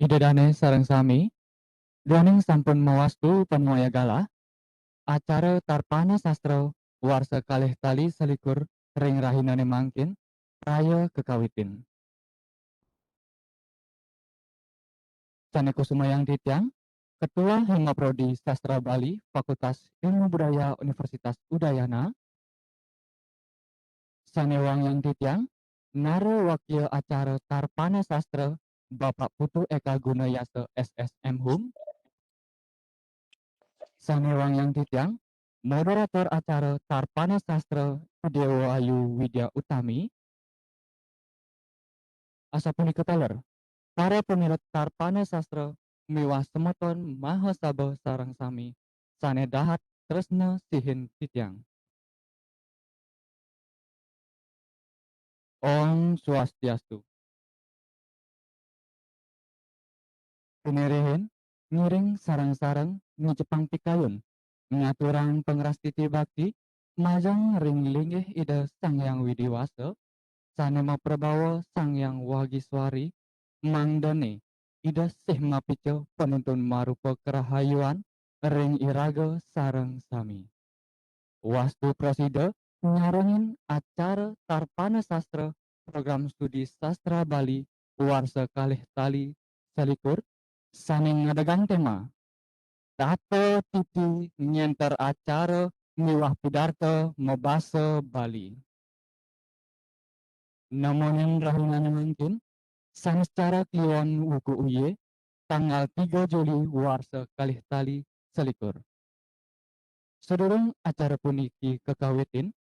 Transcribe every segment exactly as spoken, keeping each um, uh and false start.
Ida dane sareng sami, duaning sampun mawastu panuaya galah, acara Tarpana Sastra warsa kalih tali selikur ring rahinane mangkin, praya kakawitin. Sane kusumayang titiang, Ketua Hima Prodi Sastra Bali Fakultas Ilmu Budaya Universitas Udayana, sane wangiang titiang, nara wakia acara Tarpana Sastra, Bapak Putu Eka Gunayasa, S S M Hum, sane wangiang titiang, moderator acara Tarpana Sastra, Dewa Ayu Widya Utami, asapunika taler, para pamilet Tarpana Sastra miwah semeton mahasaba sareng sami sane dahat tresna sihin titiang. Om Swastiastu. Pinirihin, ngiring sareng-sareng ngicipang pikayun, ngaturang pangrastiti bakti, majeng ring linggih Ida Sang Hyang Widi Wasa, sane maprabawa Sang Hyang Wagiswari, mangdane Ida sih mapica panuntun marupa karahayuan ring iraga sareng sami. Wastu prasida nyarengin acara Tarpana Sastra Program Studi Sastra Bali warsa kalih tali selikur sane ngadegang tema Tata Titi Ngenter Acara miwah Pidarta Mabasa Bali. Nemonin rahinane mangkin, Saniscara kliwon wuku uye, tanggal tiga Juli warsa kalih tali selikur. Sadurung acara puniki kakawitin,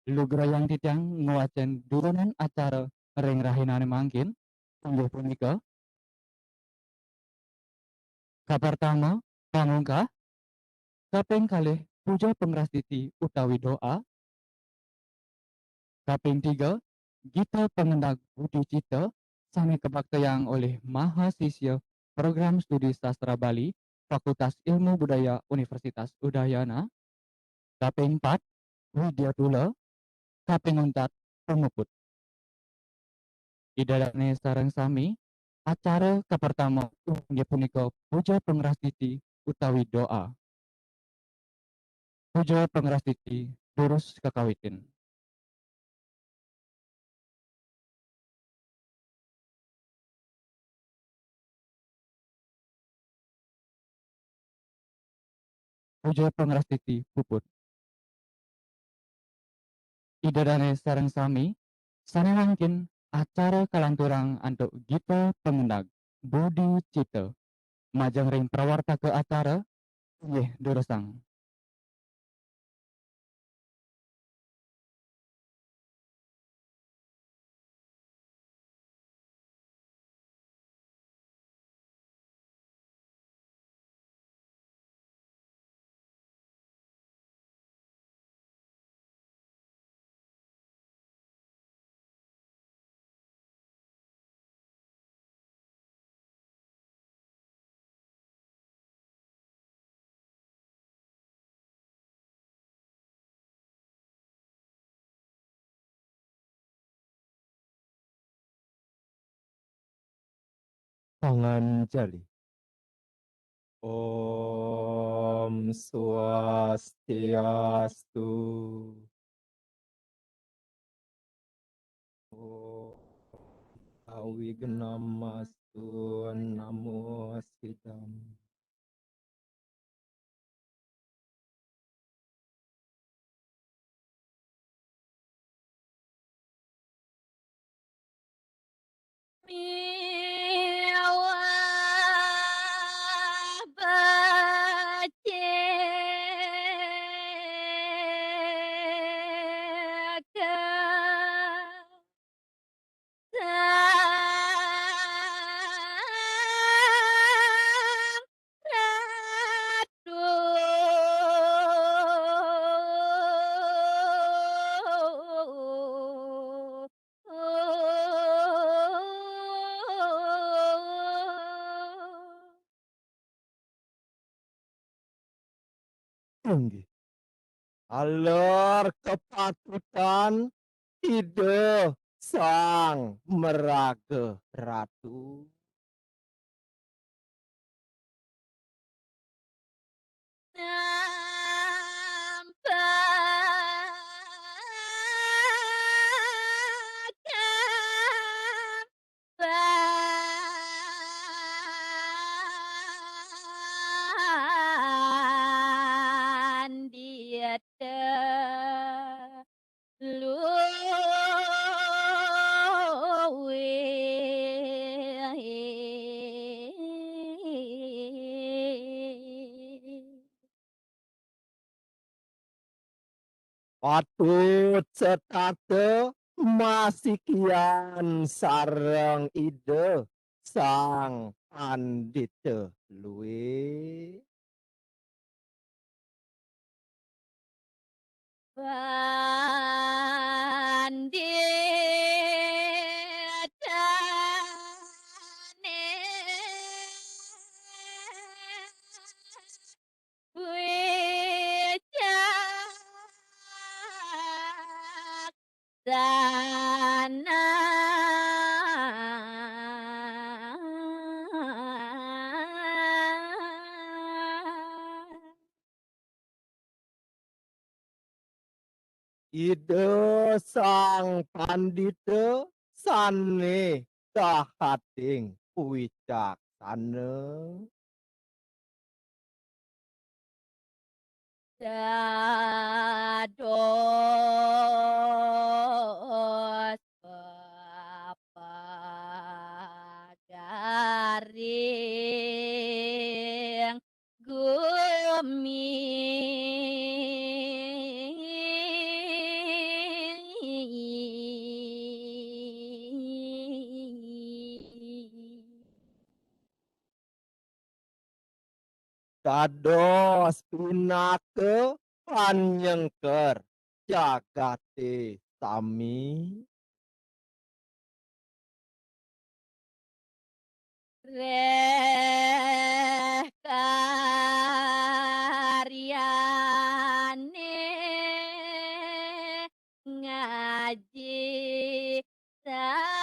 lugrayang titiang ngwacen dudonan acara ring rahinane mangkin, inggih punika, kapertama, pamungkah, kaping kalih, puja pangrastiti utawi doa, kaping tiga, gita pangendag budi cita sane kabaktayang olih mahasisya Program Studi Sastra Bali, Fakultas Ilmu Budaya Universitas Udayana, kaping pat, Widya Tula, kaping untat, pamuput. Ida dane sareng sami, acara kapertama inggih punika puja pangrastiti utawi doa. Puja pangrastiti durus kakawitin. Puja pangrastiti puput. Ida dane sareng sami, sane mangkin acara kalanturang antuk gita pangendag budi cita. Majeng ring prawartaka acara, inggih durusang. Panganjali. Om Swastiastu. Om Awignamastu Namo Siddham. Miwah becik Inggih. Taler kapatutan Ida Sang Maraga Ratu. Nampakan pandita luwih. Patut setata masikian sareng Ida Sang Pandita luwih. Panditane wicaksana. Ida Sang Pandita sane dahating wicaksana. Dados pepagaring gumi. Dados pinaka panyengker jagate sami. Reh karyane ngaji sastra.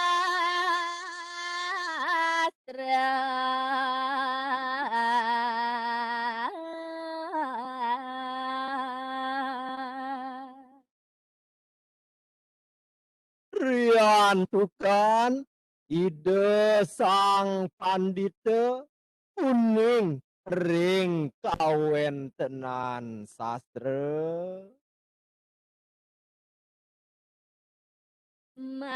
Riantukan Ida Sang Pandita uning ring kawentenan sastra. Makadi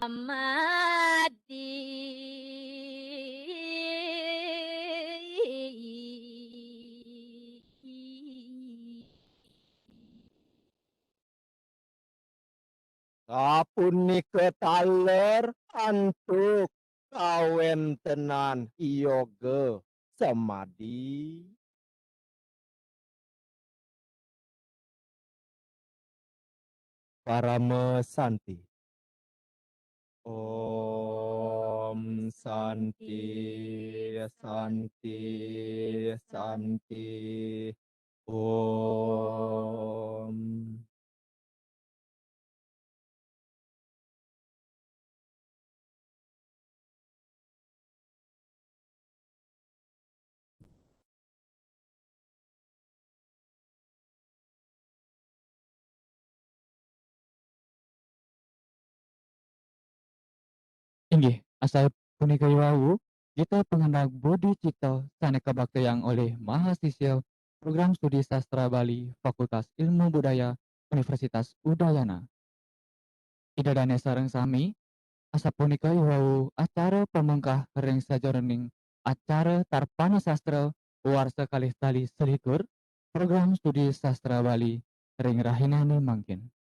samadi. Sapunika taler antuk kawentenan yoga samadi. Parama Santi. Om Santi, Santi, Santi. Om. Inggih, asal punika iwau, gita pangandap budi cita sane kabaktayang olih mahasiswa Program Studi Sastra Bali, Fakultas Ilmu Budaya, Universitas Udayana. Ida dane sareng sami, asapunika iwau acara pamungkah ring sajeroning acara Tarpana Sastra warsa kalih tali selikur, Program Studi Sastra Bali ring rahinane mangkin.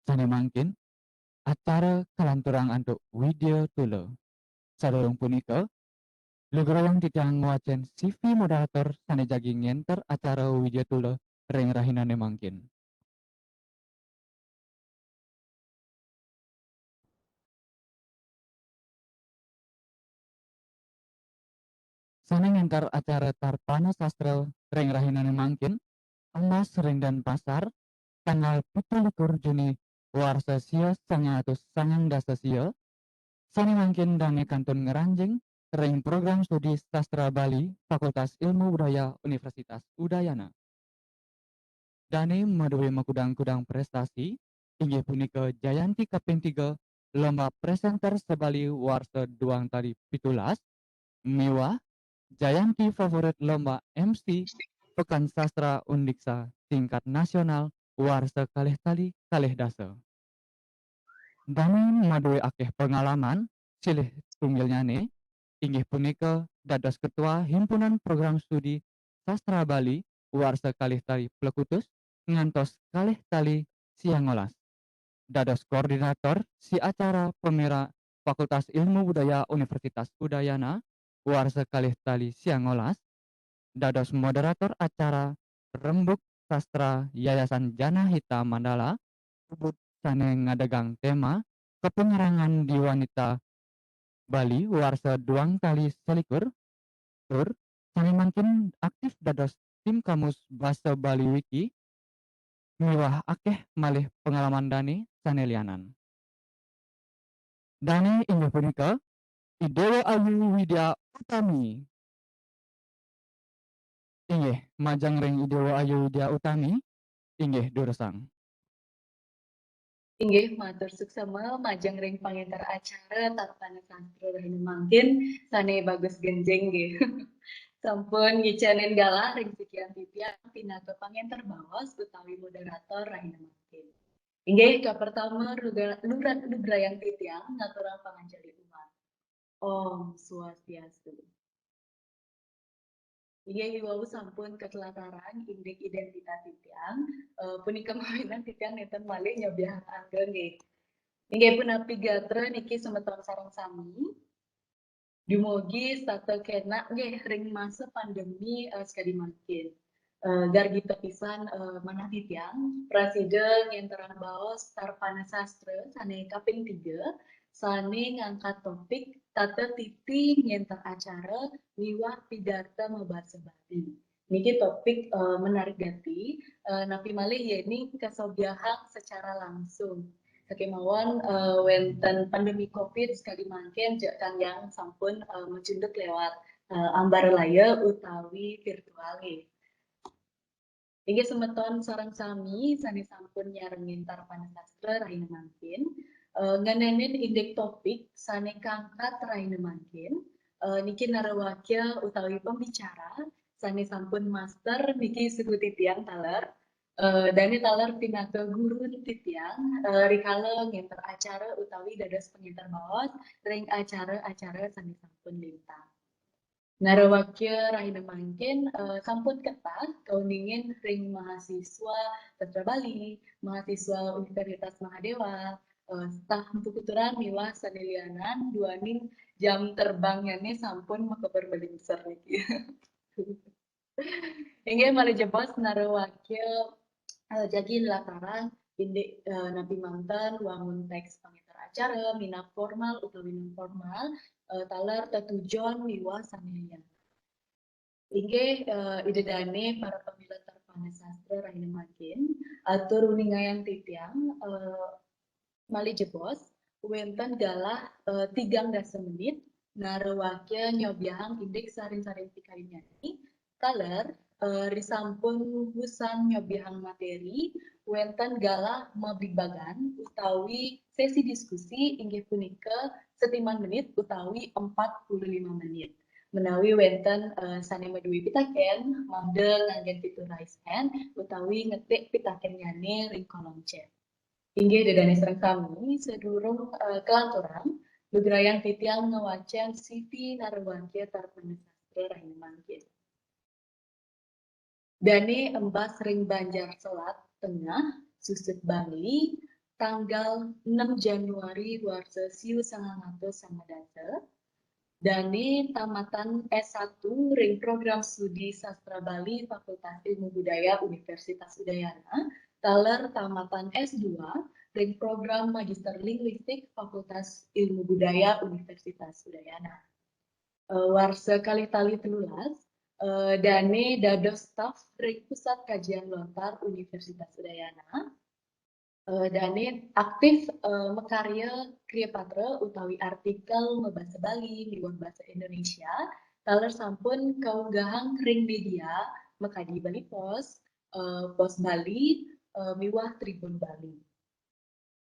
Sane mangkin, acara kalanturang antuk Widya Tula. Sadurung punika, lugrayang titiang ngwacen C V moderator sane jagi ngenter acara Widya Tula ring rahinane mangkin. Sané ngénter acara Tarpana Sastra ring rahinané mangkin, ambas ring Denpasar, tanggal pitu likur Juni warsa sia sangang atus sangang dasa sia, sané mangkin dané kantun ngranjing ring program studi sastra Bali Fakultas Ilmu Budaya Universitas Udayana. Dané madué makudang-kudang prestasi, inggih punika Jayanti kaping tiga lomba presenter se-Bali warsa duang tali pitulas, miwah Jayanti favorit lomba M C Pekan Sastra Undiksha tingkat nasional warsa kalih tali kalih dasa. Dané madué akéh pengalaman, silih tunggilnyané inggih punika dados ketua Himpunan Program Studi Sastra Bali warsa kalih tali plekutus ngantos kalih tali siangolas. Dados koordinator si acara pemira Fakultas Ilmu Budaya Universitas Udayana warsa kalih tali siangolas, dados moderator acara Rembuk Sastra Yayasan Janahita Mandala, puput sané ngadegang tema Kapengerangan di Wanita Bali warsa duang tali selikur, tur sané mangkin aktif dados tim kamus basa Bali Wiki, miwah akéh malih pengalaman dané sané lianan. Dané inggih punika I Déwa Ayu Widya Utami. Inggih, majeng ring I Déwa Ayu Widya Utami, inggih durusang. Inggih, matur suksema majeng ring pangénter acara Tarpana Sastra rahina mangkin sané bagus genjing nggih. Sampun ngicénin galah ring sikian titiang pinaka pangénter baos utawi moderator rahina mangkin. Inggih, kapertama lugra-, lugra-, lugrayang titiang ngaturang panganjali umat. Om Swastiastu. Inggih, iwau sampun katlatarang indik identitas titiang. Eh, punika mawinan titiang nénten malih nyobiahang angga nggih. Inggih punapi gatra niki semeton sareng sami. Dumugi setata kénak nggih ring masa pandemi, eh, sakadi mangkin. Eh, gargita pisan, eh, manah titiang prasida ngénterang baos Tarpana Sastra sané kaping tiga, sané ngangkat topik Tata Titi Ngénter Acara miwah Pidarta Mabasa Bali. Niki topik, eh, menarik gati, eh, napi malih yéning kasobiahang secara langsung. Sakémaon, eh, wénten pandemi covid sakadi mangkin, jak tanggiang sampun, eh, macunduk lewat, eh, ambar laya utawi virtual nggih. Inggih semeton sareng sami sané sampun nyarengin Tarpana Sastra rahina mangkin, eh, ngenénin indik topik sané kangkat rahina mangkin, eh, niki narawakya utawi pembicara sané sampun master niki suku titiang taler. Eh, dané taler pinaka gurun titiang, eh, rikala ngénter acara utawi dados pengénter baos ring acara-acara sané sampun lintang. Narawakya rahina mangkin, eh, sampun ketah kauningin ring mahasiswa Sastra Bali, mahasiswa Universitas Mahadéwa, eh, staf Empu Kuturan miwah sané lianan duaning jam terbangnyané sampun makeber malingser niki. Inggih malih jebos narawakya, eh, jagi latarang indik, eh, napi manten wangun téks pangénter acara minab formal utawi non formal, eh, taler tetujon miwah sané lianan. Inggih, eh, Ida dané para pamilet Tarpana Sastra rahina mangkin, atur uningayang titiang, eh, malih jebos, wénten galah, eh, tigang dasa menit, narawakya nyobiahang indik sarin-sarin pikayunnyané, taler, eh, risampun wusan nyobiahang materi, wénten galah mabligbagan utawi sesi diskusi inggih punika setiman menit utawi empat puluh lima menit. Menawi wénten, eh, sané madué pitakén, mangda nganggén fitur raise hand utawi ngetik pitakénnyané ring kolom chat. Inggih Ida dané sareng sami, sadurung, eh, kalanturang, lugrayang titiang ngwacén C V narawakya Tarpana Sastra rahina mangkin. Dané embas ring Banjar Selat Tengah, Susut Bali, tanggal enam Januari warsa siu sangang atus sangang dasa. Dané tamatan S satu ring Program Studi Sastra Bali Fakultas Ilmu Budaya Universitas Udayana, taler tamatan S dua ring Program Magister Linguistik Fakultas Ilmu Budaya Universitas Udayana. Eh, warsa kalih tali telulas, eh, dane dados staf ring Pusat Kajian Lontar Universitas Udayana. Eh, dane aktif, eh, makarya kriya patra utawi artikel mabasa Bali miwah basa Indonesia, taler sampun kaunggahang ring media makadi Bali Post, eh, Post Bali, eh, miwah Tribun Bali.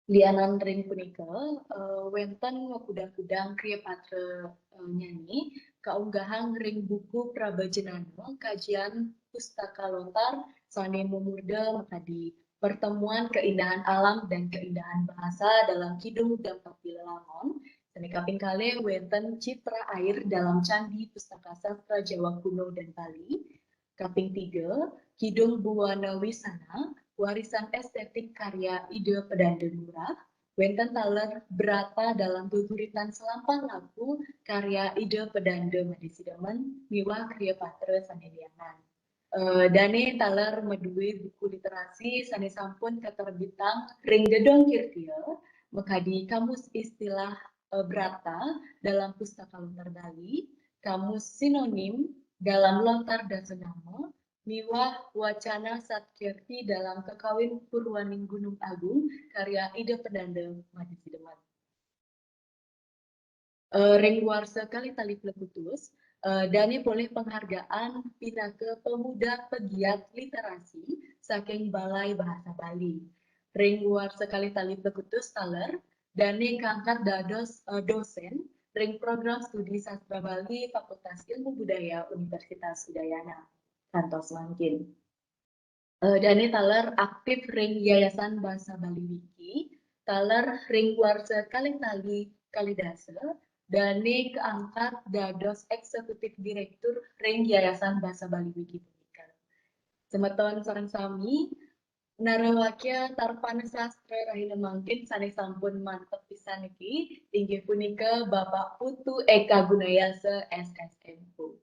Lianan ring punika, eh, wenten makudang-kudang kriya patra, eh, nyane kaunggahang ring buku Praba Jenana Kajian Pustaka Lontar sane mamurda makadi Pertemuan Keindahan Alam dan Keindahan Bahasa dalam Kidung Dampati Lelangon. Sane kaping kalih wenten Citra Air dalam Candi Pustaka Sastra Jawa Kuno dan Bali. Kaping tiga, Kidung Buana Wisana, warisan estetik karya Ida Pedanda Ngurah, wenten taler Brata dalam Geguritan Selampah Laku karya Ida Pedanda Madé Sidamen, miwah kriya patra sane lianan. Eh, dane taler madue buku literasi sane sampun katerbitang ring Gedong Kirtia, makadi Kamus Istilah, eh, Brata dalam Pustaka Lontar Bali, Kamus Sinonim dalam Lontar Dasanama, miwah Wacana Satkirti dalam Kakawin Purwaning Gunung Agung karya Ida Pedanda Madé Sidamen. Eh, ring warsa kalih tali plekutus, eh, dane polih penghargaan pinaka pemuda pegiat literasi saking Balai Bahasa Bali. Ring warsa kalih tali plekutus taler, dane kaangkat dados, eh, dosen ring Program Studi Sastra Bali Fakultas Ilmu Budaya Universitas Udayana. Kantos mangkin. Eh, dane taler aktif ring Yayasan Basa Bali Wiki, taler ring warsa kalih tali kalih dasa, dane kaangkat dados eksekutif direktur ring Yayasan Basa Bali Wiki punika. Semeton sareng sami, narawakya Tarpana Sastra rahina mangkin sane sampun mantep pisan niki, inggih punika Bapak Putu Eka Gunayasa, S S M U.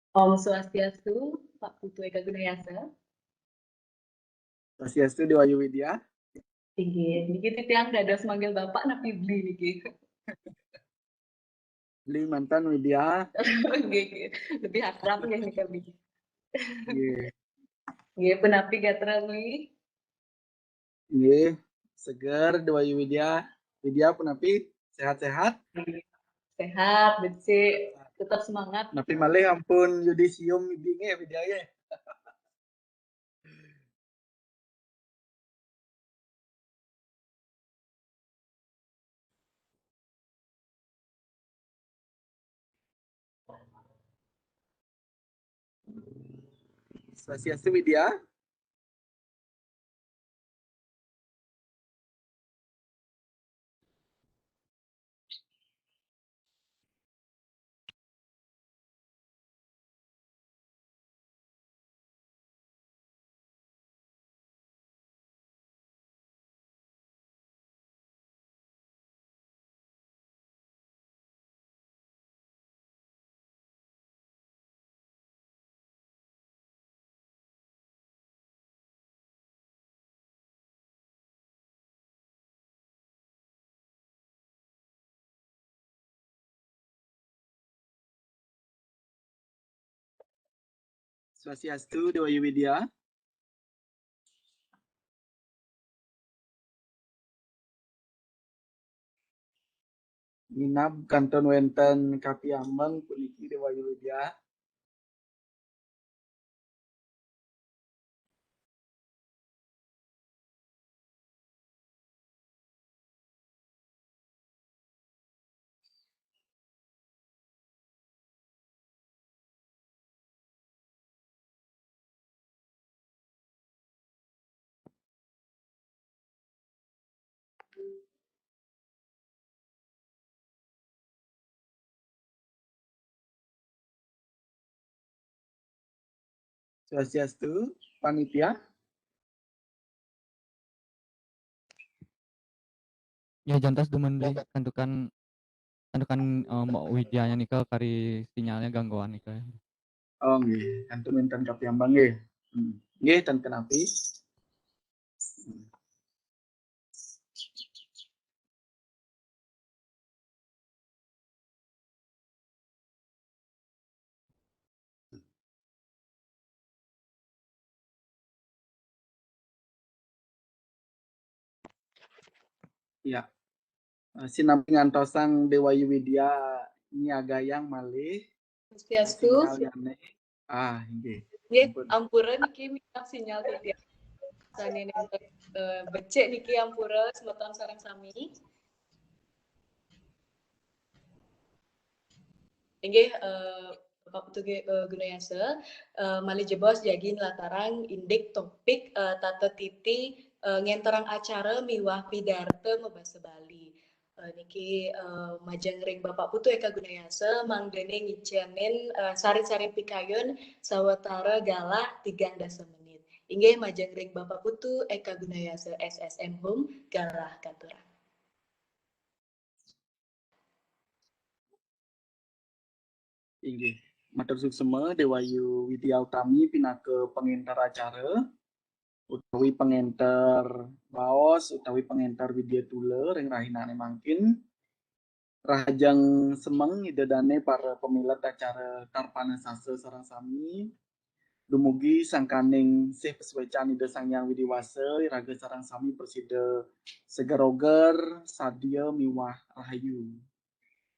Om Swastiastu, Pak Putu Eka Gunayasa. Swastiastu, Dewa Ayu Widya. Inggih, niki titiang dados manggil Bapak napi beli niki? Beli mantan Widya. Nggih, nggih. Lebih akrab nggih nika beli. Nggih. Nggih, punapi gatra nggih? Nggih, seger Dewa Ayu Widya. Widya punapi sehat-sehat? Sehat, becik, tetap semangat. Napi malih ampun yudisium Ibi nggih Widya nggih. Swastiastu Widya. Swastiastu, Dewa Ayu Widya. Minab kantun wenten kapiambeng puniki Dewa Ayu Widya. Swastiastu, panitia. Ya, jantos dumun beli santukan, santukan, eh, Mbok Widyanya nika kari sinyalnya gangguan nika. Oh, nggih, kantun wenten kapiambeng nggih. Hmm. Nggih, ten kenapi. Hmm. Ya. Eh, sinambi ngantosang Dewa Yu Widya nyiagayang malih. Swastiastu. Sinyalnyané. Ah, inggih. Nggih, Ampun. Ampura niki minab sinyal titiang. Sané nénten, eh, becik niki ampura semeton sareng sami. Inggih, eh, Bapak Putu Ge-, eh, Gunayasa, eh, malih jebos jagi nlatarang indik topik, eh, tata titi, eh, ngenterang acara miwah pidarta mabasa Bali. Eh, niki, eh, majeng ring Bapak Putu Eka Gunayasa, mangdané ngicénin, eh, sarin-sarin pikayun sawatara galah tigang dasa menit. Inggih majeng ring Bapak Putu Eka Gunayasa S S M Hum, galah katurang. Inggih. Matur suksma Dewa Yu Widya Utami pinaka pangénter acara utawi pangénter baos utawi pangénter widya tula ring rahinané mangkin. Rahajeng semeng Ida dané para pamilet acara Tarpana Sastra sareng sami. Dumugi sangkaning sih pasuécan Ida Sang Hyang Widhi Wasa, iraga sareng sami prasida seger oger, sadia miwah rahayu.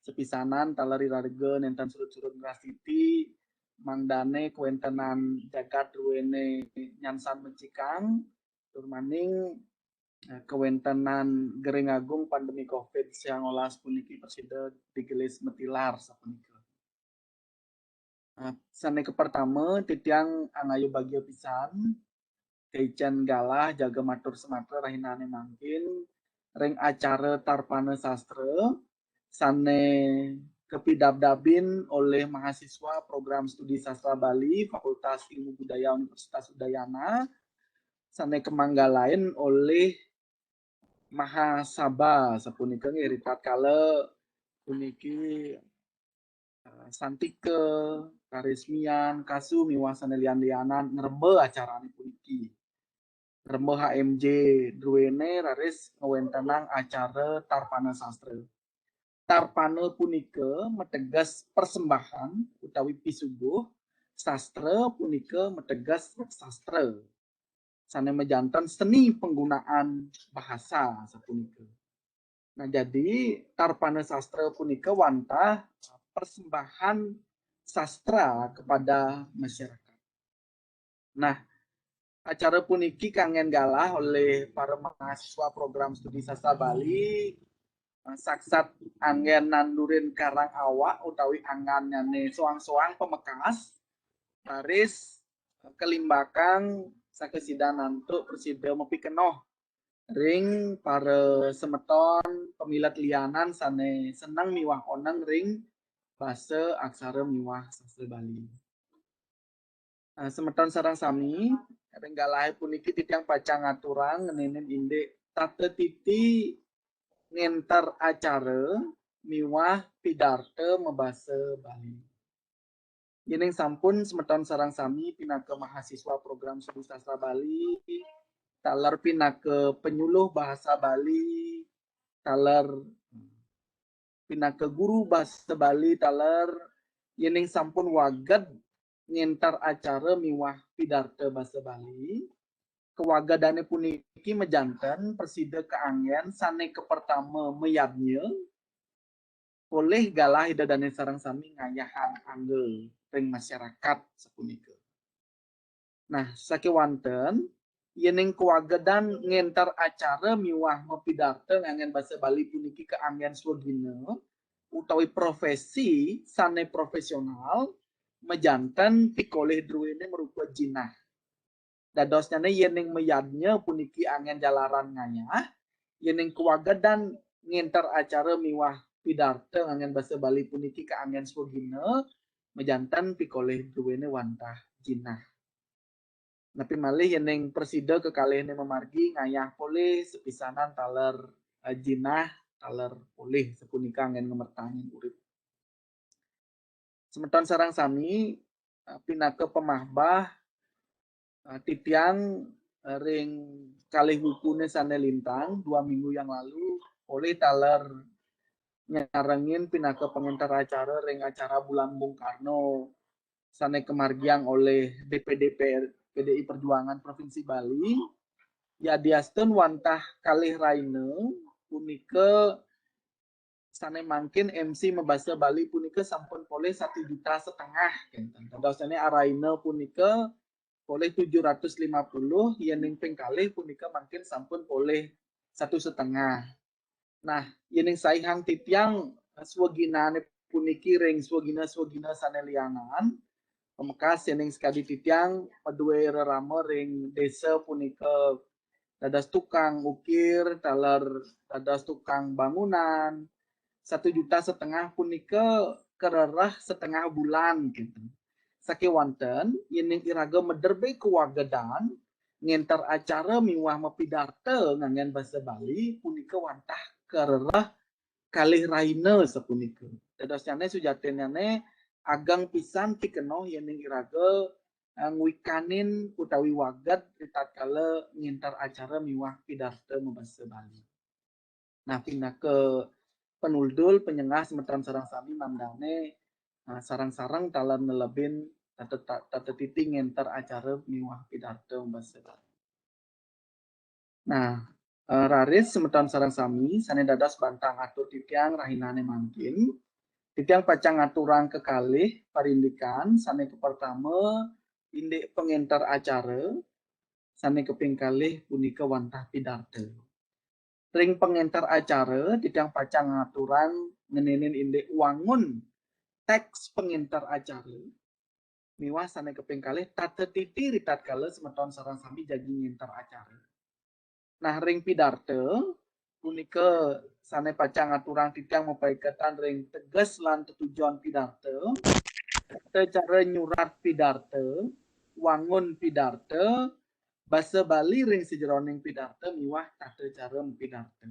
Sepisanan taler iraga nénten surut-surut ngrastiti, mangdané kawéntenan jagat druéné nyansan mencikang, tur maning, eh, kawéntenan Gering Agung pandemi covid sangalas puniki prasida digelis matilar sapunika. Eh, sané kapertama, titiang angayubagia pisan kaicén galah jaga matur samatra rahinané mangkin ring acara Tarpana Sastra sané kapidabdabin olih mahasiswa Program Studi Sastra Bali, Fakultas Ilmu Budaya Universitas Udayana, sané kamanggalain olih Mahasaba sapunika nggih, ritatkala puniki, eh, Santika, Karismian, Kasu miwah sané lian-lianan ngremba acarané puniki. Ngremba H M J druéné raris ngawéntenang acara Tarpana Sastra. Tarpana punika mateges persembahan utawi pisuguh, sastra punika mateges sastra. Sané majanten seni panggunaan bahasa sapunika. Nah, jadi Tarpana Sastra punika wantah persembahan sastra kepada masyarakat. Nah, acara puniki kanggén galah olih para mahasiswa Program Studi Sastra Bali, eh, saksat anggén nandurin karang awak utawi angannyané soang-soang pamekas, raris kalimbakang sakasidan antuk prasida mapikenoh ring para semeton pamilet lianan sané seneng miwah oneng ring basa aksara miwah sastra Bali. Eh, semeton sareng sami, ring galahé puniki titiang pacang ngaturang ngeninin indik tata titi ngénter acara miwah pidarta mabasa Bali. Yéning sampun semeton sareng sami pinaka mahasiswa Program Studi Sastra Bali, taler pinaka penyuluh bahasa Bali, taler pinaka guru basa Bali, taler yéning sampun wagéd ngénter acara miwah pidarta basa Bali, kawagédané puniki majanten prasida kaanggén sané kapertama mayadnya, polih galah Ida dané sareng sami ngayahang angga ring masyarakat sapunika. Nah, sakéwanten, yéning kawagédan ngénter acara miwah mapidarta nganggén basa Bali puniki kaanggén swagina utawi profési sané profésional, majanten pikolih druéné marupa jinah. Dadosnyané yéning mayadnya puniki anggén jalaran ngayah, yéning kawagédan ngénter acara miwah pidarta nganggén basa Bali puniki kaanggén swagina, majanten pikolih druéné wantah jinah. Napi malih yéning prasida kekalihné mamargi ngayah polih sepisanan taler, eh, jinah, taler polih sapunika anggén ngamertanin urip. Semeton sareng sami, eh, pinaka pamahbah, eh, titiang, eh, ring kalih wukuné sané lintang dua minggu yang lalu, polih taler nyarengin pinaka pangénter acara ring acara Bulan Bung Karno sané kamargiang olih D P D P D I Perjuangan Provinsi Bali. Yadiastun wantah kalih rahina, punika sane mangkin M C mabasa Bali punika sampun polih satu juta setengah, kinten. Dadosnyané araina punika polih tujuh ratus lima puluh, yening ping kalih punika mangkin sampun polih satu setengah. Nah, yening saihang titiang, eh, swaginane puniki ring swagina-swagina sane lianan, pamekas yening sakadi titiang madue rerama ring desa punika dados tukang ukir, taler dados tukang bangunan, satu juta setengah punika karereh setengah bulan, kinten. Sakewanten, yening iraga maderbe kawagedan, ngenter acara miwah mapidarta nganggen basa Bali, punika wantah karereh kalih rahina sapunika. Dadosnyane sujatinnyané ageng pisan pikenoh yening iraga, eh, ngwikanin utawi waged ritatkala ngenter acara miwah pidarta mabasa Bali. Nah, pinaka panuldul panyengah semeton sareng sami mangdane, eh, sareng-sareng taler nelebin tata, tata titi ngenter acara miwah pidarta mabasa Bali. Nah, eh, raris semeton sareng sami sane dados bantang atur titiang rahinane mangkin, titiang pacang ngaturang kekalih parindikan, sane kapertama indik pangenter acara, sane kaping kalih punika wantah pidarta. Ring pangenter acara, titiang pacang ngaturang ngenenin indik wangun teks pangenter acara, miwah sane kaping kalih tata titi ritatkala semeton sareng sami jagi ngenter acara. Nah, ring pidarta punika sane pacang ngaturang titiang mapaiketan ring teges lan tetujon pidarta, tata cara nyurat pidarta, wangun pidarta, basa Bali ring sajeroning pidarta miwah tata cara pidarta.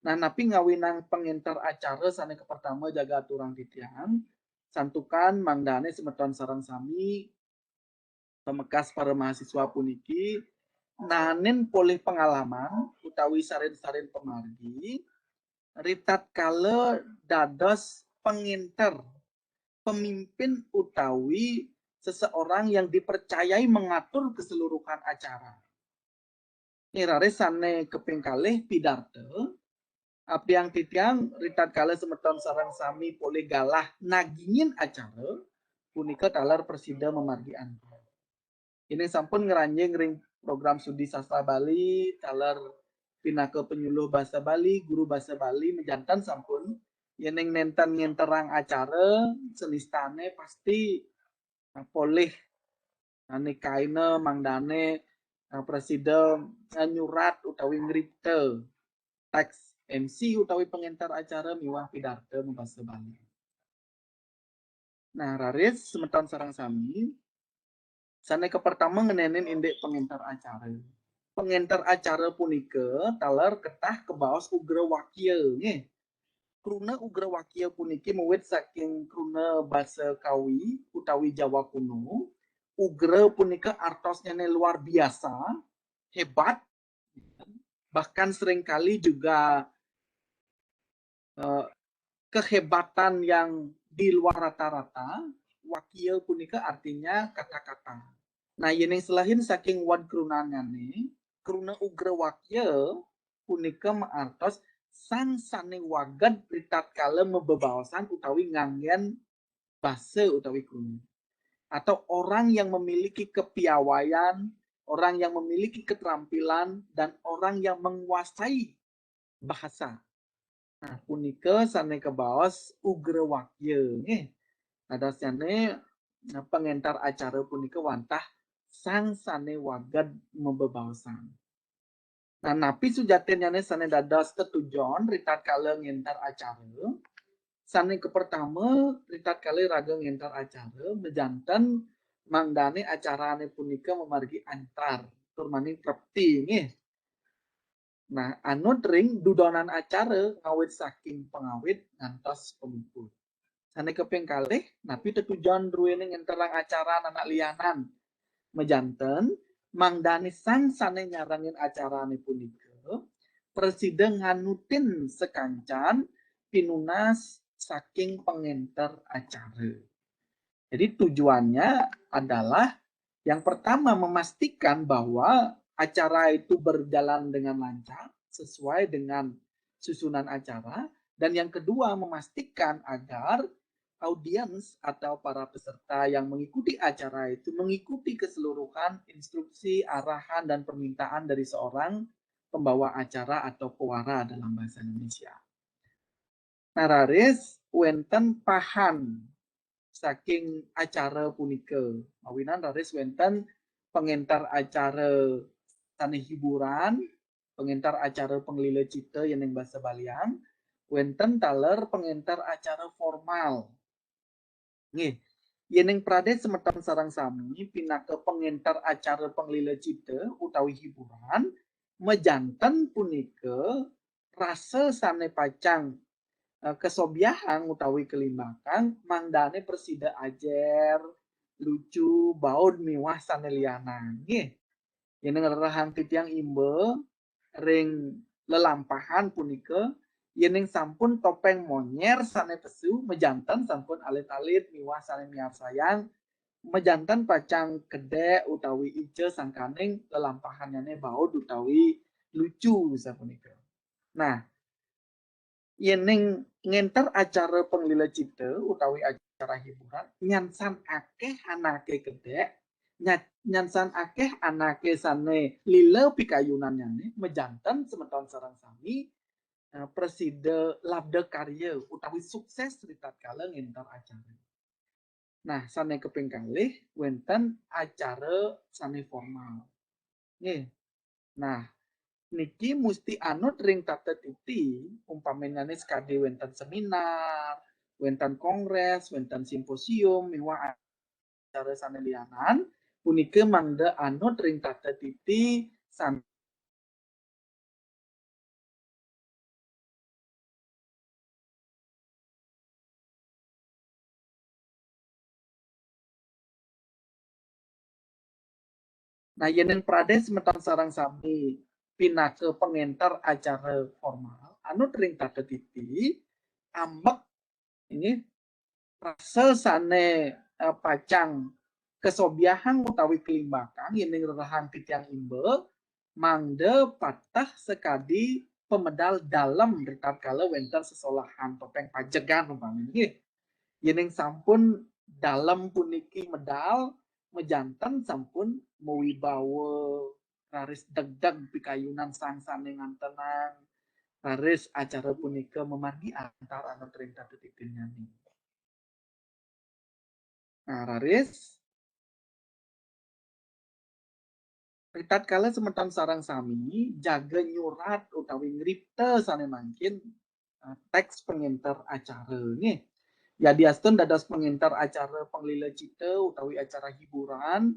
Nah, napi ngawinang pangenter acara sane kapertama jaga aturang titiang, santukan mangdane semeton sareng sami pamekas para mahasiswa puniki naenin polih pangalaman utawi sarin-sarin pamargi ritatkala dados pangenter, pemimpin utawi seseorang yang dipercayai mengatur keseluruhan acara. Nih, raris sane kaping kalih pidarta, abdiang titiang ritatkala semeton sareng sami polih galah nagingin acara, punika taler prasida mamargi antar. Ini sampun ngranjing ring program studi sastra Bali, taler pinaka penyuluh basa Bali, guru basa Bali, majanten sampun. Yening nenten ngenterang acara, senistane pasti, eh, polih, eh, nikaina mangdane, eh, prasida, eh, nyurat utawi ngripta teks M C utawi pangenter acara miwah pidarta mabasa Bali. Nah, raris semeton sareng sami, sane kapertama ngenenin indik pangenter acara. Pangenter acara punika taler ketah kabaos ugra wakya, nggih. Kruna ugra wakya puniki mawit saking kruna basa Kawi utawi Jawa kuno. Ugra punika artosnyane luar biasa, hebat, bahkan seringkali juga, eh, kehebatan yang di luar rata-rata. Wakya punika artinya kata-kata. Nah, yening selehin saking wad krunanyane, kruna ugra wakya punika maartos sang sane waged ritatkala mabebaosan utawi nganggen basa utawi kruna. Atau orang yang memiliki kepiawaian, orang yang memiliki keterampilan, dan orang yang menguasai bahasa. Nah, punika sane kabaos ugra wakya, nggih. Dadosnyane, nah, pangenter acara punika wantah sang sane waged mabebaosan. Nah, napi sujatinnyane sane dados tetujon ritatkala ngenter acara? Sane kapertama, ritatkala raga ngenter acara, majanten mangdane acarane punika mamargi antar, tur maning trepti, nggih. Nah, anut ring dudonan acara ngawit saking pangawit ngantos pamuput. Sane kaping kalih, napi tetujon druene ngenterang acara anak lianan? Majanten, mangdane sang sane nyarengin acarane punika, prasida nganutin sakancan pinunas saking pangenter acara. Jadi tujuannya adalah yang pertama memastikan bahwa acara itu berjalan dengan lancar sesuai dengan susunan acara, dan yang kedua memastikan agar audiens atau para peserta yang mengikuti acara itu mengikuti keseluruhan instruksi, arahan, dan permintaan dari seorang pembawa acara atau pewara dalam bahasa Indonesia. Nah, raris wenten pahan saking acara punika. Mawinan raris wenten pengentar acara sane hiburan, pengentar acara penglila cita yening basa Balian, wenten taler pengentar acara formal. Nggih, yening pradé semeton sareng sami pinaka pengentar acara penglila cita utawi hiburan, majanten punika rasa sane pacang, eh, kasobiahang utawi kalimbakang mangdane prasida ajer, lucu, baud miwah sane lianan. Nggih. Yening rerehang titiang imba ring lelampahan punika, yening sampun Topeng Monyer sane pesu, majanten sampun alit-alit miwah sane miarsayang, majanten pacang kedek utawi ica sangkaning lelampahannyane baud utawi lucu sapunika. Nah, yening ngenter acara penglila cita utawi acara hiburan, nyansan akeh anake kedek, nya-, nyansan akeh anake sane lila pikayunannyane, majanten semeton sareng sami, eh, prasida labda karya utawi sukses ritatkala ngenter acara. Nah, sane kaping kalih wenten acara sane formal. Nggih. Nah, niki musti anut ring tata titi, umpamane sakadi wenten seminar, wenten kongres, wenten simposium, miwah acara sane lianan, punika mangda anut ring tata titi san-, Nah, yening pradé semeton sareng sami pinaka pangenter acara formal, anut ring tata titi, ambek inggih rasa sane, eh, pacang kasobiahang utawi kalimbakang yening rerehang titiang imba, mangda pateh sakadi pamedal dalem ritatkala wenten sesolahan topeng pajegan umpamine nggih. Yening sampun dalem puniki medal, majanten sampun mawibawa, raris degdeg pikayunan sang sane ngantenang, raris acara punika mamargi antar anut ring tata titinyane. Nah, raris ritatkala semeton sareng sami jaga nyurat utawi ngripta sane mangkin, eh, teks pangenter acara nggih. Yadiastun dados pangenter acara panglila cita utawi acara hiburan,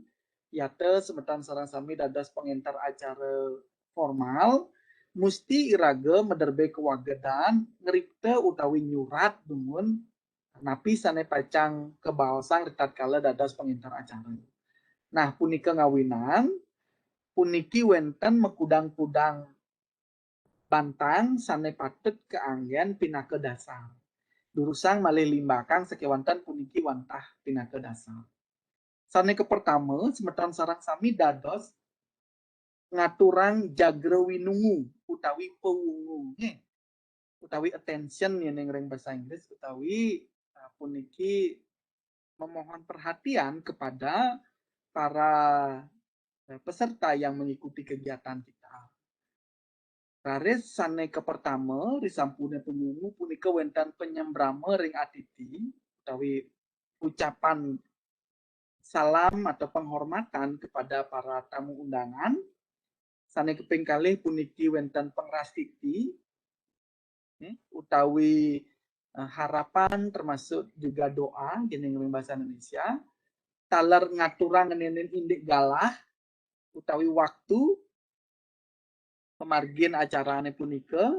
yata semeton sareng sami dados pangenter acara formal, musti iraga maderbe kawagedan ngripta utawi nyurat dumun napi sane pacang kabaosang ritatkala dados pangenter acara. Nah, punika ngawinang, puniki wenten makudang-kudang bantang sane patut kaanggen pinaka dasar. Durusang malih limbakang sakewanten puniki wantah pinaka dasar. Sane kapertama, semeton sareng sami dados ngaturang jagra winungu utawi pawungu, nggih. Utawi attention yening ring basa Inggris utawi, ah, puniki memohon perhatian kepada para, eh, peserta yang mengikuti kegiatan kita. Raris sane kapertama, risampune pawungu punika wenten panyembrama ring atiti utawi ucapan salam atau penghormatan kepada para tamu undangan. Sane kaping kalih puniki wenten pangrastiti, eh, utawi, eh, harapan termasuk juga doa, gini ring bahasa Indonesia. Taler ngaturang ngenenin indik galah utawi waktu pamargin acarane punika,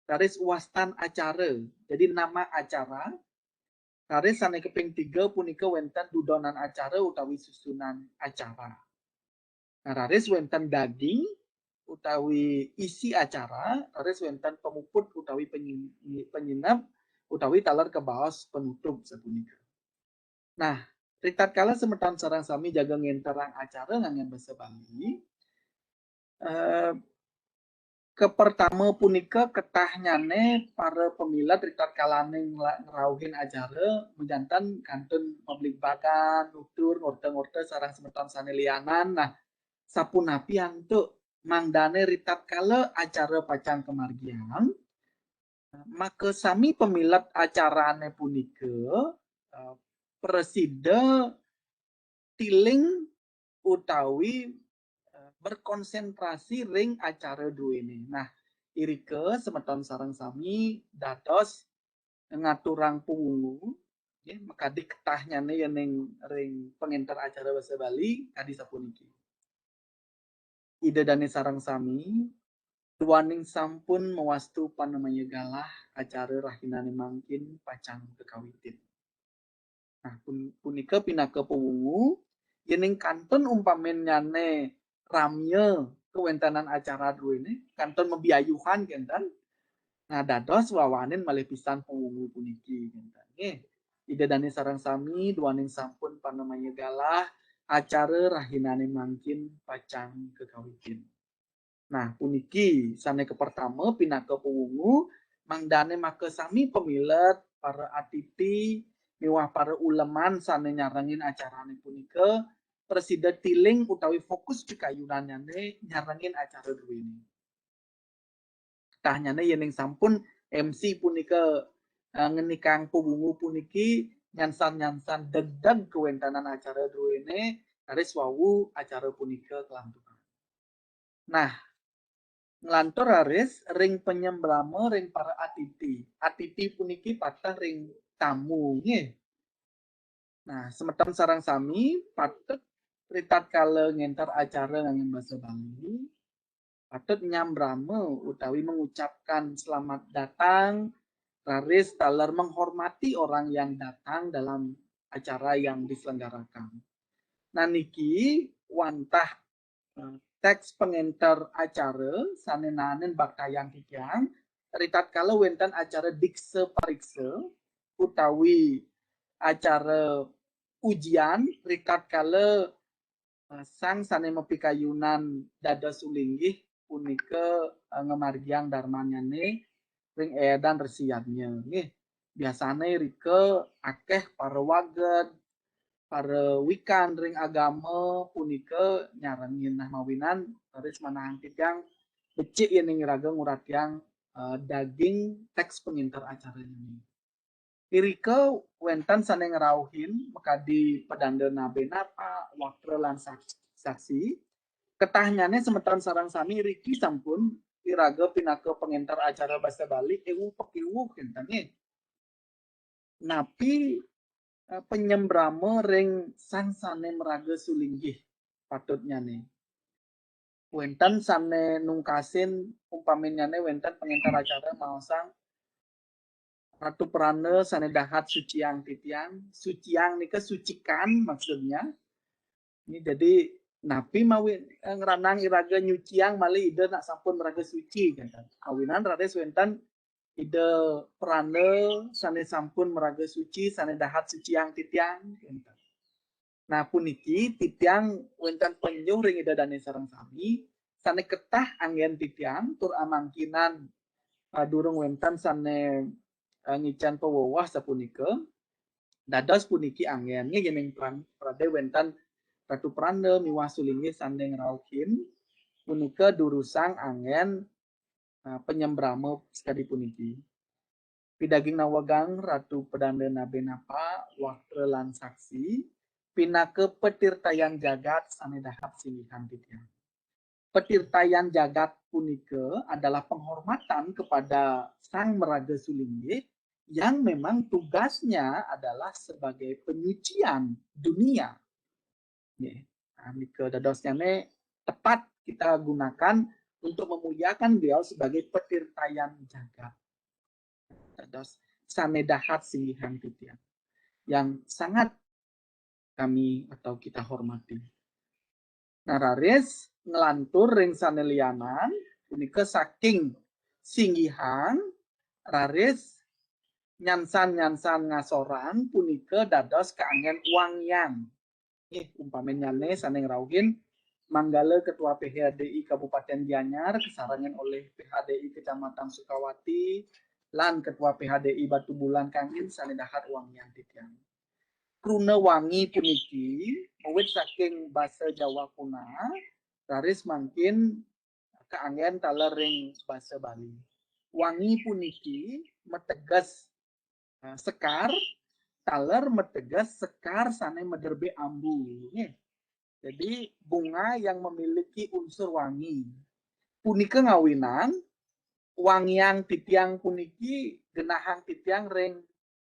raris wastan acara. Jadi nama acara, raris sane kaping tiga punika wenten dudonan acara utawi susunan acara. Nah, raris wenten daging utawi isi acara, raris wenten pamuput utawi penyi-, penyinep, utawi taler kabaos penutup sapunika. Nah, ritatkala semeton sareng sami jaga ngenterang acara nganggen basa Bali, eh, Kepertama punika ketahnyane para pamilet ritatkalaning ngla-, ngrauhin acara, majanten kantun mabligbagan, nutur, ngorta-ngorta sareng semeton sane lianan. Nah, sapunapi antuk mangdane ritatkala acara pacang kamargiang, makasami pamilet acarane punika, eh, prasida tiling utawi, eh, berkonsentrasi ring acara druene. Nah, irika semeton sareng sami dados ngaturang pawungu, nggih, makadi ketahnyane yening ring pangenter acara basa Bali, kadi sapuniki. Ida dane sareng sami, duaning sampun mawastu panamaya galah, acara rahinane mangkin pacang kakawitin. Nah, pun-, punika pinaka pawungu, yening kantun umpaminnyane ramya kawentenan acara druene, kantun mabiayuhan kenten. Nah, dados wawanin malih pisan pawungu puniki kenten. Nggih. Ida dane sareng sami, duaning sampun panamaya galah, acara rahinane mangkin pacang kakawitin. Nah, puniki sane kapertama pinaka pawungu, mangdane makasami pamilet, para atiti, miwah para uleman sane nyarengin acarane punika, prasida tiling utawi fokus pikayunannyane nyarengin acara druene. Ketahnyane yening sampun M C punika, eh, ngenikang pawungu puniki nyansan-nyansan degdeg kawentenan acara druene, raris wau acara punika kalanturang. Nah, nglantur raris ring panyembrama ring para atiti. Atiti puniki pateh ring tamu, nggih. Nah, semeton sareng sami patut ritatkala ngenter acara nganggen basa Bali, patut nyambrama utawi mengucapkan selamat datang, raris taler menghormati orang yang datang dalam acara yang diselenggarakan. Nah, niki wantah, eh, teks pangenter acara sane naenin baktayang titiang, ritatkala wenten acara diksa pariksa utawi acara ujian, ritatkala, eh, sang sane mapikayunan dados sulinggih punika, eh, ngamargiang darmanyane ring edan resi yadnya, nggih. Biasane rika akeh para waged, para wikan ring agama punika nyarengin. Nah, mawinan raris manahang titiang becik yening iraga nguratiang, eh, daging teks pangenter acarane. Irika wenten sane ngrauhin makadi pedanda nabe napa, waktra lan saks-, saksi. Ketahnyane semeton sareng sami riki sampun iraga pinaka pangenter acara basa Bali ewu pekiwu kenten, nggih. Napi, eh, panyembrama ring sang sane maraga sulinggih patutnyane? Wenten sane nungkasin, umpaminnyane wenten pangenter acara maosang, "Ratu Pranda sane dahat suciang titiang." Suciang nika sucikan maksudnya. Ini jadi napi mawi, eh, ngranang iraga nyuciang malih Ida nak sampun maraga suci, kenten. Awinan raris wenten Ida Pranda sane sampun maraga suci, sane dahat suciang titiang, kenten. Nah, puniki titiang wenten penyuh ring Ida dane sareng sami, sane ketah anggen titiang, tur amangkinan, eh, durung wenten sane, eh, ngicen paweweh sapunika. Dados puniki anggen, nggih, yening pran-, prade wenten Ratu Pranda miwah sulinggih sane ngrauhin, punika durusang anggen, eh, panyembrama sakadi puniki. Pidaging nawegang Ratu Pedanda Nabe Napa, waktra lan saksi, pinaka patirtayan jagat sane dahat singgihan titiang. Patirtayan jagat punika adalah penghormatan kepada sang maraga sulinggih yang memang tugasnya adalah sebagai penyucian dunia. Nggih. Nah, nika dadosnyane tepat kita gunakan untuk memuliakan beliau sebagai patirtayan jagat. Dados sane dahat singgihan titiang yang sangat kami atau kita hormati. Nah, raris nglantur ring sane lianan, punika saking singgihan, raris nyansan-nyansan ngasorang, punika dados kaanggen wangian. Nggih, umpaminyane sane ngrauhin, manggala Ketua P H D I Kabupaten Gianyar, kasarengin olih P H D I Kecamatan Sukawati, lan Ketua P H D I Batubulan kangin sané dahat wangiang titiang. Kruna wangi puniki, mawit saking basa Jawa Kuna, raris mangkin kaanggén taler ring basa Bali. Wangi puniki mateges, eh, sekar, taler mateges sekar sané maderbé ambu, nggih. Jadi bunga yang memiliki unsur wangi. Punika ngawinan wangiang titiang puniki genahang titiang ring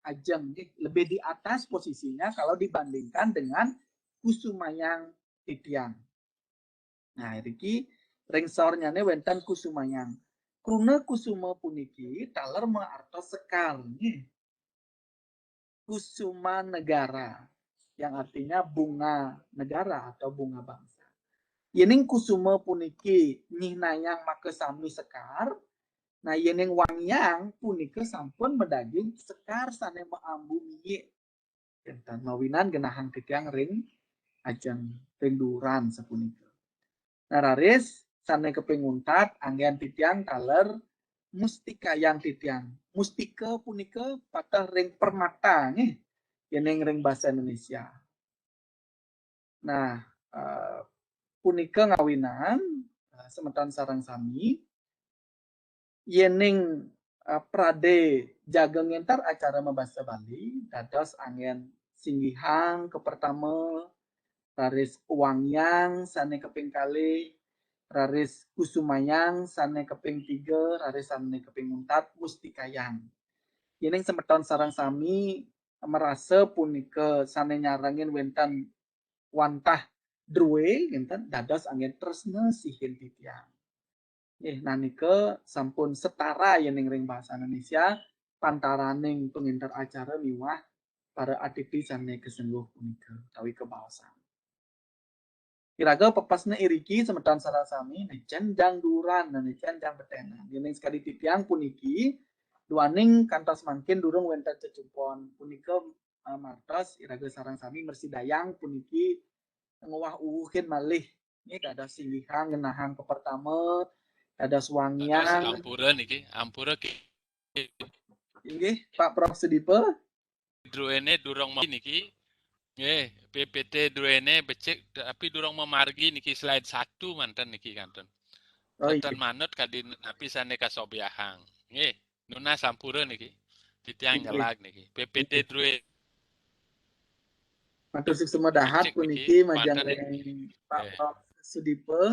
ajeng, nggih, lebih di atas posisinya kalau dibandingkan dengan kusumayang titiang. Nah, iriki ring saornyané wénten kusumayang. Kruna kusuma puniki taler maartos sekar, nggih. Kusuma negara, yang artinya bunga negara atau bunga bangsa. Yéning kusuma puniki nyihnayang makasami sekar, nah, yéning wangiang punika sampun madaging sekar sané maambu miyik. Kénten mawinan genahang titiang ring ajeng ring duuran sapunika. Nah, raris sané kaping untat anggén titiang taler mustikayang titiang. Mustika punika pateh ring permata, nggih, yéning ring basa Indonesia. Nah, eh, punika ngawinan, eh, semeton sareng sami, yéning, eh, pradé jaga ngénter acara mabasa Bali, dados anggén singgihang kapertama, raris wangiang sané kaping kalih, raris kusumayang sané kaping tiga, raris sané kaping untat mustikayang. Yéning semeton sareng sami marasa punika sané nyarengin wénten wantah drué, kénten dados anggén tresna sihin titiang. Nggih, nah nika sampun setara yéning ring basa Indonesia, pantaraning pangénter acara miwah para atiti sané kasengguh punika, utawi kabaosan. Iraga pepesna iriki semeton sareng sami, né cén jang duuran, né cén jang betenan. Yéning sakadi titiang puniki, duaning kantos mangkin durung wénten cecupon. Punika, eh, martos iraga sareng sami mrasidayang puniki nguah-uwuhin malih. Nggih, dados singgihang genahang kapertama, dados wangiang. Dados ampura niki, ampura ki. Inggih, Pak Prof Sudipa. Druéné durung ma-, niki. Nggih, P P T druéné becik, tapi durung mamargi niki, slide satu manten niki kantun. Oh, nggih. Boten manut kadi napi sané kasobiahang. Nggih, nunas ampura niki. Titiang nggih nyelag niki. P P T nggih drué Matur suksma dahat becik puniki niki, majeng manten ring niki. Pak nggih Prof Sudipa.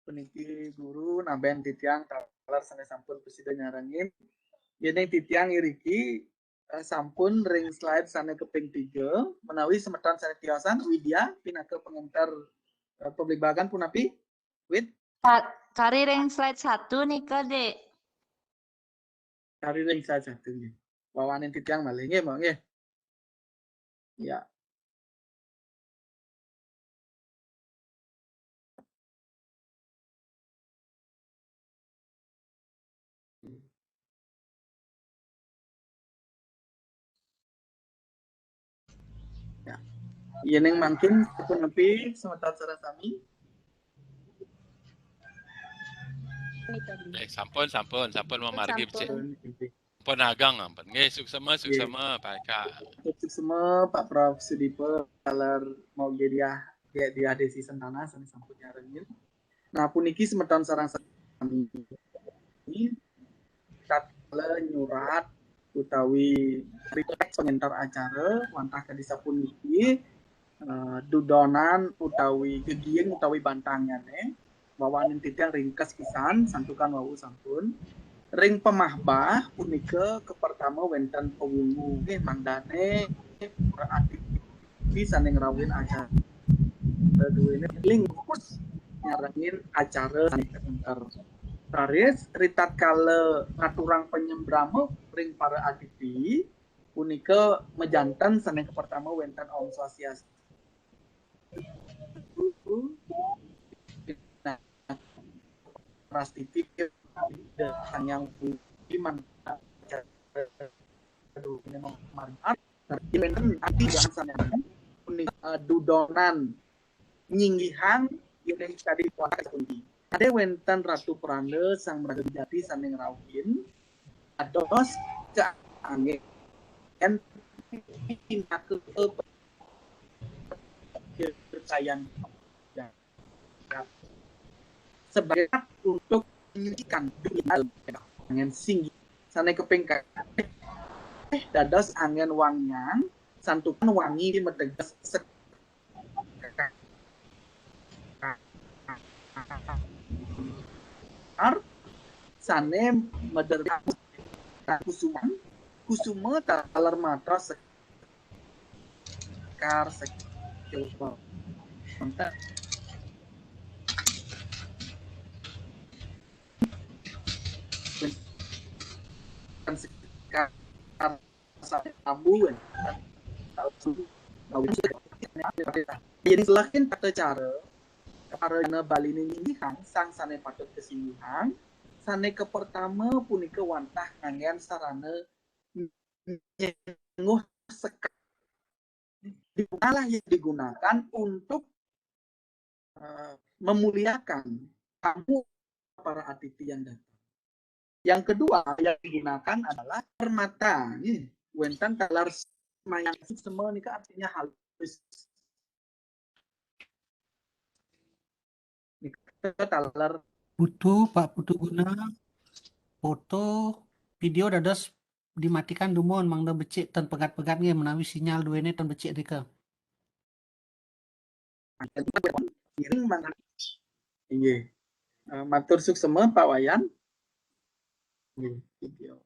Puniki guru, naben titiang taler sané sampun prasida nyarengin. Yéning titiang iriki, eh, sampun ring slide sané kaping tiga, menawi semeton sané tiosan, Widya, pinaka pangénter, eh, pabligbagan punapi? Wid? Ka-, kari ring slide satu nika, Dik. Kari ring slide satu nggih. Wawanin titiang malih nggih, Mbok, nggih. Ya. Ya. Yéning mangkin sapunapi semeton sareng sami. Eh, sampun, sampun, sampun mamargi becik. Sampun. Sampun agang ampun. Nggih, suksma, nggih, suksma, Pak Eka. Suksma, Pak Prof Sudipa, taler Mbok Diah, Diah Desi Sentana, sané sampun nyarengin. Nah, puniki semeton sareng sami tatkala nyurat utawi request pangénter acara, wantah kadi sapuniki, eh, dudonan utawi gegiing utawi bantangnyané, wawanin titiang ringkes pisan, santukan wau sampun. Ring pamahbah punika kapertama wénten pawungu, nggih, mangdané para atiti sané ngrauhin acara duéné éling fokus nyarengin acara sané kaénter. Raris ritatkala ngaturang panyembrama ring para atiti, punika majanten sané kapertama wénten Om Swastiastu. Nah, prastiti Sang Hyang Widhi mangda acara duéné mamargi. Nah, wénten ati jangan sané punika, eh, dudonan nyinggihang Yen tadi kuwi. Ade wenten Ratu Pranda Sang Maraga Jati sane ngrauhin. Ados keangen pinaka percayaan sebagai untuk menyucikan dunia dengan singgi. Sane keping kalih dados angen wangian, santukan wangi mateges sekar sane mederek kusuman, kusuma taler matos sekar sekar. Sekar sane ambu. Jadi selakin tata cara, cara Bali ini nyinggihang sang sane patut kesinggihang, sane kepertama punika wantah nganggen sarana nyenguh sekar. Malah yang digunakan untuk eh, memuliakan tamu, para atiti yang datang. Yang kedua yang digunakan adalah permata. Nih, wenten taler mayang semua nika artinya halus. Nika taler Putu, Pak Putu Guna, foto, video dados dimatikan dumun, mangda becik ten pegat-pegat nggih menawi sinyal duene ten becik nika. Ngiring mangga. Inggih. Eh, matur suksema Pak Wayan. Inggih, video.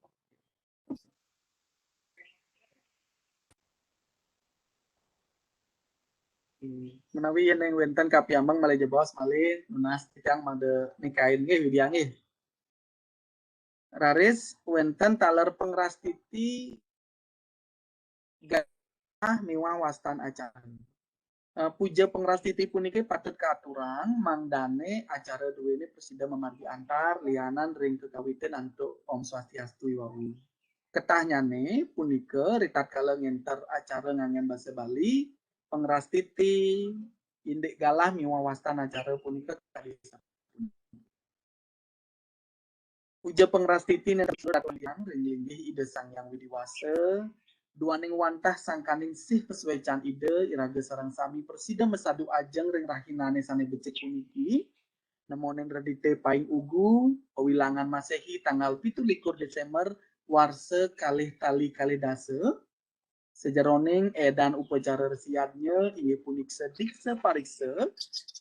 Hmm, menawi yen ing wenten kapiambeng malih jebos malih nunas titiang mangda nikain nggih Widya nggih. Raris wenten taler pangrastiti galah miwah wastan acara. Eh, puja pangrastiti puniki patut kaaturang mangdane acara duene prasida mamargi antar lianan ring kekawitin antuk Om Swastiastu iwau. Ketahnyane punika ritatkala ngenter acara nganggen basa Bali, pangrastiti, indik galah miwah wastan acara punika kadi Puja pangrastiti nentang ring linggih Ida Sang Hyang Widi Wasa, duaning wantah sangkaning sih pasuecan Ida, iraga sareng sami prasida masadu ajeng ring rahinane sane becik puniki, nemoning redite paing ugu, pawilangan Masehi tanggal pitu likur Desember warsa kalih tali kalih dasa, sajeroning edan upacara resi yadnya inggih punika diksa pariksa,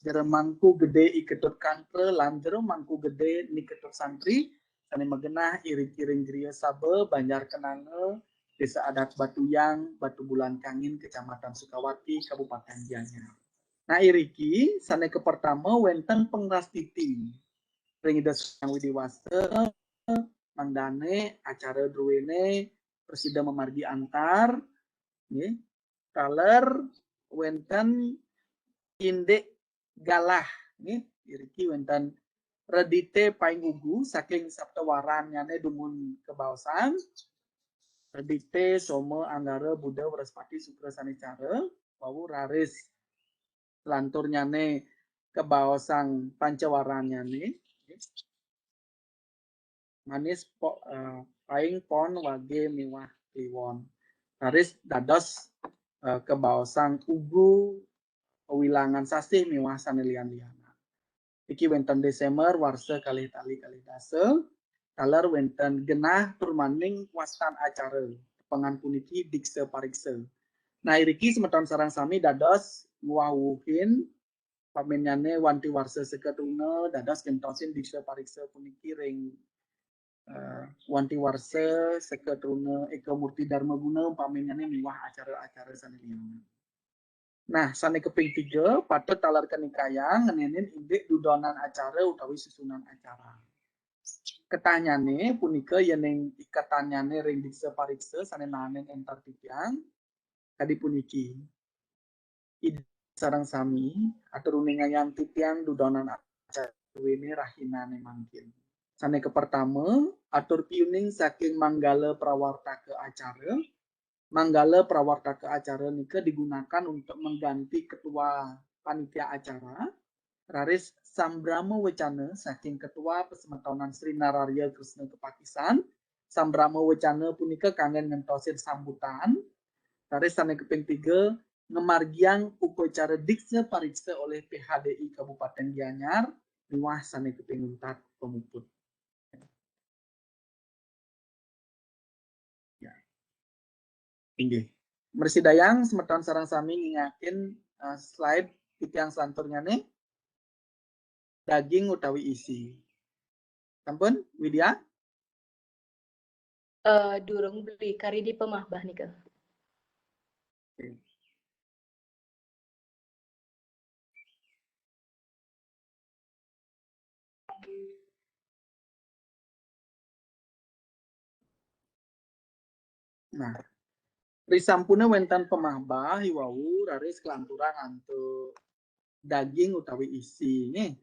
jero Mangku Gede I Ketut Kantra lan jero Mangku Gede Ni Ketut Santri, sane magenah iring-iring griya saba Banjar Kenanga, Desa Adat Batuyang, Batubulan Kangin, Kecamatan Sukawati, Kabupaten Gianyar. Nah, iriki sane kapertama wenten pangrastiti ring Ida Sang Widi Wasa, mangdane acara druene prasida mamargi antar, nggih. Taler wenten indik galah, nggih. Iriki wenten redite paing ugu saking sapta warannyane dumun kabaosang. Redite Soma Anggara Buddha Wraspati Sukra Sanicara, wau raris lanturnyane kabaosang pancawarannyane. Manis po, eh, paing pon wage miwah kliwon. Raris dados, eh, kabaosang ugu wilangan sasih miwah sane lian-lianan. Iki wenten Desember warsa kalih tali kalih dasa, taler wenten genah tur maning wastan acara. Tepengan puniki diksa pariksa. Nah, iriki semeton sareng sami dados ngwah-wuhin pamennyane wanti warsa seka truna dados gentosin diksa pariksa puniki ring, eh, wanti warsa seka truna Eka Murti Dharma Guna pamennyane miwah acara-acara sane lianan. Nah, sane kaping tiga, patut taler kanikayang ngenenin indik dudonan acara utawi susunan acara. Ketahnyane punika yening iketannyane ring diksa pariksa sane naenin entar titiang, kadi puniki. Ida sareng sami, atur uningayang titiang dudonan acara duene rahinane mangkin. Sane kapertama, atur piuning saking manggala prawartaka acara. Manggala prawartaka acara nika digunakan untuk mengganti ketua panitia acara. Raris sambrama wecana saking Ketua Pasemetonan Sri Nararya Kresna Kepakisan. Sambrama wecana punika kanggen ngentosin sambutan. Raris sane kaping tiga, ngamargiang upacara diksa pariksa olih P H D I Kabupaten Gianyar miwah sane kaping untat pamuput. Ya. Inggih. Mresidayang semeton sareng sami nyingakin, eh, slide titiang selanturnyane, daging utawi isi. Sampun, Widya? Eh, durung beli kari di pemahbah nika. Nah, risampune wenten pemahbah iwau raris kalanturang antuk daging utawi isi, nggih.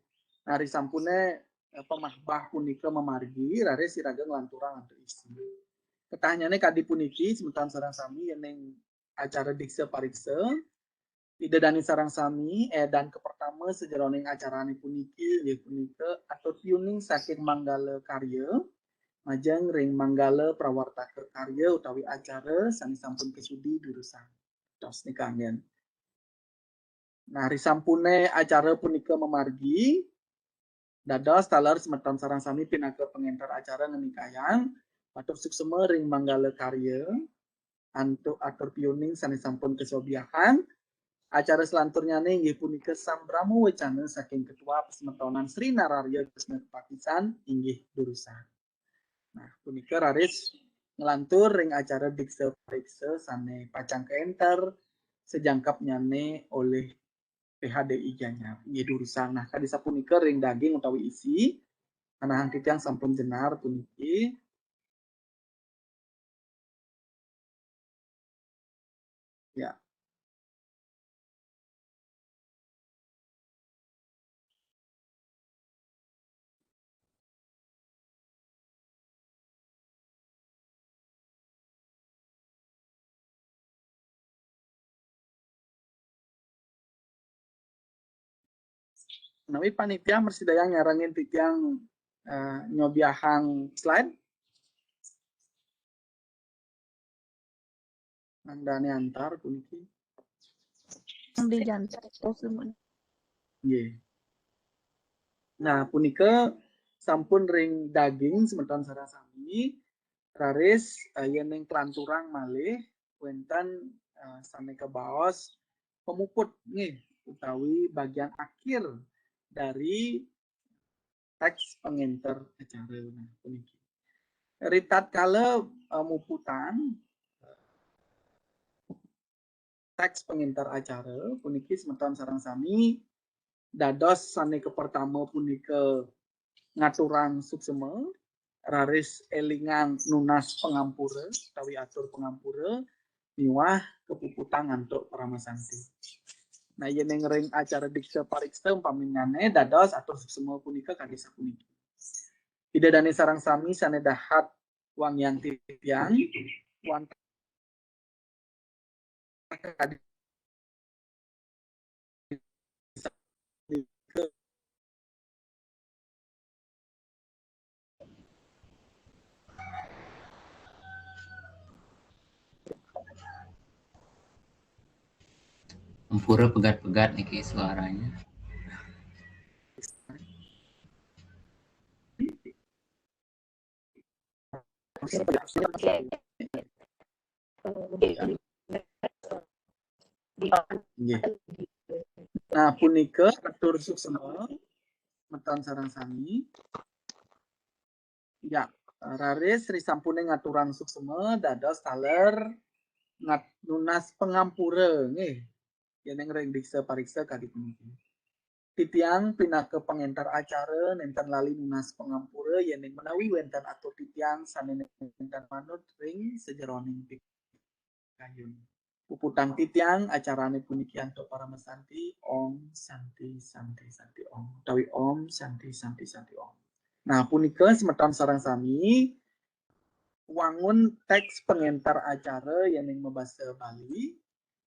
Nah, risampune, eh, pemahbah punika mamargi, raris iraga nglanturang antuk isi. Ketahnyane kadi puniki, semeton sareng sami, yening acara diksa pariksa, Ida dane sareng sami, eh, dan kapertama sajeroning acarane puniki, inggih punika atur piuning saking manggala karya, majeng ring manggala prawartaka karya utawi acara sane sampun kasudi durusang. Tos nika anggen. Nah, risampune acara punika mamargi, dados taler semeton sareng sami pinaka pangenter acara ngenikayang, matur suksma ring manggala karya, antuk atur piuning sane sampun kasobiahang. Acara selanturnyane inggih punika sambrama wecana saking Ketua Pasemetonan Sri Nararya Kresna Kepakisan, inggih durusang. Nah, punika raris nglantur ring acara diksa pariksa sane pacang kaenter sajangkepnyane olih P H D I Gianyar. Inggih durusang. Nah, kadi sapunika ring daging utawi isi, anahang titiang sampun jenar puniki. Ya. Menawi panitia mresidayang nyarengin titiang, eh, nyobiahang slide. Nang dane antar puniki. Nang di jantar. Oh, sumun. Nggih. Nah, punika sampun ring daging semeton sareng sami, raris, eh, yen ing kelanturang malih wenten, eh, sane kabaos pemuput nggih, utawi bagian akhir dari teks pangenter acara. Nah, puniki. Ritatkala, eh, muputang teks pangenter acara, puniki semeton sareng sami dados sane kapertama punika ngaturang suksma, raris elingang nunas pangampura, utawi atur pangampura, miwah kapuputang antuk paramasanti. Nah, yen ing ring acara diksa pariksa umpaminyane dados atur suksma punika kadi sapuniki. Ida dane sareng sami sane dahat wangiang titiang, wantah kadi Ampura pegat-pegat niki suaranya. Nggih. Nah, punika atur suksma semeton sareng sami. Ya, raris risampune ngaturang suksma dados taler ngat-, nunas pangampura nggih. Yen ing ring diksa pariksa kadi puniki. Titiang pinaka pangenter acara nenten lali nunas pangampura yen ing menawi wenten atur titiang sane nenten manut ring sajeroning pikayun. Puputang titiang acarane puniki antuk paramasanti. Om Santi, Santi, Santi, Om. Utawi Om Santi, Santi, Santi, Om. Nah, punika semeton sareng sami wangun teks pangenter acara yen ing mabasa Bali,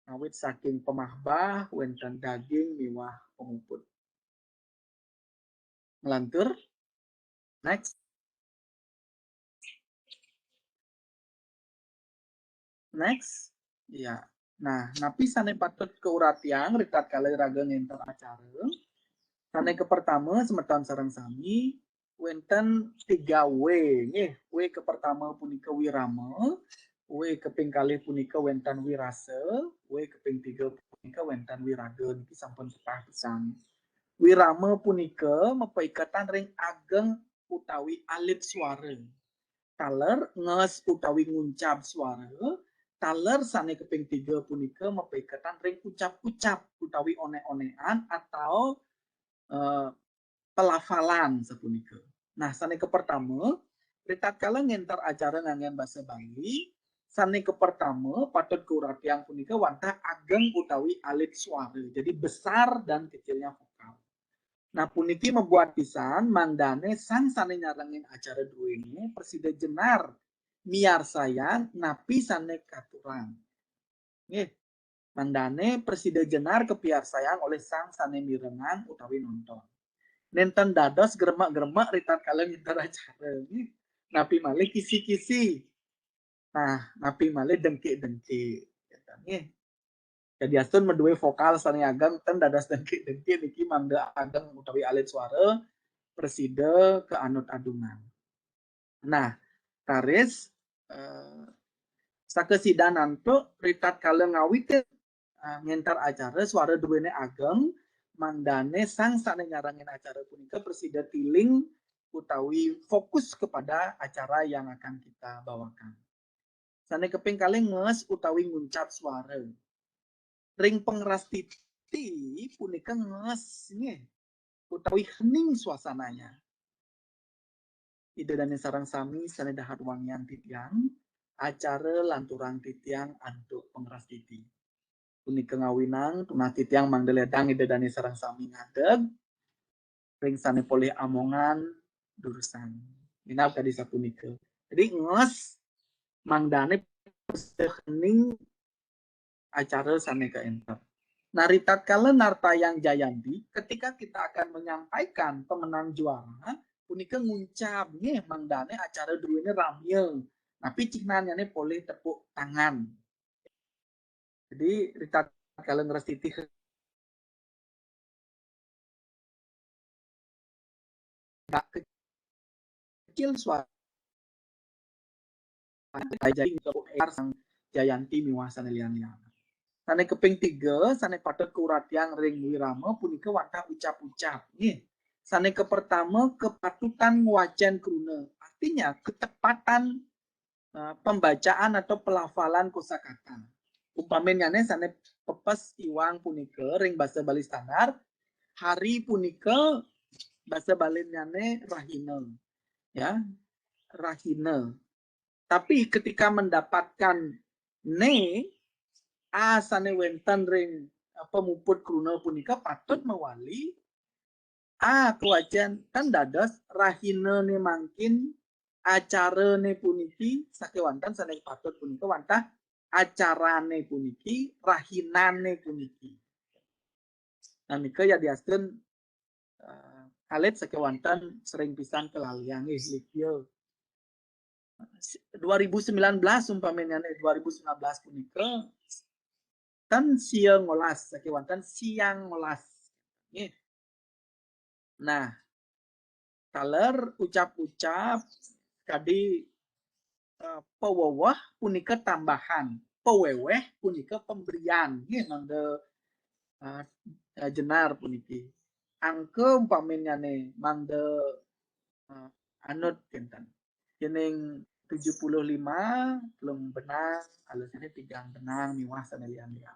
ngawit saking pamahbah, wenten daging miwah pamuput. lantur. Next. Next. Ya. Nah, napi sane patut kauratiang ritatkala iraga ngenter acara? Sane kapertama, semeton sareng sami, wenten tiga W, nggih. W kapertama punika wirama, W kaping kalih punika wenten wirasa, W kaping tiga punika wenten wiraga. Niki sampun patah pisan. Wirama punika mapaiketan ring ageng utawi alit suara. Taler nges utawi nguncab suara, taler sane kaping tiga punika mapaiketan ring ucap-ucap utawi onek-onekan atau, eh, pelafalan sapunika. Nah, sane kapertama, ritatkala ngenter acara nganggen basa Bali, sane kapertama patut kauratiang punika wantah ageng utawi alit suara. Jadi besar dan kecilnya vokal. Nah, puniki mabuat pisan mangdane sang sane nyarengin acara druene prasida jenar miarsayang napi sane katurang. Nggih. Mangdane prasida jenar kapiarsayang olih sang sane mirengang utawi nonton. Nenten dados gremek-gremek ritatkala ngenter acara. Nggih. Napi malih kisi-kisi. Nah, napi malih dengkik-dengkik. Nggih. Yadiastun madue vokal sane ageng, ten dados dengkik-dengkik niki mangda ageng utawi alit suara prasida kaanut adungan. Nah, raris, eh, sakasidan antuk ritatkala ngawitin, eh, ngenter acara, suara druene ageng, mangdane sang sane nyarengin acara punika prasida tiling utawi fokus kepada acara yang akan kita bawakan. Sane kaping kalih nges utawi nguncab suara. Ring pangrastiti punika nges nggih, utawi hening suasananya. Ida dane sareng sami sane dahat wangiang titiang, acara lanturang titiang antuk pangrastiti. Punika ngawinang tunas titiang mangda ledang Ida dane sareng sami ngadeg ring sane polih amongan durusang. Minab kadi sapunika. Jadi nges mangdane prasida hening acara sane kaenter. Nah, ritatkala nartayang jayanti, ketika kita akan menyampaikan pemenang juara, punika nguncab nggih mangdane acara druene ramya. Napi cihnanyane polih tepuk tangan. Jadi ritatkala ngrastiti kecil suara Jayanti miwah sane lian-lian. Sane kaping tiga, sane patut kauratiang ring wirama punika wantah ucap-ucap. Nggih. Sane kapertama, kepatutan ngwacen kruna. Artinya, ketepatan, eh, pembacaan atau pelafalan kosakata. Umpaminyane sane pepes iwang punika ring basa Bali standar, hari punika basa Balinyane rahina. Ya, rahina. Tapi ketika mendapatkan ne, a sane wenten ring, eh, pamuput kruna punika patut mawali a kawacen, tan dados rahinane mangkin, acarane puniki, sakewanten sane patut punika wantah acarane puniki, rahinane puniki. Nah, nika yadiastun, eh, alit sakewanten sering pisan kalaliang nggih, Likio. Dua ribu sembilan belas umpaminyane, dua ribu sembilan belas punika tan sia ngolas, sakewanten siang ngolas. Nggih. Nah, taler ucap-ucap kadi, eh, paweweh punika tambahan, paweweh punika pemberian. Nggih, mangda, eh, eh, jenar puniki. Angka umpaminyane mangda, eh, anut kinten. Yening tujuh puluh lima, telung benang, alusane tigang benang, miwah sane lian-lian.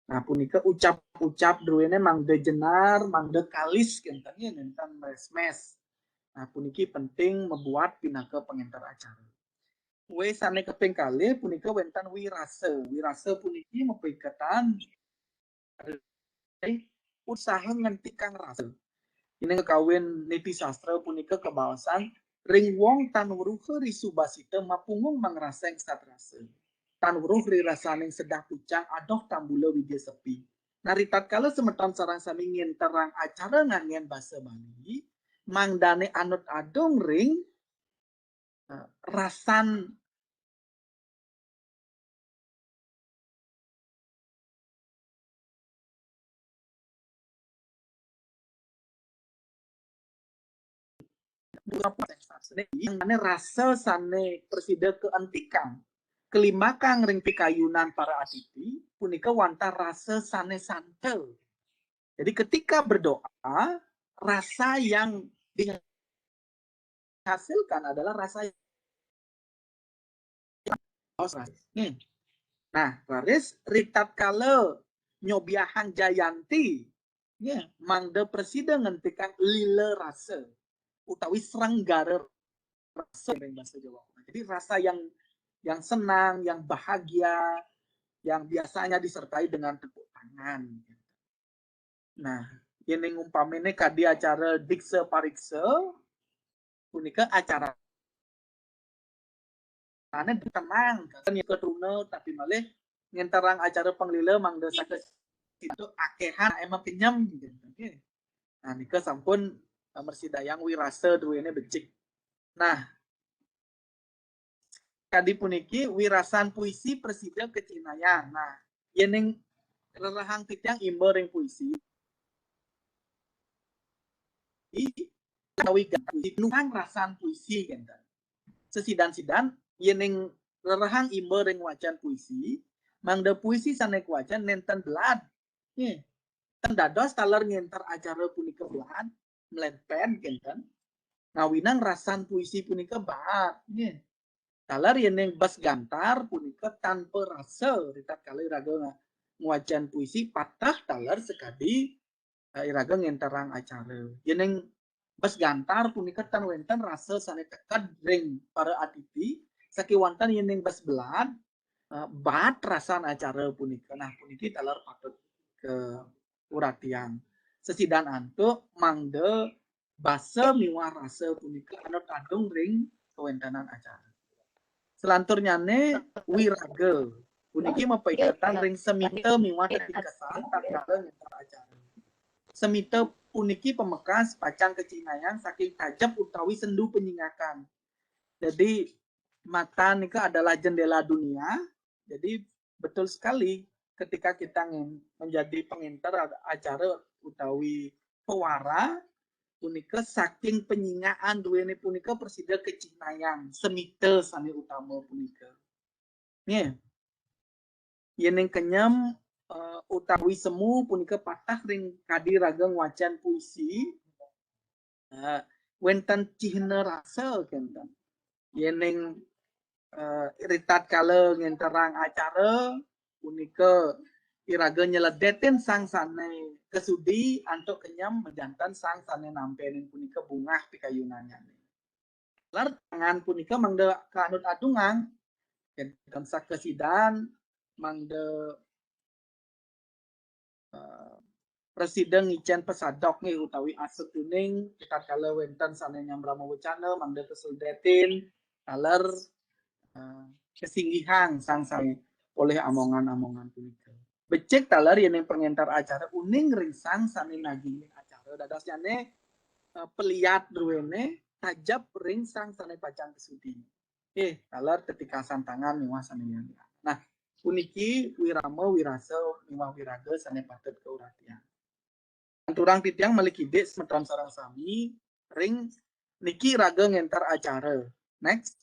Nah, punika ucap-ucap druene mangda jenar, mangda kalis kinten, nenten mes-mes. Nah, puniki penting mabuat pinaka pangenter acara. Weh, sane kaping kalih punika wenten wirasa. Wirasa puniki mapaiketan usaha ngentikang rasa. Ine kawin niti sastra punika kabaosan, "Ring wong tan weruha risu basita mapunggung mangraseng satrasa. Tan weruh ri rasaning sedah pucang adoh tambula widya sepi." Nah, ritatkala semeton sareng sami ngenterang acara nganggen basa Bali, mangdané anut adung ring, eh, rasan yang mana rasa sané presida keentikan, kalimbakang ring pikayunan para atiti, punika wantah rasa sané santa. Jadi ketika berdoa, rasa yang dihasilkan adalah rasa. Hmm. Nah, raris ritatkala nyobiahang jayanti, ya, mangda presida ngentikang lila rasa utawi srenggara rasa ring bahasa Jawa. Jadi rasa yang yang senang, yang bahagia, yang biasanya disertai dengan tepuk tangan. Nah, yéning umpaminé kadi acara diksa pariksa, punika acara ane tenang, kan ya ketruna, tapi malih ngenterang acara panglila mangda saking itu akéhan emang kenyem gitu. Oke. Nah, nika sampun, eh, mresidayang wirasa duwéné becik. Nah, kadi puniki wirasan puisi presida kacihnayang. Nah, yéning rerehang titiang imba ring puisi, utawi puisi nuhang rasan puisi kénten. Sesidan-sidan yéning rerehang imba ring wacan puisi, mangda puisi sané kawacan nénten belad. Nggih. Ten dados taler ngénter acara punika belad, mlempén kénten. Ngawinang rasan puisi punika baat, nggih. Taler yéning bes gantar punika tanpa rasa, ritatkala iraga nga-, ngwacan puisi patah taler sakadi, eh, iraga ngénterang acara. Yéning bes gantar punika tan wénten rasa sané teked ring para atiti, sakéwanten yéning bes belad, eh, baat rasan acara punika. Nah, puniki taler patut kauratiang. Sesidan antuk mangda basa miwah rasa punika anut adung ring kawéntenan acara. Selanturnyané wiraga puniki mapaiketan ring semita miwah tetingkesan tatkala ngénter acara. Semita puniki pamekas pacang kacihnayang saking tajep utawi sendu panyingakan. Jadi mata nika adalah jendela dunia. Jadi betul sekali ketika kita ngin-, menjadi pengenter ad-, acara utawi pewara punika saking panyingakan duwéné punika presida kacihnayang semita sané utama punika. Nggih. Yéning kenyem, eh, utawi semu punika patah ring kadi raga ngwacan puisi. Eh, wénten cihna rasa kénten. Yéning, eh, ritatkala ngénterang acara punika iraga nyeledetin sang sané kasudi antuk kenyem majanten sang sané nampénin punika bungah pikayunannyané. Lar tangan punika mangda kaanut adungang, kénten sakesidan mangda, eh, presida ngicén pasadok nggih utawi asatuning ritatkala wénten sané nyambrama wecana mangda kaseledetin taler, eh, kasinggihang sang sané olih amongan-amongan punika. Becik taler yéning pangénter acara uning ring sang sané nagingin acara. Dadosnyané, eh, peliat duwéné tajep ring sang sané pacang kasudi. Eh, taler tetikasan tangan miwah sané lian-lian. Nah, puniki wirama wirasa miwah wiraga sané patut kauratian. Aturang titiang malih kidik semeton sareng sami ring niki raga ngénter acara. Next.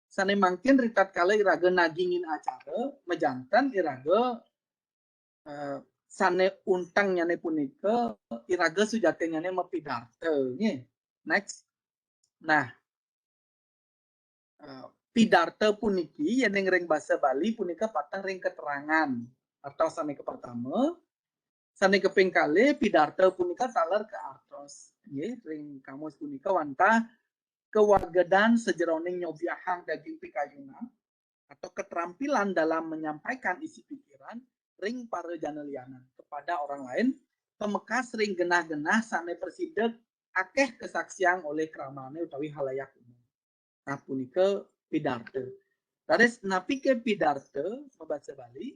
Sané mangkin ritatkala iraga nagingin acara, majanten iraga, eh, sané untengnyané punika iraga sujatinnyané mapidarta, nggih. Next. Nah, eh, pidarta puniki yéning ring basa Bali punika pateh ring keterangan. Artos sané kapertama, sané kaping kalih pidarta punika taler kaartos. Nggih, ring kamus punika wantah kawagedan sajeroning nyobiahang daging pikayunan atau keterampilan dalam menyampaikan isi pikiran ring para jana lianan kepada orang lain, pamekas ring genah-genah sané prasida akéh kasaksiang olih kramané utawi halayak umum. Nah, punika pidarta. Raris napiké pidarta mabasa Bali?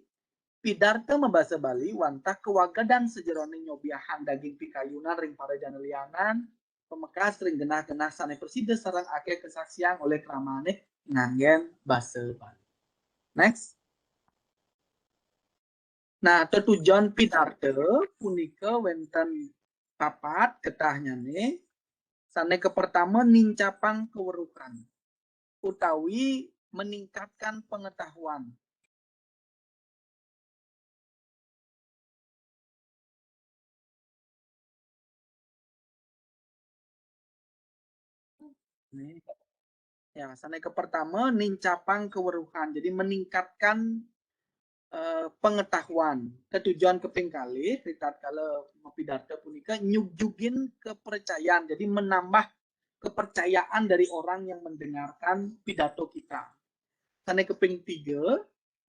Pidarta mabasa Bali wantah kawagedan sajeroning nyobiahang daging pikayunan ring para jana lianan, pemekas ring genah-genah sane prasida sareng akeh kasaksiang olih kramane nganggen basa Bali. Next. Nah, tetujon pidarta punika wenten papat ketahnyane. Sane kapertama, nincapang kaweruhan utawi meningkatkan pengetahuan. Nih. Ya, sane kapertama, nincapang kaweruhan. Jadi meningkatkan eh, pengetahuan. Tetujon kaping kalih, ritatkala mapidarta punika nyugjugin kepercayaan. Jadi menambah kepercayaan dari orang yang mendengarkan pidato kita. Sane kaping tiga,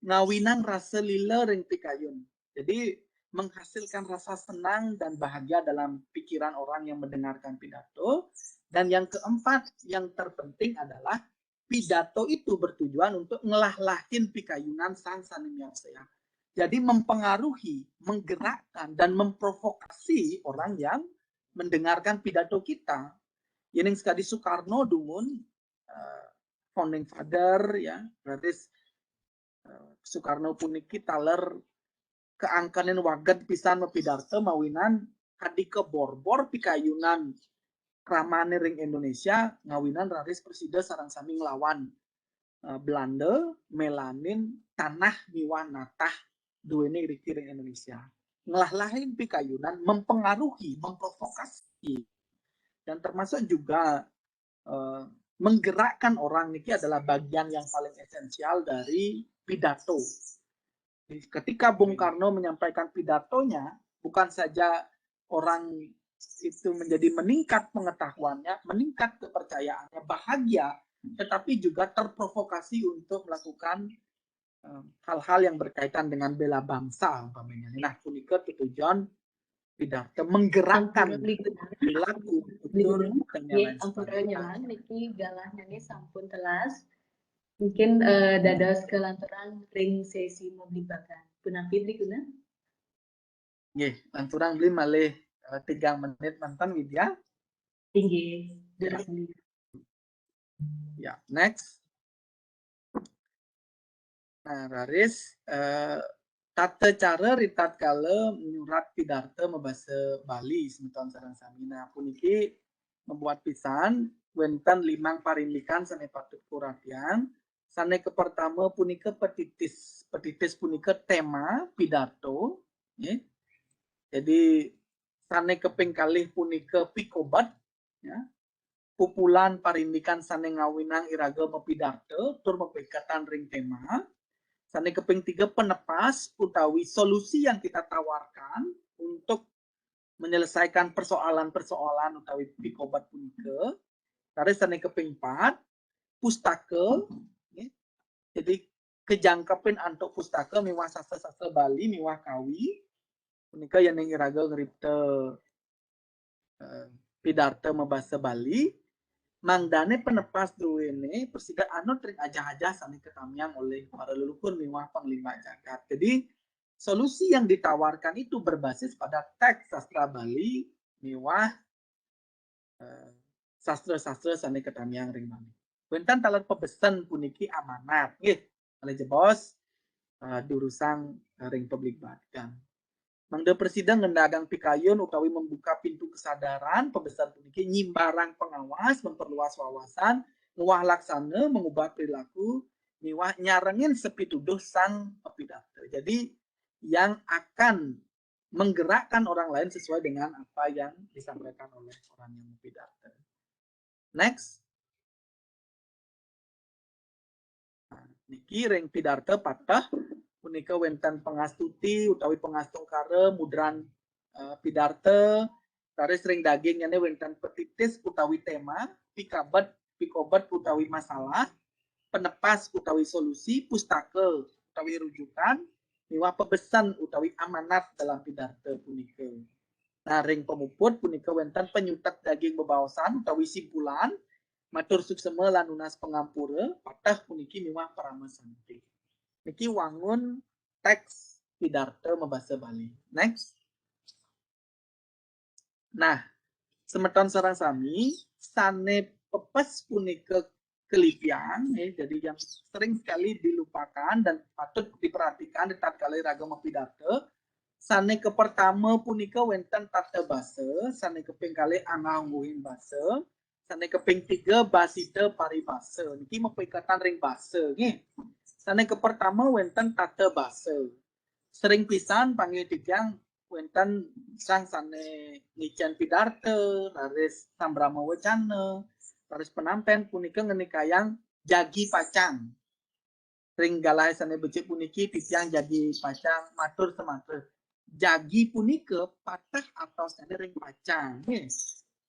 ngawinang rasa lila ring pikayun. Jadi menghasilkan rasa senang dan bahagia dalam pikiran orang yang mendengarkan pidato. Dan yang keempat, yang terpenting adalah pidato itu bertujuan untuk ngelahlah-lahin pikayunan sang sane miarsayang. Jadi mempengaruhi, menggerakkan, dan memprovokasi orang yang mendengarkan pidato kita. Yening sakadi Soekarno dumun, eh, founding father, ya, berarti eh, Soekarno puniki taler kaangkenin waged pisan mapidarta mawinan kadi kaborbor pikayunan kramane ring Indonesia, ngawinan raris prasida sareng sami nglawan eh, Belanda, melanin tanah miwah natah duene riki ring Indonesia. Ngelahlah-lahin pikayunan, mempengaruhi, memprovokasi, dan termasuk juga eh, menggerakkan orang niki adalah bagian yang paling esensial dari pidato. Ketika Bung Karno menyampaikan pidatonya, bukan saja orang itu menjadi meningkat pengetahuannya, meningkat kepercayaannya, bahagia, tetapi juga terprovokasi untuk melakukan eh, hal-hal yang berkaitan dengan bela bangsa umpamanya. Nah, punika tetujon pidarta menggerakkan perilaku, tutur, dan yang lain sebagainya. Niki galahnya ini sampun telas. Mungkin eh, dados kelanturan ring sesi mablibakan. Punapi Bli Kuna? Nggih, lanturang Bli malih eh, tigang menit manten, Widya. Inggih, ya. Ya, next. Nah, raris eh, tata cara ritatkala nyurat pidarta mabasa Bali, semeton sareng sami. Nah, puniki mabuat pisan wenten limang parindikan sane patut kuratian. Sane kapertama punika petitis. Petitis punika tema pidato, nggih. Jadi sane kaping kalih punika pikobet, ya. Pupulan parindikan sane ngawinang iraga mapidarta tur mapikatan ring tema. Sane kaping tiga, penepas utawi solusi yang kita tawarkan untuk menyelesaikan persoalan-persoalan utawi pikobet punika. Raris sane kaping empat, pustaka, nggih. Jadi kajangkepin antuk pustaka miwah sastra-sastra Bali miwah kawi. Punika yening iraga ngripta eh, pidarta mabasa Bali, mangdane penepas druene prasida anut ring ajah-ajah sane katamiang olih para leluhur miwah panglimbak jagat. Jadi solusi yang ditawarkan itu berbasis pada teks sastra Bali miwah eh, sastra-sastra sane katamiang ring Bali. Wenten taler pabesen puniki amanat, nggih. Malih jebos eh, durusang ring pabligbagan. Mangda prasida ngendagang pikayun utawi membuka pintu kesadaran, pabesen puniki nyimbarang pengawas, memperluas wawasan, ngwah laksana, mengubah perilaku, miwah nyarengin sapituduh sang mapidarta. Jadi yang akan menggerakkan orang lain sesuai dengan apa yang disampaikan oleh orang yang mapidarta. Next. Nah, niki ring pidarta pateh punika wenten pangastuti utawi pangastungkara, mudran eh, pidarta, raris ring dagingnyane wenten petitis utawi tema, pikabet, pikobet utawi masalah, penepas utawi solusi, pustaka utawi rujukan, miwah pabesen utawi amanat dalam pidarta punika. Nah, ring pamuput punika wenten panyutet daging bebaosan utawi simpulan, matur suksema lan nunas pangampura, pateh puniki miwah parama santi. Niki wangun teks pidarta mabasa Bali. Next. Nah, Semeton sareng sami, sane pepes punika kelipiang, ya, jadi yang sering sekali dilupakan dan patut diperhatikan tatkala raga mapidarta. Sane kapertama punika wenten tata basa, sane kaping kalih angah ungguhing basa, sane kaping tiga basita paribasa. Niki mapaiketan ring basa, nggih. Sane kapertama wenten tata basa. Sering pisan panggih titiang wenten sang sane ngicen pidarta, raris sambrama wacana, raris penampen punika ngenikayang jagi pacang. Ring galah sane becik puniki titiang jagi pacang matur semanten. Jagi punika pateh atosnyane ring pacang. Nggih.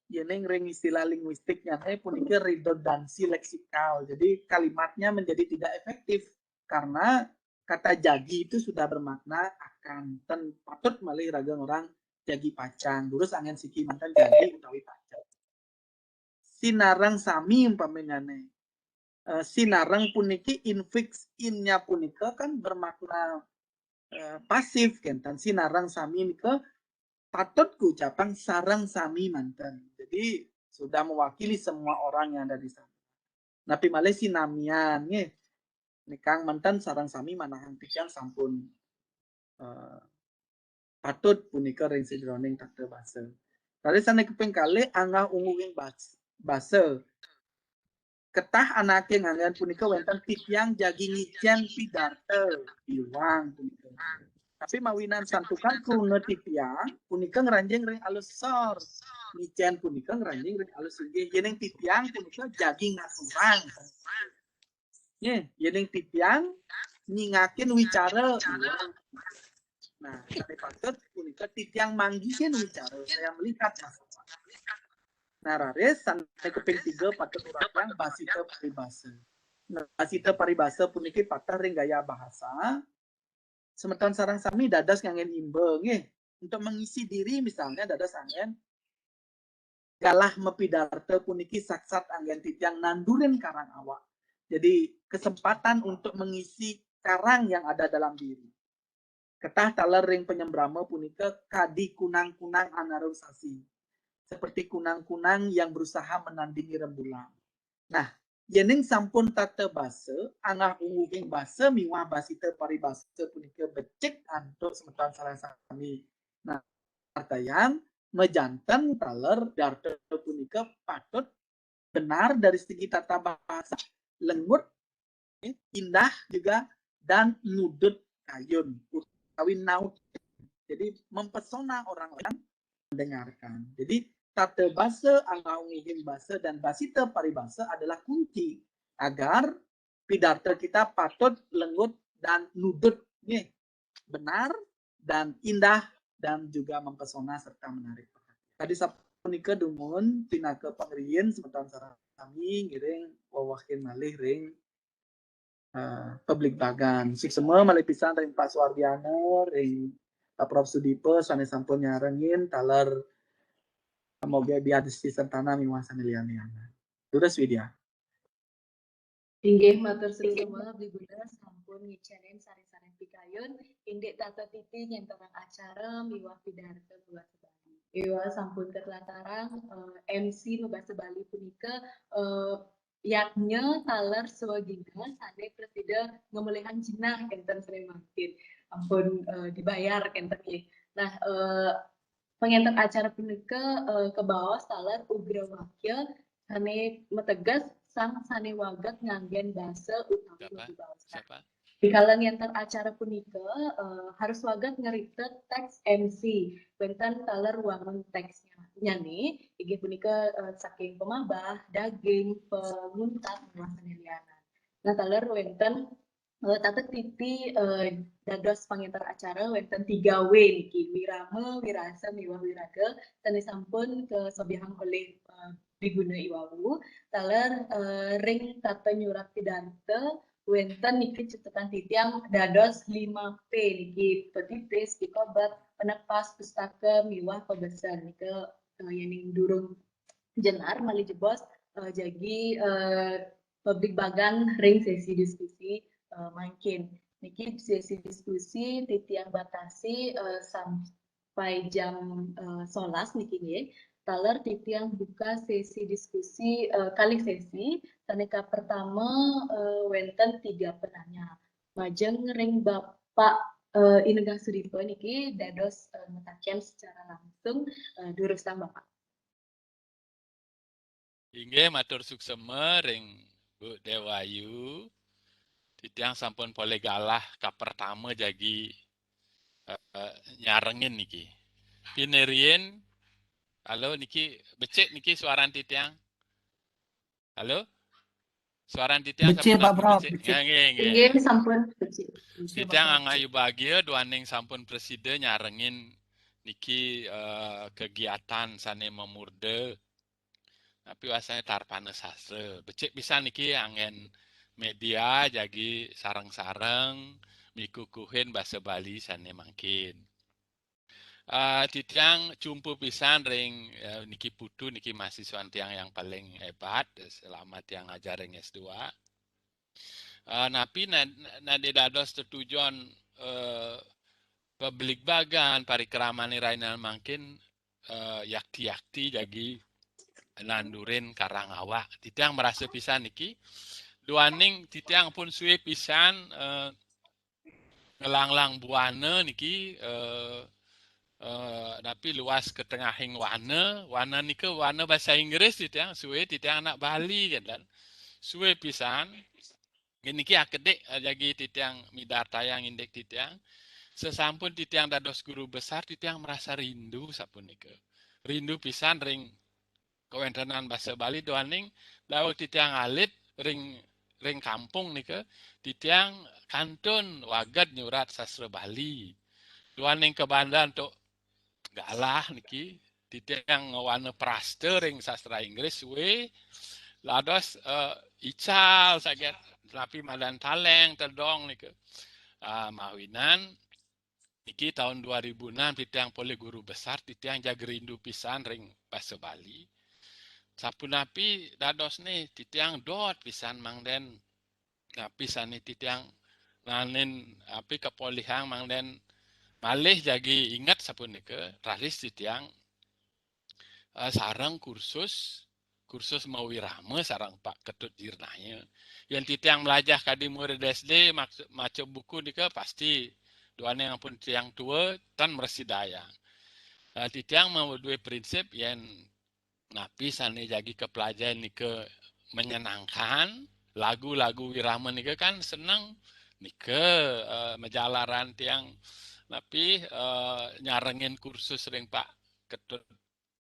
Yening ring istilah linguistiknyane punika redundansi leksikal. Jadi kalimatnya menjadi tidak efektif karena kata jagi itu sudah bermakna akan, ten patut malih raga ngorang jagi pacang. Durus anggen siki manten jagi utawi pacang. Sinareng sami umpamanyane. Eh, sinareng puniki infix in-nya punika kan bermakna eh, pasif kenten. Sinareng sami nika patut kuucapang sareng sami manten. Jadi sudah mewakili semua orang yang ada di sana. Napi malih sinamian nggih. Nikang manten sareng sami manahang titiang sampun eh, patut punika ring sajeroning tata basa. Raris sane kaping kalih angah ungguhing bas-, basa. Ketah anake nganggen punika wenten titiang jagi ngicen pidarta iwang punika. Tapi mawinan santukan kruna titiang punika ngranjing ring alus sor. Ngicen punika ngranjing ring alus linggih. Yening titiang punika jagi ngaturang. Nggih, yening titiang nyingakin wicara iwang. Nah, sane patut punika titiang manggihin wicara, saya melihat masalah. Nah, raris sane kaping tiga patut uratiang basita paribasa. Nah, basita paribasa puniki pateh ring gaya bahasa. Semeton sareng sami dados nganggen imba nggih. Untuk mengisi diri misalnya dados anggen galah mapidarta puniki saksat anggen titiang nandurin karang awak. Jadi kesempatan untuk mengisi karang yang ada dalam diri. Ketah taler ring panyembrama punika kadi kunang-kunang anarum sasi. Seperti kunang-kunang yang berusaha menandingi rembulan. Nah, yening sampun tata basa, angah ungguhing basa miwah basita paribasa punika becik antuk semeton sareng sami. Nah, artayang majanten taler darta punika patut benar dari segi tata bahasa, lengut, indah juga, dan nudut kayun utawi naut. Jadi mempesona orang lain mendengarkan. Jadi tata basa, angah ungguhing basa, dan basita paribasa adalah kunci agar pidarta kita patut, lengut, dan nudut, nggih, benar dan indah dan juga mempesona serta menarik perhatian. Tadi sapunika dumun pinaka pangriin semeton sareng sami ngiring wewehin malih ring eh, pabligbagan. Suksma malih pisan ring Pak Suwardiana, ring Pak Prof Sudipa sane sampun nyarengin taler Moge Biadesti Sentana miwah sane lian-lianan. Durus Widya. Inggih matur suksma Bli Guna sampun ngicenin sareng-sareng pikayun indik tata titi ngenterang acara miwah pidarta mabasa Bali. Miwah sampun katlatarang eh, M C mabasa Bali punika eh, yadnya taler swagina sane prasida ngamolihang jinah kenten sane mangkin. Ampun eh, dibayar kenten nggih. Nah, eh, pangenter acara punika eh, kabaos taler ugrawakya sane mateges sang sane wageg nganggen basa utawi Siapa? wibaosan. Siapa? Rikala ngenter acara punika eh, harus wageg ngrikta teks M C wenten taler wangun teksnya. Nyane inggih punika eh, saking pamahbah, daging, panguntat, miwah sane lianan. Nah, taler wenten eh, tata titi eh, dados pangenter acara wenten tiga W niki, wirama, wirasa, miwah wiraga sane sampun kasobyahang olih eh, Bli Guna iwau. Taler eh, ring tata nyurat pidarta wenten niki catetan titiang dados lima P niki, petitis, pikobet, penepas, pustaka, miwah pabesen. Nika eh, yening durung jenar malih jebos eh, jagi eh, pabligbagan ring sesi diskusi eh, mangkin. Niki sesi diskusi titiang batasi eh, sampai jam eh, solas niki nggih. taler titiang buka sesi diskusi, eh, kalih sesi, sane kapertama, eh, wenten tiga penanya. Majeng ring Bapak, eh, Inengah Sudipa niki dados, eh, mataken secara langsung, eh, durusang Bapak. Inggih, matur suksema ring Bu Dewayu. Titiang sampun polih galah kapertama jagi, eh, nyarengin niki. Piniriin, halo niki, becik niki suaran titiang. Halo? Suaran titiang Becik, sampun Pak apa Prof, becik? becik. Ya, nggih, nggih. Inggih, sampun becik. Becik, Titiang Pak Prof. angayu bagia duaning sampun prasida nyarengin niki, eh, kegiatan sane mamurda. Tapi wasane Tarpana Sastra. Becik pisan niki anggen media jagi sareng-sareng mikukuhin basa Bali sane mangkin. Eh, titiang cumpu pisan ring, eh, niki Putu niki mahasiswan tiang yang paling hebat selama tiang ngajar ring S dua. Eh, napi na-, nade dados tetujon, eh, pabligbagan parikramane rainal mangkin, eh, yakti-yakti jagi nandurin karang awak. Titiang marasa pisan niki duaning titiang pun suwe pisan, eh, ngelanglang buana niki, eh, eh, napi luas ketengahing wana, wana nika wana basa Inggris titiang, suwe titiang anak Bali kan. Suwe pisan. Niki akedik, eh, jagi titiang midartayang indik titiang. Sesampun titiang dados guru besar, titiang marasa rindu sapunika. Rindu pisan ring kawentenan basa Bali duaning daweg titiang alit ring, ring kampung nika, titiang kantun waged nyurat sastra Bali. Duaning kabandan antuk galah niki, titiang ngwana prasta ring sastra Inggris suwe, dados, eh, ical saget, napi madan taleng, tedong nika. Ah, mawinan niki taun dua ribu enam titiang polih guru besar, titiang jag rindu pisan ring basa Bali. Sapunapi dadosne titiang dot pisan mangden napi sane titiang naenin api kapolihang mangden malih jagi inget sapunika, raris titiang, eh, sareng kursus, kursus mawirama sareng Pak Ketut Jirnaya. Yen titiang mlajah kadi murid S D, mak-, maca buku nika pasti duaning ampun tiang tua, tan mrasidayang. Eh, titiang maduwe prinsip yen napi sane jagi kaplajahin nika menyenangkan, lagu-lagu wirama nika kan seneng, nika, eh, majalaran tiang napi, eh, nyarengin kursus ring Pak Ketut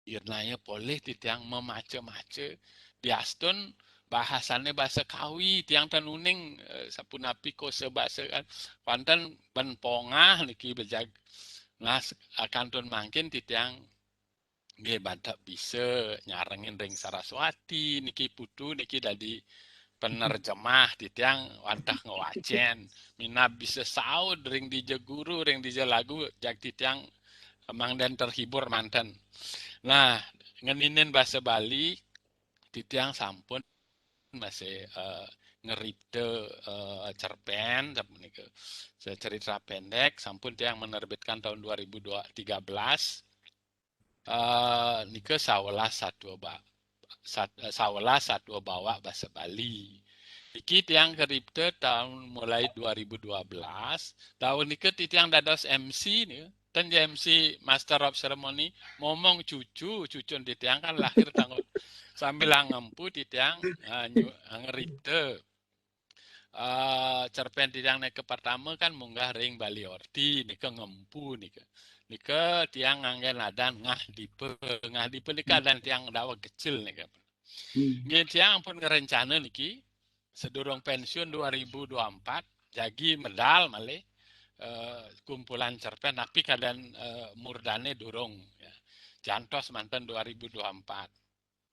Jirnaya polih titiang mamaca-maca. Diastun bahasane basa Kawi, tiang tan uning, eh, sapunapi kosa basa kan. Wantah ben pongah niki bejag. Nah, s-, kantun mangkin titiang nggih bantak bisa nyarengin ring Saraswati niki Putu niki dadi penerjemah, titiang wantah ngwacen, minab bisa saud ring dija guru, ring dija lagu, jag titiang mangden terhibur manten. Nah, ngeninin basa Bali, titiang sampun masih, eh, ngeripta, eh, cerpen sapunika. Cerita pendek sampun tiang menerbitkan tahun dua ribu tiga belas. Eh, nika sawelas satua ba-, sat-, eh, sawelas satua bawak basa Bali. Niki tiang karipta tahun mulai dua ribu dua belas. Tahun nika titiang dados M C nika. Ten ja M C, Master of Ceremony, momong cucu, cucun titiang kan lahir tanggal sambil ngempu titiang, eh, nyu-, ngeripta. Eh, cerpen titiang nika pertama kan munggah ring Bali Orti, nika ngempu nika. Nika tiang ngangge nadan Ngah Dipa. Ngah Dipa nika adan tiang daweg kecil nika. Nggih, tiang ampun ngerencana niki, sedurung pensiun dua ribu dua empat, jagi medal malih, eh, kumpulan cerpen, tapi keadaan, eh, murdane durung, ya. Jantos manten dua ribu dua empat.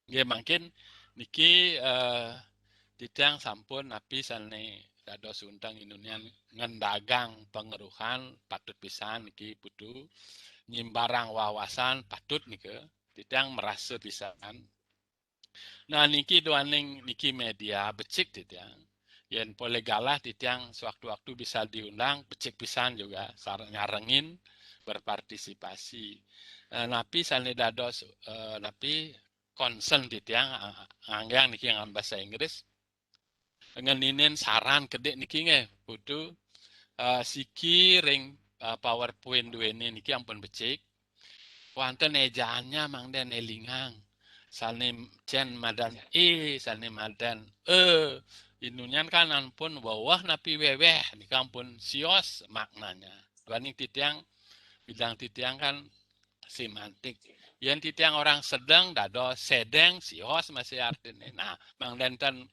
Nggih, mangkin niki, eh, titiang sampun napi sane dados unteng inunian ngendagang pengeruhan patut pisan niki Putu, nyimbarang wawasan patut nika, titiang merasa pisan. Nah, niki duaning niki media becik titiang. Yen polih galah titiang sewaktu-waktu bisa diundang, becik pisan juga sar-, nyarengin berpartisipasi. Eh, napi sane dados, eh, napi concern titiang, eh, ngangge niki nganggen basa Inggris. Ngeninin saran kedik niki nggih, Putu, eh, siki ring, eh, PowerPoint duene niki ampun becik. Wenten ejaannya mangda elingang. Sane cen madan E, sane madan E. Inunyan kan ampun weweh napi weweh, nika ampun sios maknanya. Duaning titiang, bidang titiang kan semantik. Yen titiang orang sedeng, dados sedeng, sios masih artine. Nah, mangda enten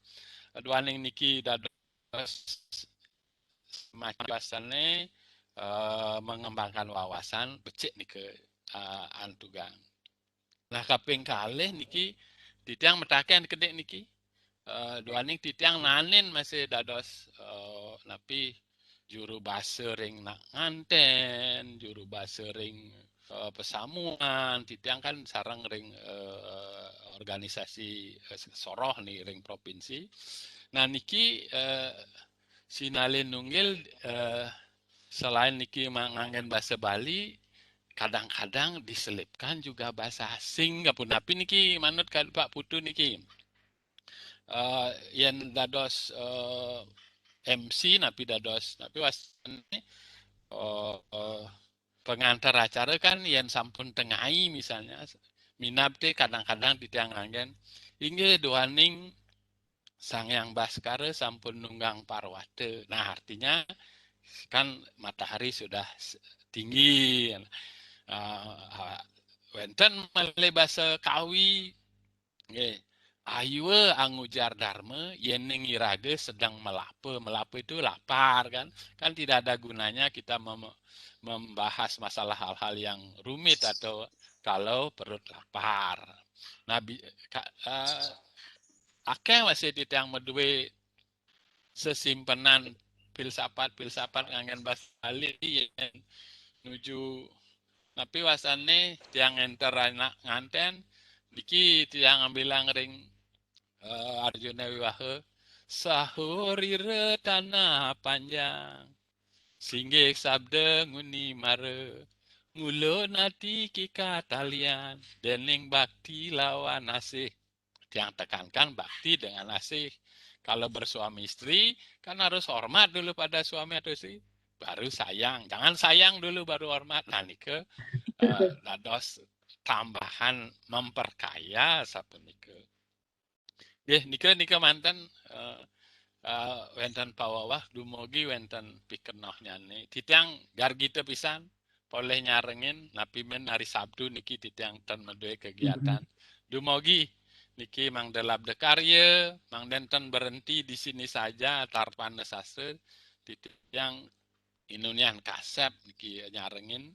duaning niki dados semacam basane, eh, mengembangkan wawasan, becik nika, eh, antugang. Nah, kaping kalih niki titiang mataken kedik niki, eh, duaning titiang nanin masih dados, eh, napi, juru basa ring nak nganten, juru basa ring, eh, pesamuan, titiang kan sareng ring, eh, organisasi, eh, soroh ni ring provinsi. Nah, niki, eh, sinalih nunggil, eh, selain niki ma-, nganggen basa Bali, kadang-kadang diselipkan juga bahasa asing. Punapi niki manut ka Pak Putu niki? Eh, yen dados, eh, M C napi dados, napi wastane, eh, eh, pengantar acara kan yen sampun tengai misalnya, minab te kadang-kadang titiang nganggen, "Inggih duaning Sang Hyang Baskara sampun nunggang parwata." Nah, artinya kan matahari sudah s-, tinggi. Ah, ah, wenten malih basa Kawi, nggih. "Ayua angujar dharma, yening iraga sedang melapa." Melapa itu lapar, kan? Kan tidak ada gunanya kita mem-, membahas masalah hal-hal yang rumit atau kalau perut lapar. Nah, bi-, ka-, eh, akeh masih titiang madue sesimpenan filsafat-filsafat nganggen basa Bali yen nuju napi wastane tiang ngenter anak nganten, niki tiang ngambilang ring, eh, Arjuna Wiwaha, "Saha rira tanah panjang, singgih sabda nguni mara, ngulun ati kika talian, dening bakti lawan asih." Tiang tekankan bakti dengan asih. Kalau bersuami istri, kan harus hormat dulu pada suami atau istri, baru sayang. Jangan sayang dulu baru hormat. Nah, nika, eh, dados tambahan memperkaya sapunika. Nggih, nika, nika manten, eh, eh, wenten paweweh, dumugi wenten pikenohnyané. Titiang gargita pisan, polih nyarengin, napi men hari Sabtu niki titiang ten madue kegiatan. Dumugi niki mangda labda karya, mangda ten berhenti di sini saja, Tarpana Sastra, titiang inunian kasep niki nyarengin,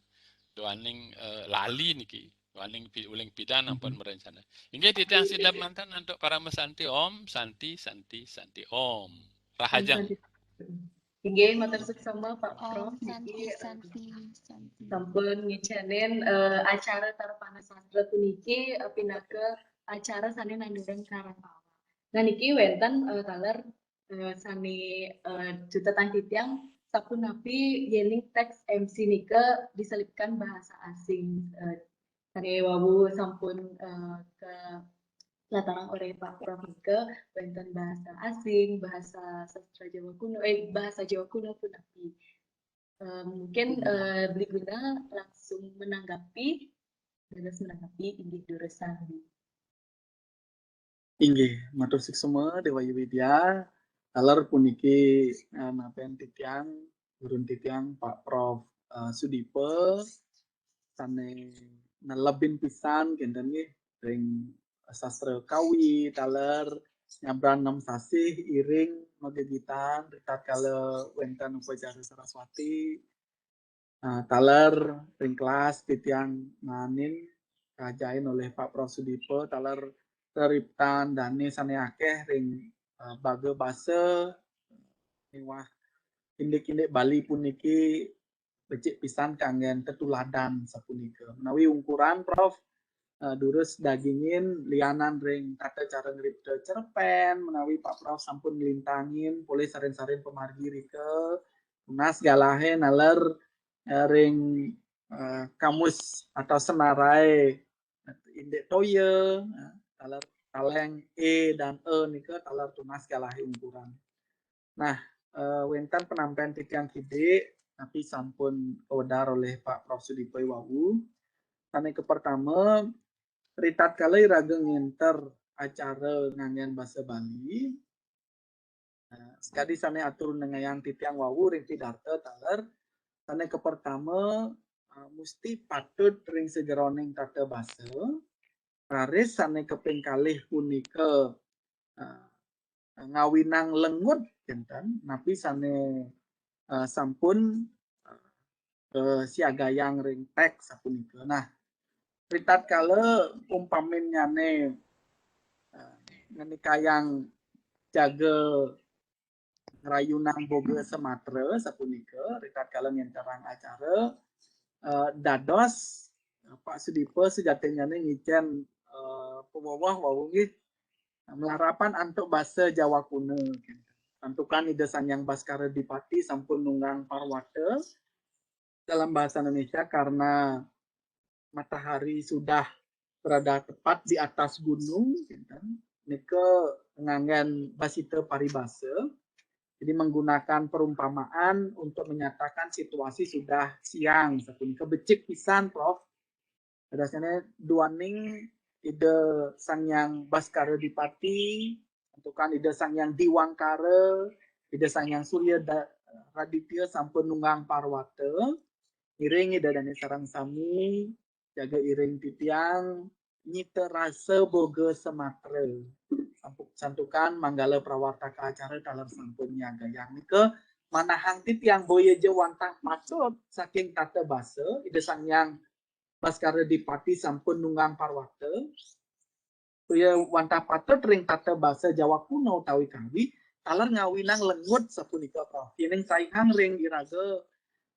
duaning, eh, lali niki, duaning pi-, uling pidan ampun merencana. Inggih titiang sida manten antuk parama santi, Om Santi, Santi, Santi, Om. Rahajeng. Inggih, matur suksma Pak Prof. Om Santi, niki, eh, Santi, Santi. Sampun ngicenin, eh, acara Tarpana Sastra puniki, eh, pinaka acara sane nanduring karang awak. Nah, niki wenten, eh, taler, eh, sane, eh, cutetang titiang sapunapi yening teks M C nika diselipkan bahasa asing, eh, sane wau sampun, eh, kalatarang olih Pak Prof nika, wenten bahasa asing, bahasa sastra Jawa kuno, eh, bahasa Jawa kuno punapi. Eh, mungkin, eh, Beli Guna langsung menanggapi, dados menanggapi inggih durus sami. Inggih, matur suksma Dewa Yu Widya. Taler puniki, eh, napen titiang, gurun titiang Pak Prof, eh, Sudipa, sane nelebin pisan kenten nggih ring sastra Kawi, taler nyabran nem sasih iring magegitan ritatkala wenten upacara Saraswati. Ah, taler ring kelas titiang nanin kajain olih Pak Prof Sudipa, taler reriptan dane sane akeh ring, ah, baga basa miwah indik-indik Bali puniki becik pisan kanggen tetuladan sapunika. Menawi ungkuran, Prof, eh, durus dagingin lianan ring tata cara ngripta cerpen, menawi Pak Prof sampun nglintangin polih sarin-sarin pamargi rika, tunas galahe naler, eh, ring, eh, kamus atau senarai indik toya, eh, taler taleng e dan e nika taler tunas galahé ungkuran. Nah, eh, wénten penampén titiang kidik, napi sampun kawedar olih Pak Prof Sudipa wau. Sané kapertama, ritatkala iraga ngénter acara nganggén basa Bali, eh, sakadi sané atur nengayang titiang wau ring pidarta taler, sané kapertama, eh, musti patut ring sajeroning tata basa, raris sané kaping kalih punika, eh, ngawinang lengut kinten, napi sané, eh, sampun, eh, kasiagayang ring téks sapunika. Nah, ritatkala umpaminnyané, eh, ngenikayang jaga ngrayunang boga samatra sapunika, ritatkala ngénterang acara, eh, dados, eh, Pak Sudipa sujatinnyané ngicén, eh, pawewa wau nggih, malarapan antuk basa Jawa Kuna. Santukan Ida Sang Hyang Baskara Dipati sampun nunggang parwata, dalam bahasa Indonesia, karena matahari sudah berada tepat di atas gunung, kinten, nika nganggén basita paribasa. Jadi menggunakan perumpamaan untuk menyatakan situasi sudah siang, sapunika becik pisan, Prof. Dadosnyané duaning Ida Sang Hyang Baskara Dipati, santukan Ida Sang Hyang Diwangkara, Ida Sang Hyang Surya Da-, Raditya sampun nunggang parwata, ngiring Ida dané sareng sami, jaga iring titiang, nyita rasa boga samatra. Sampu-, santukan manggala prawartaka acara taler sampun nyagayang nika manahang titiang boya ja wantah patut saking tata basa, Ida Sang Hyang Baskara Dipati sampun nunggang parwata. Boya wantah patut ring tata basa Jawa Kuna utawi Kawi, taler ngawinang lengut sapunika, Prof. Yéning saihang ring iraga,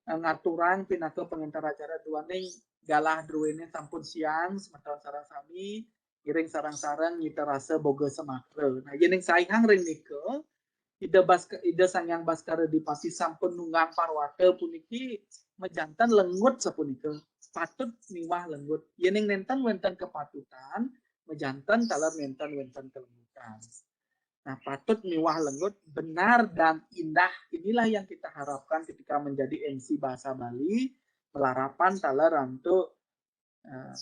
eh, ngaturang pinaka pangénter acara duaning galah druéné sampun siang, semeton sareng sami, ngiring sareng-sareng nyita rasa boga samatra. Nah, yéning saihang ring nika, Ida Baska-, Ida Sang Hyang Baskara Dipati sampun nunggang parwata puniki majanten lengut sapunika. Patut miwah lengut. Yéning nénten wénten kapatutan, majanten taler nénten wénten kalengutan. Nah, patut miwah lengut, benar dan indah, inilah yang kita harapkan ketika menjadi M C bahasa Bali, malarapan taler antuk, eh,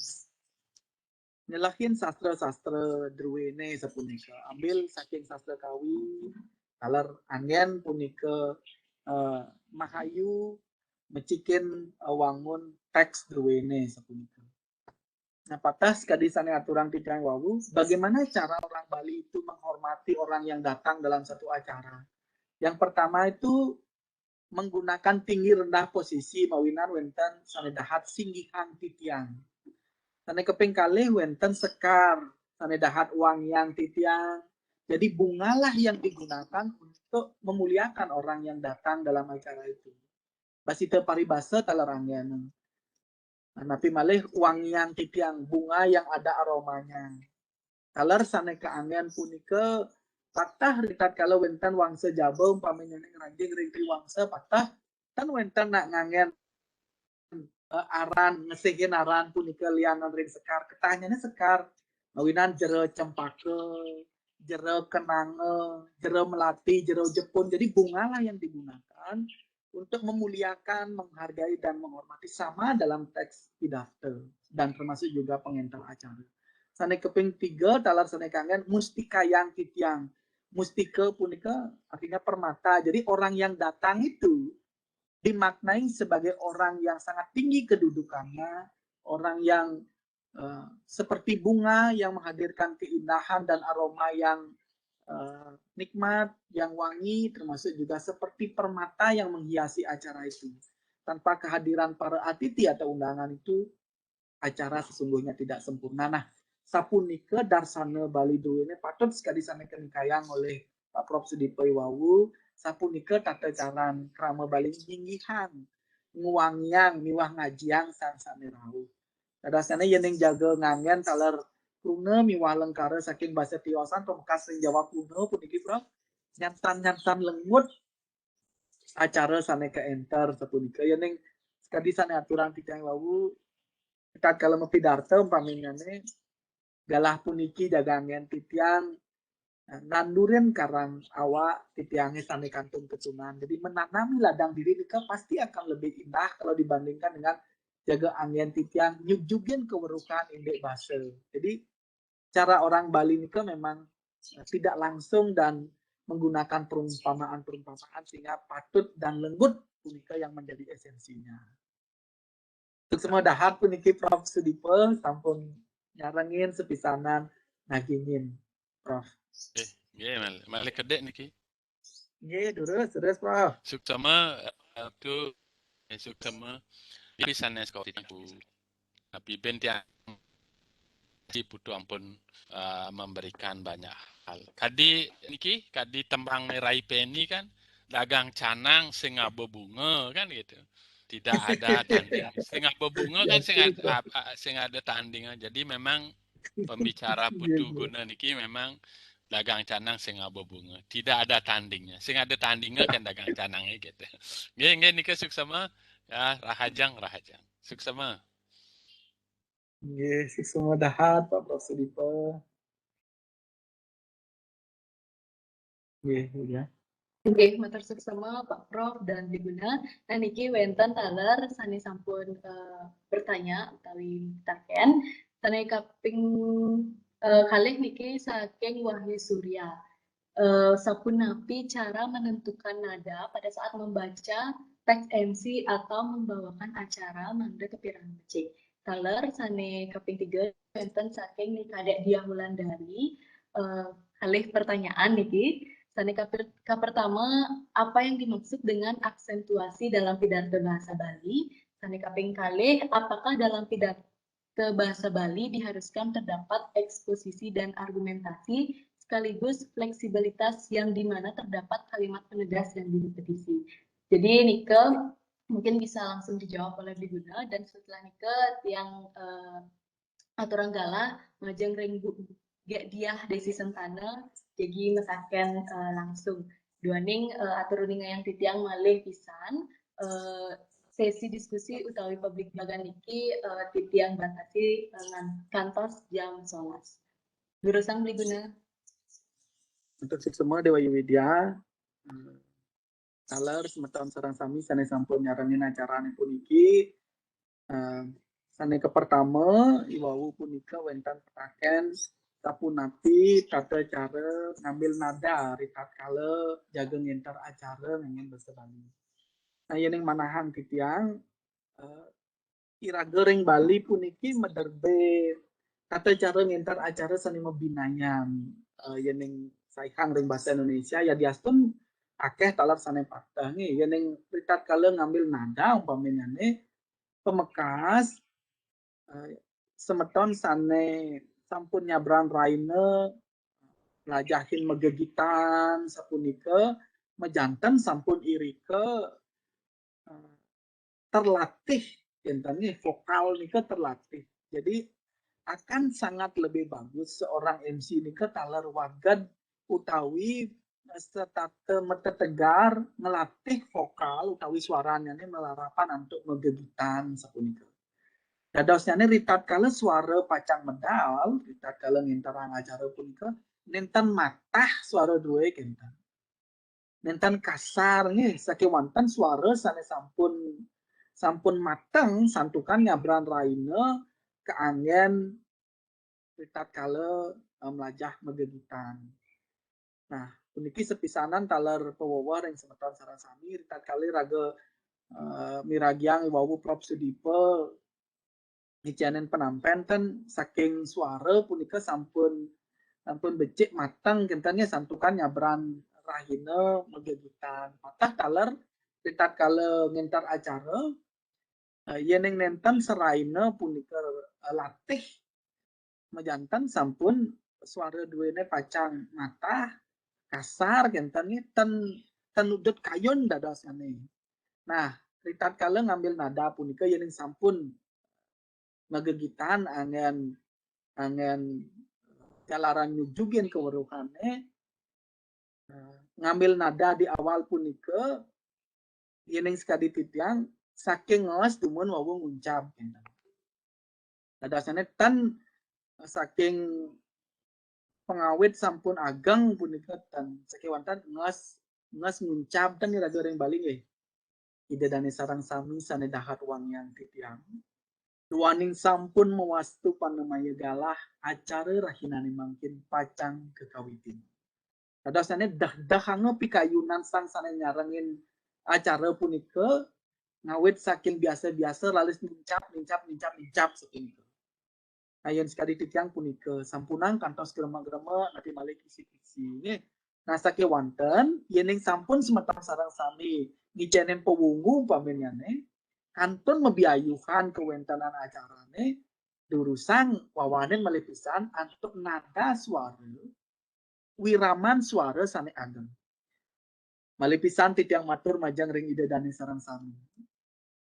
nyelehin sastra-sastra druéné sapunika. Ambil saking sastra Kawi, taler anggén punika, eh, mahayu mecikin, eh, wangun téks druéné sapunika. Nah, patah sekadi sané aturang titiang wau, bagaimana cara orang Bali itu menghormati orang yang datang dalam satu acara? Yang pertama itu menggunakan tinggi rendah posisi, mawinan wénten sané dahat singgihang titiang. Sané kaping kalih wénten sekar, sané dahat wangiang titiang. Jadi bungalah yang digunakan untuk memuliakan orang yang datang dalam acara itu. Basita paribasa taler anggén. Nah, napi malih wangiang titiang, bunga yang ada aromanya. Taler sané kaanggén punika patah ritatkala wénten wangsa jaba umpamine ngranjing ring triwangsa patah, ten wénten nak nganggén, eh, aran, ngesihin aran punika lianan ring sekar, ketahnyané sekar. Mawinan jero cempaka, jero kenanga, jero melati, jero jepun. Jadi bungalah yang digunakan untuk memuliakan, menghargai, dan menghormati sama dalam teks pidato dan termasuk juga pengénter acara. Sané kaping tiga, taler sané kaanggén mustikayang titiang. Mustika punika artinya permata. Jadi orang yang datang itu dimaknai sebagai orang yang sangat tinggi kedudukannya, orang yang, eh, seperti bunga yang menghadirkan keindahan dan aroma yang, eh, nikmat, yang wangi, termasuk juga seperti permata yang menghiasi acara itu. Tanpa kehadiran para atiti atau undangan itu, acara sesungguhnya tidak sempurna. Nah, sapunika darsana Bali druéné patut sekadi sané kanikayang olih Pak Prof Sudipa wau, sapunika tata caran krama Bali nyinggihang, ngwangiang miwah ngajiang sang sané rauh. Dadosnyané yéning jaga nganggén taler kruna miwah lengkara saking basa tiosan pamekas ring Jawa Kuna puniki, Prof, nyantan-nyantan lengut acara sané kaénter sapunika. Yéning tadi sane aturang titiang wau, tatkala mapidarta umpamane, galah puniki jaga anggen titiang, eh, nandurin karang awak titiange sane kantun kesuman. Jadi menanami ladang diri nika pasti akan lebih indah kalau dibandingkan dengan jaga anggen titiang nyujugin keweruhan indik basa. Jadi cara orang Bali nika memang, eh, tidak langsung dan menggunakan perumpamaan-perumpamaan sehingga patut dan lembut punika yang menjadi esensinya. Suksma dahat puniki Prof Sudipa sampun nyarengin sepisanan nagingin, Prof. Eh, nggih, mal-, malih kedek niki. Nggih, durus, durus, Prof. Suksma, eh, tu, eh, suksma. Tapi sanes kok tiang pu. Tapi ben tiang si putu ampun, eh, memberikan banyak hal. Kadi niki, kadi tembang Rai Peni kan, dagang canang sing ngaba bunga kan gitu. Tidak ada tanding. Sing ngaba bunga kan sing ada, sing ada tanding. Jadi memang pembicara putu guna niki memang dagang canang sing ngaba bunga. Tidak ada tandingnya. Sing ada tandingnya kan dagang canangnya gitu. Nggih, nggih nika suksma. Ya, rahajeng, rahajeng. Suksma. Nggih, suksma dahat Pak Prof Sudipa. Nggih, ya. Nggih, matur suksma Pak Prof dan Bli Guna. Nah, niki wenten taler sane sampun, eh, bertanya utawi taken. Sane kaping, eh, kalih niki saking Wahyu Surya. Eh, sapunapi cara menentukan nada pada saat membaca teks M C atau membawakan acara mangda kepirengang becik? Taler sane kaping tiga wenten saking Ni Kadek Diah Wulandari, eh, kalih pertanyaan niki. Sane kaper-, kapertama, apa yang dimaksud dengan aksentuasi dalam pidarta bahasa Bali? Sane kaping kalih, apakah dalam pidarta bahasa Bali diharuskan terdapat eksposisi dan argumentasi sekaligus fleksibilitas yang di mana terdapat kalimat penegas dan direpetisi? Jadi nika mungkin bisa langsung dijawab oleh Bli Guna dan setelah nika tiang, eh, aturang galah majeng ring Bu Gek Diah Desi Sentana, jadi mataken, eh, langsung. Duaning, eh, atur uningayang titiang malih pisan, eh, sesi diskusi utawi publik bagan niki, eh, titiang batasi, eh, ngan-, kantos jam sebelas. Durusang Bli Guna. Untuk suksma Dewa Yuwidya, eh, taler semeton sareng sami sane sampun nyarengin acarane puniki. Eh, sane kapertama, iwau punika wenten petaken sapunapi tata cara ngambil nada ritatkala jaga ngenter acara nganggen basa Bali. Nah, yening manahang titiang, eh, iraga ring Bali puniki maderbe tata cara ngenter acara sane mabinayan, eh, yening saihang ring basa Indonesia, yadiastun akeh taler sane pateh nggih. Yening ritatkala ngambil nada umpamane pamekas, eh, semeton sane sampun nyabran raina mlajahin magegitan sapunika majanten sampun irika, eh, terlatih, enten nggih, vokal nika terlatih. Jadi akan sangat lebih bagus seorang M C nika taler waged utawi setata matetegar ngelatih vokal utawi suaranyane malarapan antuk magegitan sapunika. Dadosnyane ritatkala suara pacang medal, ritatkala ngenterang acara punika, nenten matah suara due kenten. Nenten kasar nggih, sakewanten suara sane sampun, sampun mateng santukan nyabran raina kaanggen ritatkala, eh, mlajah magegitan. Nah, puniki sepisanan taler paweweh ring semeton sareng sami, ritatkala raga, eh, miragiang iwau Prof Sudipa ngicenin penampen ten saking suara punika sampun, sampun becik mateng kenten nggih santukan nyabran rahina magegitan. Patah taler ritatkala ngenter acara, eh, yening nenten seraina punika, eh, latih majanten sampun suara duene pacang matah, kasar kenten nggih, ten, ten udut kayun dadosane. Nah, ritatkala ngambil nada punika yening sampun magegitan anggen, anggen jalaran nyujugin kaweruhane, eh, ngambil nada di awal punika, yening sakadi titiang, saking ngelas dumun wau nguncab. Dadosnyané ten saking pangawit sampun ageng punika ten sakéwanten ngelas ngelas nguncab ten iraga ring Bali nggih. Ida dané sareng sami sané dahat wangian titiang. Duaning sampun mawastu panamaya galah, acara rahinané mangkin pacang kakawitin. Dadosnyané dah-dahanga pikayunan sang sané nyarengin acara punika ngawit saking biasa-biasa raris nincap, nincap, nincap, nincap sapunika. Nah, yén sakadi titiang punika sampunang kantos grema-grema napi malih kisi-kisi. Nggih. Nah, sakéwanten yéning sampun semeton sareng sami ngicénin pawungu umpaminyané, kantun mabiayuhan kawéntenan acarané, durusang wawanin malih pisan antuk nada suara, wiraman suara sané ageng. Malih pisan titiang matur majeng ring Ida dané sareng sami.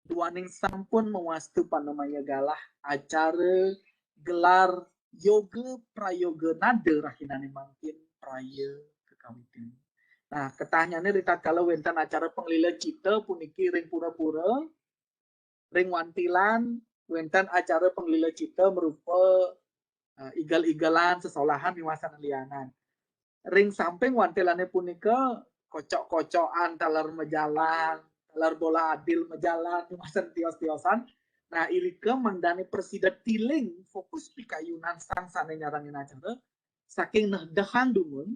Duaning sampun mawastu panamaya galah acara gelar yoga prayoga nada rahinané mangkin praya kakawitin. Nah, ketahnyané ritatkala wénten acara panglila cita puniki ring pura-pura, ring wantilan wénten acara panglila cita marupa eh, igel-igelan, sesolahan miwah sané lianan. Ring samping wantilané punika kocok-kocokan taler majalan, taler bola adil majalan, miwah sané tios-tiosan. Nah, irika mangdané prasida tiling fokus pikayunan sang sané nyarengin acara saking nehdehan dumun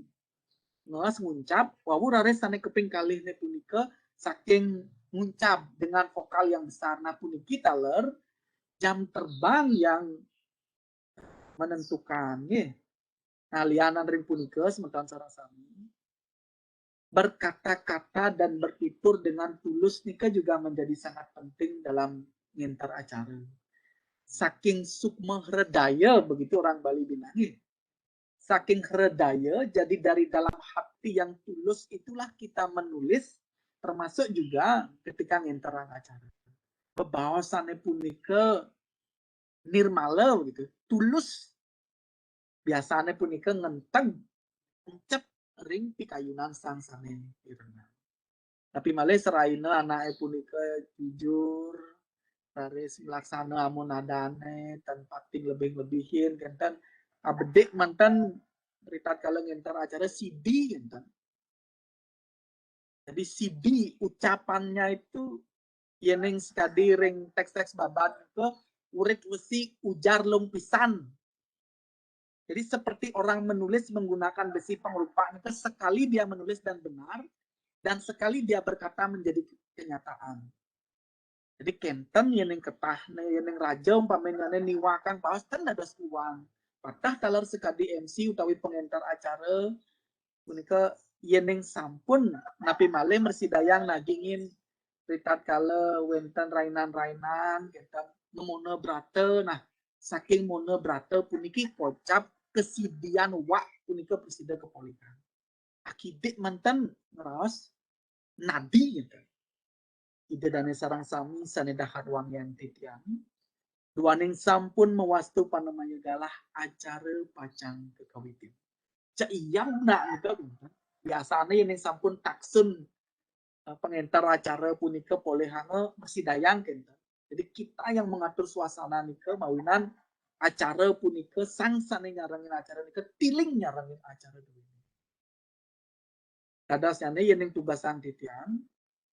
ngelas nguncab, wau raris sané kaping kalihné punika saking nguncab dengan vokal yang besar. Nah, puniki taler jam terbang yang menentukan nggih. Nah, lianan ring punika semeton sareng sami, berkata-kata dan bertutur dengan tulus nika juga menjadi sangat penting dalam nginter acara. Saking sukma hredaya begitu orang Bali bilang nggih. Saking hredaya, jadi dari dalam hati yang tulus itulah kita menulis, termasuk juga ketika nginterang acara. Bebaosané punika nirmala begitu, tulus. Biasané punika ngenteg encep ring pikayunan sang sané mirengang. Tapi malih seraina anaké punika jujur, raris mlaksana amun adané, tan pati nglebih-lebihin, kénten abedik manten ritatkala nginter acara sidi kénten. Jadi sidi ucapannya itu yéning sakadi ring teks-teks babad ke urit wesi ujar lung pisan. Jadi seperti orang menulis menggunakan besi pangrupa nika, sekali dia menulis dan benar, dan sekali dia berkata menjadi kenyataan. Jadi kénten yéning ketah, yéning raja umpaminnyané niwakang baos ten dados iwang. Patah taler sakadi M C utawi pangénter acara punika yéning sampun napi malih mrasidayang nagingin ritatkala wénten rainan-rainan, kénten ngemuna brata. Nah, saking muna brata puniki kocap kasidian wak punika prasida kapolihan. Akidik manten ngraos nadi kénten. Ida dané sareng sami sané dahat wangian titiang. Duaning sampun mawastu panamaya galah acara pacang kakawitin. Cek iyam nak nika kénten. Biasané yéning sampun taksun eh, pangénter acara punika polihanga mrasidayang kénten. Jadi kita yang mengatur suasana nika mawinan acara punika sang sané nyarengin acara nika tiling nyarengin acara duwéné. Dadosnyané yéning tugasang titiang,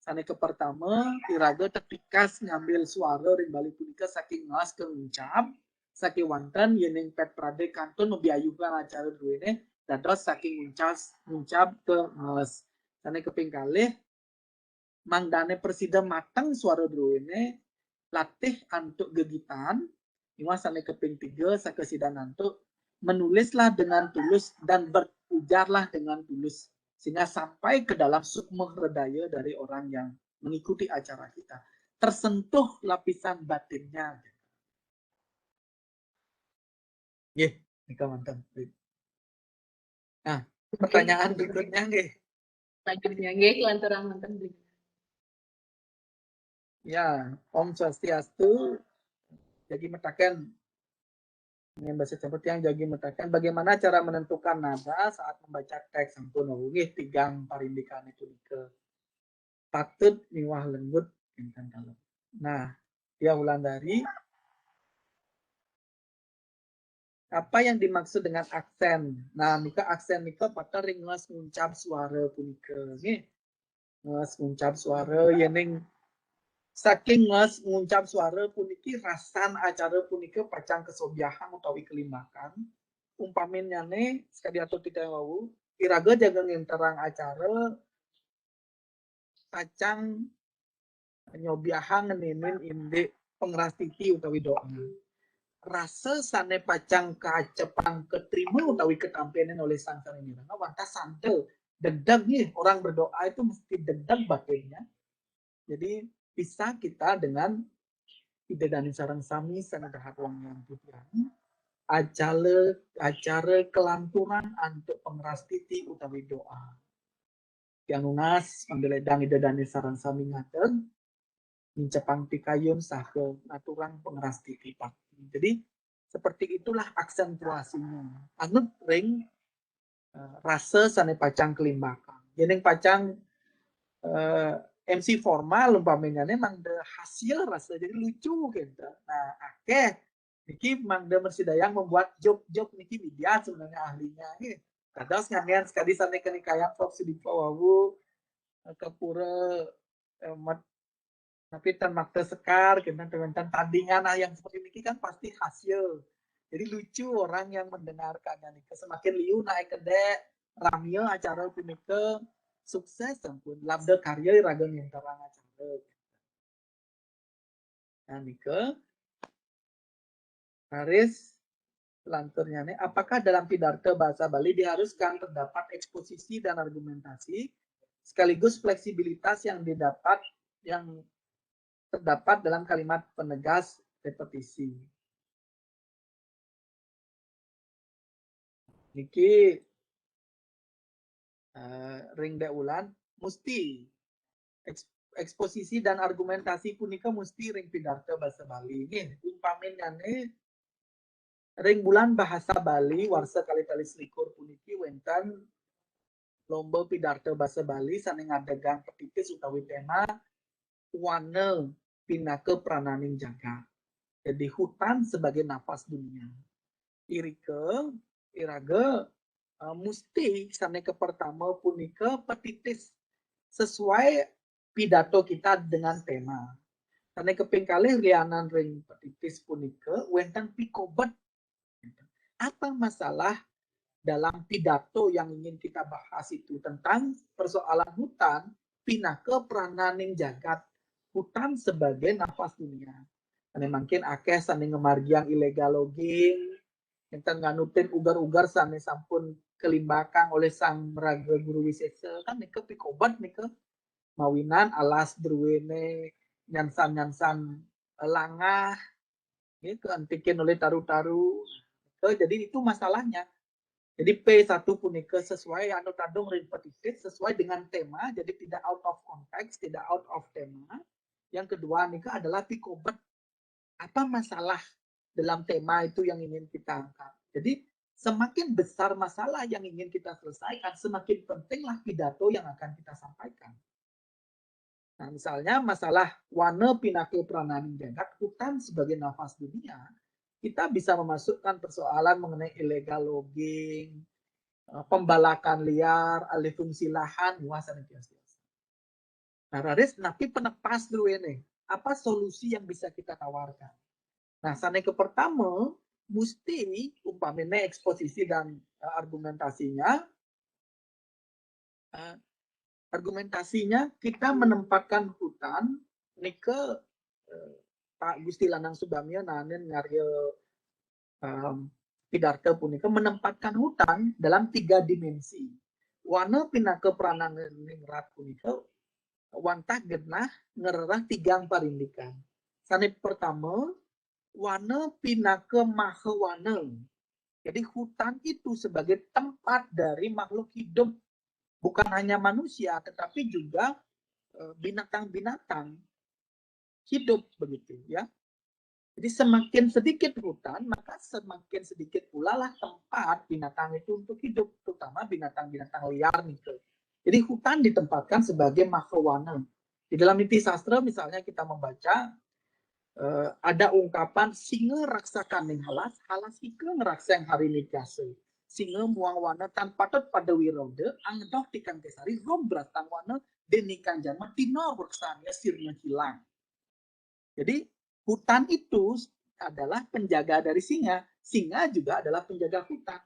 sané kapertama iraga tepikas ngambil suara ring Bali punika saking ngelas ka nguncab, sakéwanten yéning pét pradé kantun mabiayuhan acara duwéné dados saking nguncab, nguncab ka ngelas. Sané kaping kalih, mangdané prasida mateng suara druéné, latih antuk gegitan, miwah sané kaping tiga, sakasidan antuk, menulislah dengan tulus dan berujarlah dengan tulus, sehingga sampai ke dalam sukma hredaya dari orang yang mengikuti acara kita. Tersentuh lapisan batinnya. Nggih, nika manten. Nah, pertanyaan berikutnya nggih. Selanjutnya nggih, lanturang manten. Ya, Om Swastiastu. Jagi mataken, yang bahasa campur tiang jagi mataken, bagaimana cara menentukan nada saat membaca teks? Sampun wau nggih tigang parindikané punika. Patut miwah lembut, kénten kalih. Nah, ya Wulandari, apa yang dimaksud dengan aksen? Nah, nika aksen nika pateh ring ngelas nguncap suara punika, nggih. Ngelas nguncap suara, yéning saking ngelas nguncap suara puniki rasan acara punika pacang kasobyahang utawi kalimbakang. Umpaminnyane, sakadi atur titiang wau, iraga jaga ngenterang acara pacang nyobiahang ngenénin indik pangrastiti utawi doa. Rasa sane pacang kacepang katrima utawi katampenin olih sang sane mireng wantah santa, degdeg nih, orang berdoa itu mesti degdeg batinnya. Jadi bisa kita dengan Ida Dane sareng sami sane dahat wangian titiang, acara, acara kelanturan antuk pangrastiti utawi doa. Tiang nunas mangda ledang Ida Dane sareng sami ngadeg, ngincepang pikayun saha ngaturang pangrastiti bakti. Jadi seperti itulah aksentuasinya. Anut ring eh, rasa sane pacang kalimbakang. Yening pacang eh, M C formal umpaminyane mangda hasil rasa jadi lucu gitu. Nah, akeh niki mangda mersidayang membuat job-job niki widya sebenarnya ahlinya nggih. Kados nganggen sekadi sane kenikayang Prof Sudipo wau eh, ke pura eh, mat- tapi tan makta sekar, kita teman-teman tandingan ah yang seperti ini kan pasti hasil. Jadi lucu orang yang mendengarkannya nih. Semakin liu naik kedek, ramia acara punika sukses sampun labda karya raga nginterang acara. Nah, nika Raris lanturnya nih, apakah dalam pidarta bahasa Bali diharuskan terdapat eksposisi dan argumentasi sekaligus fleksibilitas yang didapat yang terdapat dalam kalimat penegas repetisi? Niki uh, ring dek ulan mesti eksposisi dan argumentasi punika mesti ring pidarta bahasa Bali. Nggih, umpaminyane ring bulan bahasa Bali warsa kali tali selikur puniki wenten lomba pidarta bahasa Bali sane ngadegang petitis utawi tema wana pinaka prananing jagat. Jadi hutan sebagai nafas dunia. Irika, iraga uh, musti sane kepertama punika petitis sesuai pidato kita dengan tema. Sane keping kalih lianan ring petitis punika wenten pikobet. Apa masalah dalam pidato yang ingin kita bahas itu tentang persoalan hutan pinaka prananing jagat, hutan sebagai nafas dunia. Ane mungkin akeh sane ngemargiang illegal logging, enten nganutin ugar-ugar sane sampun kalimbakang oleh sang meraga guru wisesa kan nika pikobet nika mawinan alas druene nyansan-nyansan langah ya, keentikin oleh taru-taru. Jadi itu masalahnya. Jadi P satu punika sesuai anu tadung repetitif sesuai dengan tema, jadi tidak out of context, tidak out of tema. Yang kedua nika adalah pikobet. Apa masalah dalam tema itu yang ingin kita angkat? Jadi semakin besar masalah yang ingin kita selesaikan, semakin pentinglah pidato yang akan kita sampaikan. Nah, misalnya masalah wana pinaka prananing jagat, hutan sebagai nafas dunia, kita bisa memasukkan persoalan mengenai illegal logging, eh, pembalakan liar, alih fungsi lahan, wah sana tios-tios. Nah, raris napi penepas dulu ini? Apa solusi yang bisa kita tawarkan? Nah, sana ke pertama, mesti umpamanya eksposisi dan uh, argumentasinya uh, argumentasinya kita menempatkan hutan nika uh, Pak Gusti Lanang Subamia nanen ngarya um, pidarta punika menempatkan hutan dalam tiga dimensi. Wana pinaka prananing rat punika wantah genah ngererah tigang parindikan. Sane pertama, wana pinaka mahawana. Jadi hutan itu sebagai tempat dari makhluk hidup. Bukan hanya manusia, tetapi juga eh, binatang-binatang hidup begitu ya. Jadi semakin sedikit hutan, maka semakin sedikit pula lah tempat binatang itu untuk hidup, terutama binatang-binatang liar gitu. Jadi hutan ditempatkan sebagai mahawana. Di dalam niti sastra misalnya kita membaca eh, ada ungkapan singa raksa kaning halas, halas ika ngraksa yang hari nitya. Singa muang wana tan patut pada wiroda, angdoh tikang kesari, rum bratang wana, denikang jama tinor raksanya sirna hilang. Jadi hutan itu adalah penjaga dari singa, singa juga adalah penjaga hutan.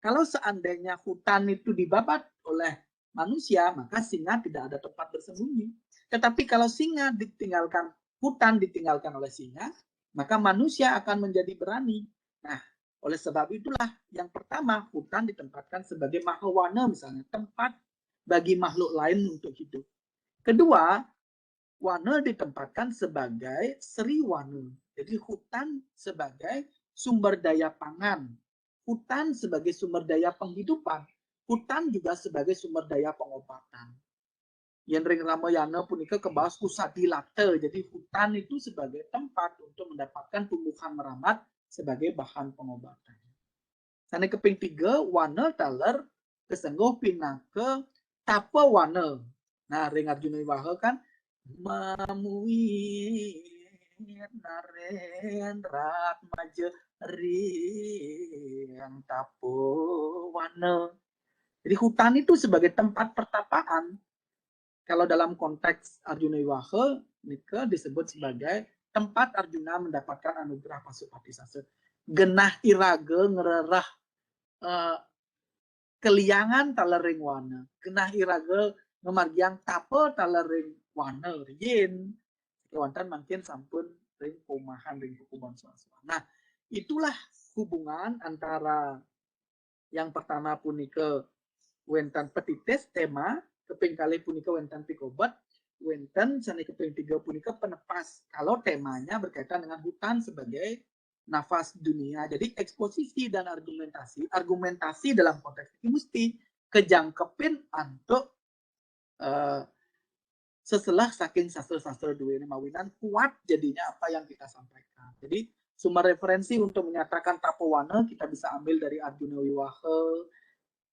Kalau seandainya hutan itu dibabat oleh manusia, maka singa tidak ada tempat bersembunyi. Tetapi kalau singa ditinggalkan, hutan ditinggalkan oleh singa, maka manusia akan menjadi berani. Nah, oleh sebab itulah yang pertama hutan ditempatkan sebagai mahawana misalnya, tempat bagi makhluk lain untuk hidup. Kedua, wana ditempatkan sebagai sri wana. Jadi hutan sebagai sumber daya pangan, hutan sebagai sumber daya penghidupan, hutan juga sebagai sumber daya pengobatan. Yen ring Ramayana punika kebaos kusadi lata. Jadi hutan itu sebagai tempat untuk mendapatkan tumbuhan meramat sebagai bahan pengobatan. Sane keping tiga, wana taler kesengguh pinaka tapa wana. Nah, ring Arjuna Wiwaha kan mamuin naren ratmaja ring tapa wana. Jadi hutan itu sebagai tempat pertapaan. Kalau dalam konteks Arjuna Wiwaha, nika disebut sebagai tempat Arjuna mendapatkan anugerah Pasupati Sasa. Genah iraga ngrereh uh, keliangan taler ring wana. Genah iraga ngamargiang tapa taler ring wana riin. Kewanten mangkin sampun ring pomahan ring kukuban suasana. Nah, itulah hubungan antara yang pertama punika wenten petitis tema, keping kalih punika wenten pikobet, wenten sane keping tiga punika penepas. Kalau temanya berkaitan dengan hutan sebagai nafas dunia. Jadi eksposisi dan argumentasi, argumentasi dalam konteks ini mesti kejangkepin antuk uh, seselah saking sastra-sastra duene mawinan kuat jadinya apa yang kita sampaikan. Jadi sumber referensi untuk menyatakan tapawana kita bisa ambil dari Arjuna Wiwaha,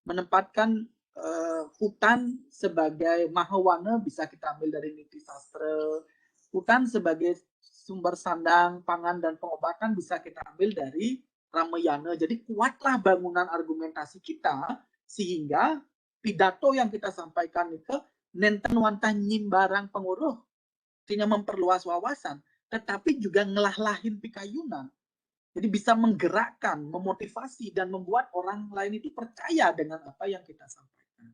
menempatkan uh, hutan sebagai mahawana bisa kita ambil dari niti sastra, hutan sebagai sumber sandang, pangan, dan pengobatan bisa kita ambil dari Ramayana. Jadi kuatlah bangunan argumentasi kita sehingga pidato yang kita sampaikan itu nenten wantah nyimbarang penguruh, artinya memperluas wawasan, tetapi juga ngelahlah-lahin pikayunan. Jadi bisa menggerakkan, memotivasi, dan membuat orang lain itu percaya dengan apa yang kita sampaikan.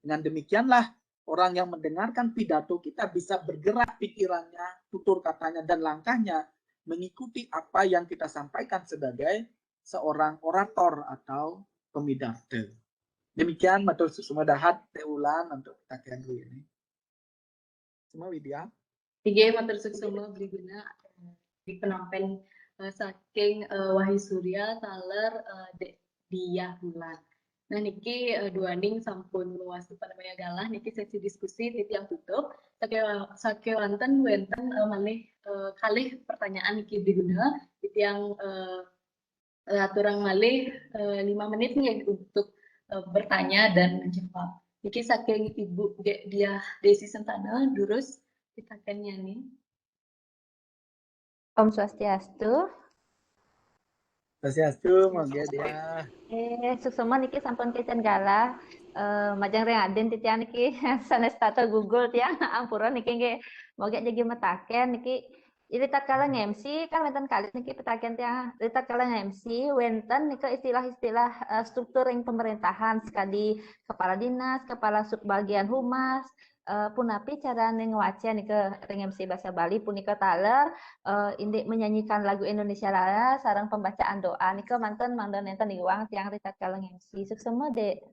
Dengan demikianlah orang yang mendengarkan pidato kita bisa bergerak pikirannya, tutur katanya, dan langkahnya mengikuti apa yang kita sampaikan sebagai seorang orator atau pemidarta. Demikian matur suksma dahat Te Wulan untuk pitaken ini. Semua Widya. Inggih, matur suksma Bli Guna di penampen uh, saking uh, Wahyu Surya taler uh, Diah Wulan. Nah niki uh, duaning sampun mewasi panamaya galah niki sesi diskusi titiang tutup. Sakewanten wenten uh, malih uh, kalih pertanyaan niki Bli Guna titiang uh, aturang malih uh, lima menit nih untuk uh, bertanya dan menjawab. Niki saking Ibu Diah Desi Sentana, durus pitakennya nih. Om Swastiastu. Swastiastu, mangga Diah. Eh, suksma niki sampun kecen galah. Uh, majeng ring adin titiang niki sanes tata Google tiang ampura niki nggih. Moga jagi metaken niki Iri tatkala nge-M C kan wenten kalih niki pitaken tiang. Iri tatkala nge-M C wenten nika istilah-istilah uh, struktur ring pemerintahan sekadi kepala dinas, kepala subbagian humas, uh, punapi cara ngwaca nika ring M C bahasa Bali punika taler uh, indik menyanyikan lagu Indonesia Raya sareng pembacaan doa nika mangkin mangda nenten iwang tiang iri tatkala nge-M C. Suksma Dek.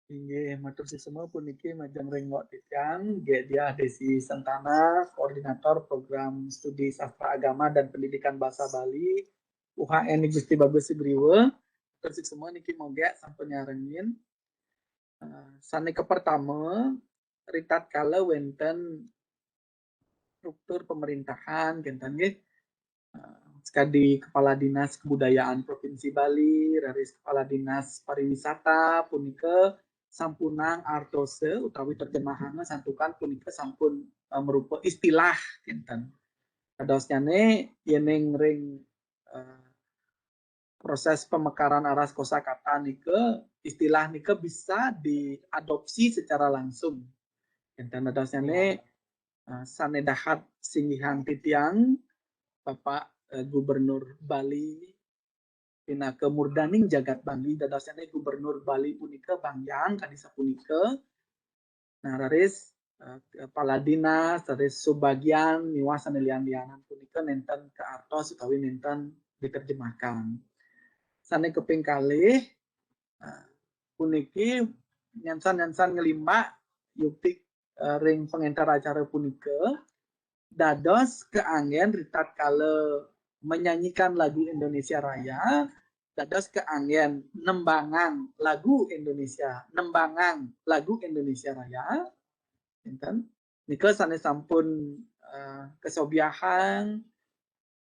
Inggih, matur suksma puniki majeng ring wak titiang, Diah Desi Sentana, Koordinator Program Studi Sastra Agama dan Pendidikan Bahasa Bali, U H N Gusti Bagus Sugriwa. Matur suksma niki moga sampun nyarengin. Uh, sane kepertama, iri tatkala wenten struktur pemerintahan kenten nggih. Sekadi Kepala Dinas Kebudayaan Provinsi Bali, raris Kepala Dinas Pariwisata punika sampunang artose utawi terjemahane santukan punika sampun uh, merupa istilah kinten. Kadosnyane yening ring uh, proses pemekaran aras kosakata nika, istilah nika bisa diadopsi secara langsung. Enten dadosnyane uh, sane dahat singgihang titiang Bapak uh, Gubernur Bali pinaka murdaning jagat Bali, dadosnyane Gubernur Bali punika bangyang kadi sapunika. Nah, raris uh, kepala dinas, raris subagian miwah sane lian-lianan punika nenten kaartos utawi nenten diterjemahkan. Sane kaping kalih uh, puniki nyansan-nyansan ngelimbak yukti uh, ring pengenter acara punika dados keanggen ritatkala menyanyikan lagu Indonesia Raya, dados keanggen nembangang lagu Indonesia, nembangang lagu Indonesia Raya, enten nika sane sampun uh, kesobiahang,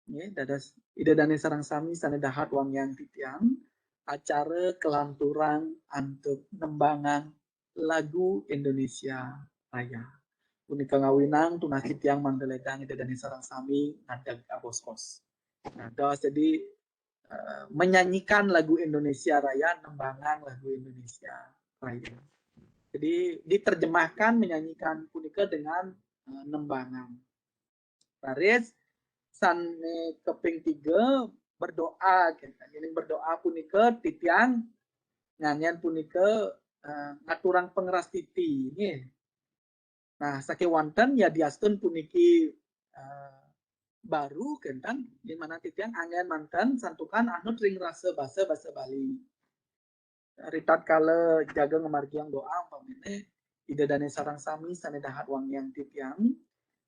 ya, dados Ida Dane sareng sami sane dahat wangiang titiang acara kelanturang antuk nembangang lagu Indonesia Raya. Punika ngawinang tunas titiang mangda ledang Ida Dane sareng sami ngadeg abos-bos. Nah, dos jadi uh, menyanyikan lagu Indonesia Raya, nembangang lagu Indonesia Raya. Jadi diterjemahkan menyanyikan punika dengan uh, nembangang. Raris sane kaping tiga berdoa kita. Jadi berdoa punika titiang ngangen punika uh, ngaturang pengerastiti nggih. Nah, sakewanten yadiastun puniki uh, baru kenten di mana titiang anggen manten santukan anut ring rasa basa basa Bali. Ritatkala jaga ngamargiang doa umpamine Ida Dane sareng sami sane dahat wangiang titiang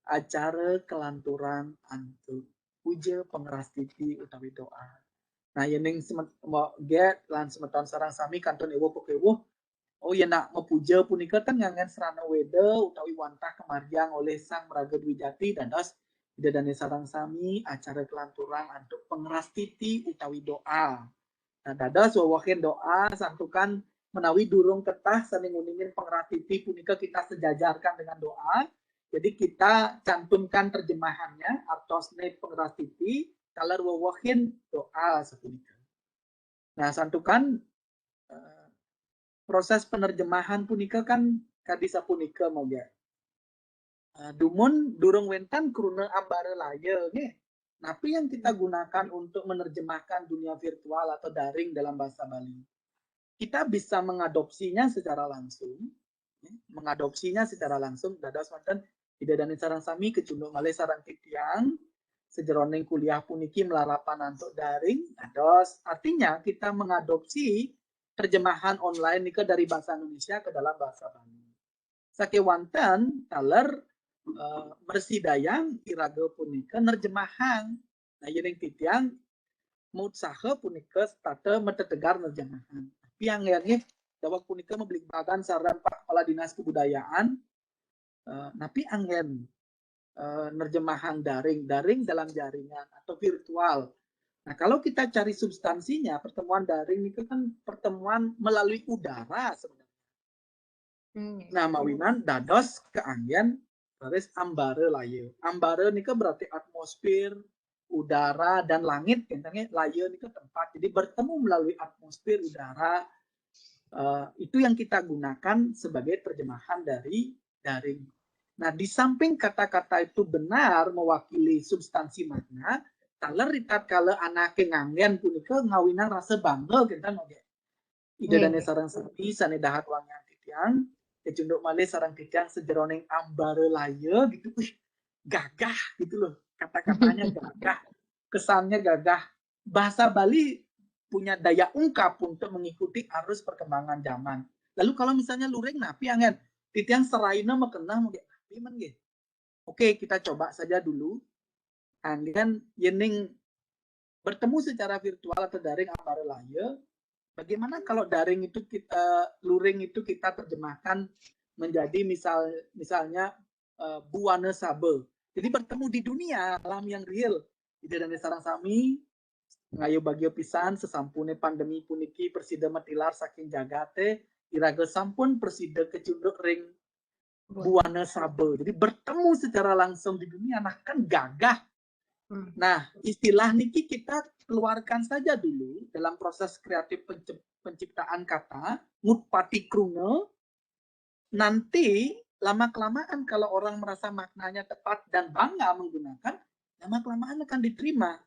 acara kelanturang antuk puja pengerastiti utawi doa. Nah, yening semet, get lan semeton sareng sami kantun ewuh kewuh, oh ya nak mapuja punika ten nganggen serana weda utawi wantah kemargiang oleh Sang Meraga Dwijati dados Ida Dane sareng sami acara kelanturang antuk pengerastiti utawi doa. Nah, dados wewehin doa santukan menawi durung ketah sane nguningin pengerastiti punika kita sejajarkan dengan doa. Jadi kita cantumkan terjemahannya, artosne pengerastiti, taler wewehin doa sapunika. Nah, santukan uh, proses penerjemahan punika kan kadi sapunika moga. Uh, dumun durung wenten kruna ambara laya nggih. Napi yang kita gunakan untuk menerjemahkan dunia virtual atau daring dalam bahasa Bali? Kita bisa mengadopsinya secara langsung, mengadopsinya secara langsung dados wonten Ida Dane sareng sami kecunduk malih sareng titiang sejeroning kuliah puniki melarapan antuk daring dados artinya kita mengadopsi terjemahan online nika dari bahasa Indonesia ke dalam bahasa Bali. Sakewanten taler uh, mersidayang iraga punika nerjemahang. Nah, yening titiang mutsaha punika setata metetegar nerjemahan. Tapi yang nggih daweg punika mabligbagan sareng Pak Kepala Dinas Kebudayaan, uh, napi anggen uh, nerjemahan daring, daring dalam jaringan atau virtual. Nah, kalau kita cari substansinya, pertemuan daring itu kan pertemuan melalui udara sebenarnya. Hmm. Nah, mawinan dados keanggen raris ambara laya. Ambara nika berarti atmosfer, udara, dan langit. Laya nika tempat. Jadi bertemu melalui atmosfer, udara, uh, itu yang kita gunakan sebagai terjemahan dari daring. Nah, di samping kata-kata itu benar mewakili substansi makna, taler ritatkala anake nganggen punika ngawinang rasa bangga kenten nggih. Ida Dane sareng sami sane dahat wangiang titiang, kecunduk malih sareng titiang sejeroning ambara laya gitu. Wih, gagah gitu loh. Kata-katanya gagah, kesannya gagah. Bahasa Bali punya daya ungkap untuk mengikuti arus perkembangan zaman. Lalu kalau misalnya luring napi anggen, titiang seraina makeneh mungkin napi men nggih. Oke, kita coba saja dulu. Anggen yening bertemu secara virtual atau daring ambara laya, bagaimana kalau daring itu kita luring itu kita terjemahkan menjadi misal misalnya uh, buana saba. Jadi bertemu di dunia alam yang real. Ida Dane sareng sami ngayu bagia pisan sesampune pandemi puniki prasida matilar saking jagate, Iraga sampun prasida kacunduk ring buana saba. Jadi bertemu secara langsung di dunia, nah kan gagah. Hmm. Nah, istilah niki kita keluarkan saja dulu dalam proses kreatif penciptaan kata, ngutpati kruna. Nanti lama-kelamaan kalau orang merasa maknanya tepat dan bangga menggunakan, lama-kelamaan akan diterima.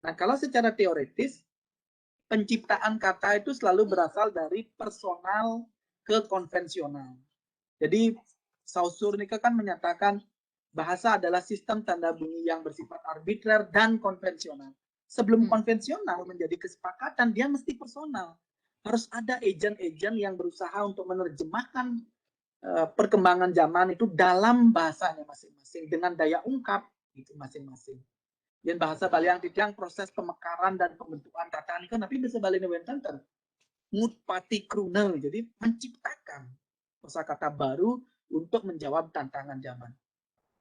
Nah, kalau secara teoritis, penciptaan kata itu selalu berasal dari personal ke konvensional. Jadi Saussure nika kan menyatakan bahasa adalah sistem tanda bunyi yang bersifat arbitrer dan konvensional. Sebelum hmm. konvensional menjadi kesepakatan, dia mesti personal. Harus ada agent-agent yang berusaha untuk menerjemahkan uh, perkembangan zaman itu dalam bahasanya masing-masing, dengan daya ungkap itu masing-masing. Yang bahasa Bali yang titiang proses pemekaran dan pembentukan kata nika, tapi bahasa Bali ini wenten ten ngutpati kruna, jadi menciptakan kosakata baru untuk menjawab tantangan zaman.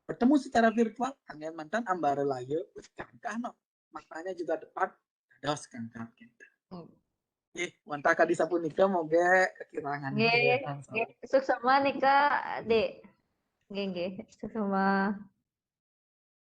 Bertemu secara virtual, anggen manten ambara laya, wis gagah no. Maknanya juga tepat, dados gagah gitu. Hmm. Nggih, wantah kadi sapunika moga kekirangan. Nggih, nggih. Suksema nika, Dik. Nggih, nggih. Suksema.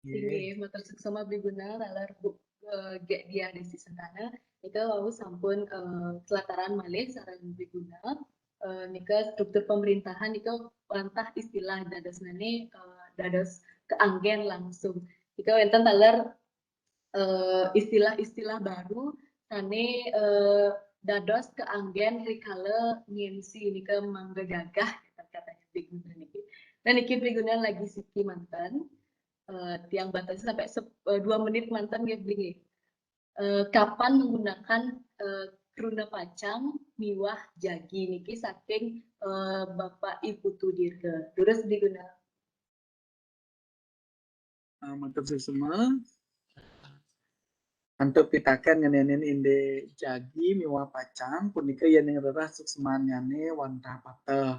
Inggih, matur suksema Bli Guna, taler Bu, eh, Gék Diah Desti Sentana. Nika wau sampun eh, kelataran malih sareng Bli Guna. Eh, nika struktur pemerintahan nika wantah istilah dadosnane eh, dados keanggen langsung. Nika wenten taler eh, istilah-istilah baru sane eh, dados keanggen rikala ngensi nika mangga gagah katanya Bli Guna niki. Nah niki Bli Guna lagi siki manten. Eh, tiang batasi sampai se- eh, dua menit manten nggih Bli nggih. Eh, kapan menggunakan eh, kruna pacang miwah jagi niki saking eh, Bapak Ibu Tudirga. Durus Bli Guna. Ah, matur suksema. Antuk pitaken ngenenin indik jagi miwah pacang punika yening rerah suksemanyane wantah pateh.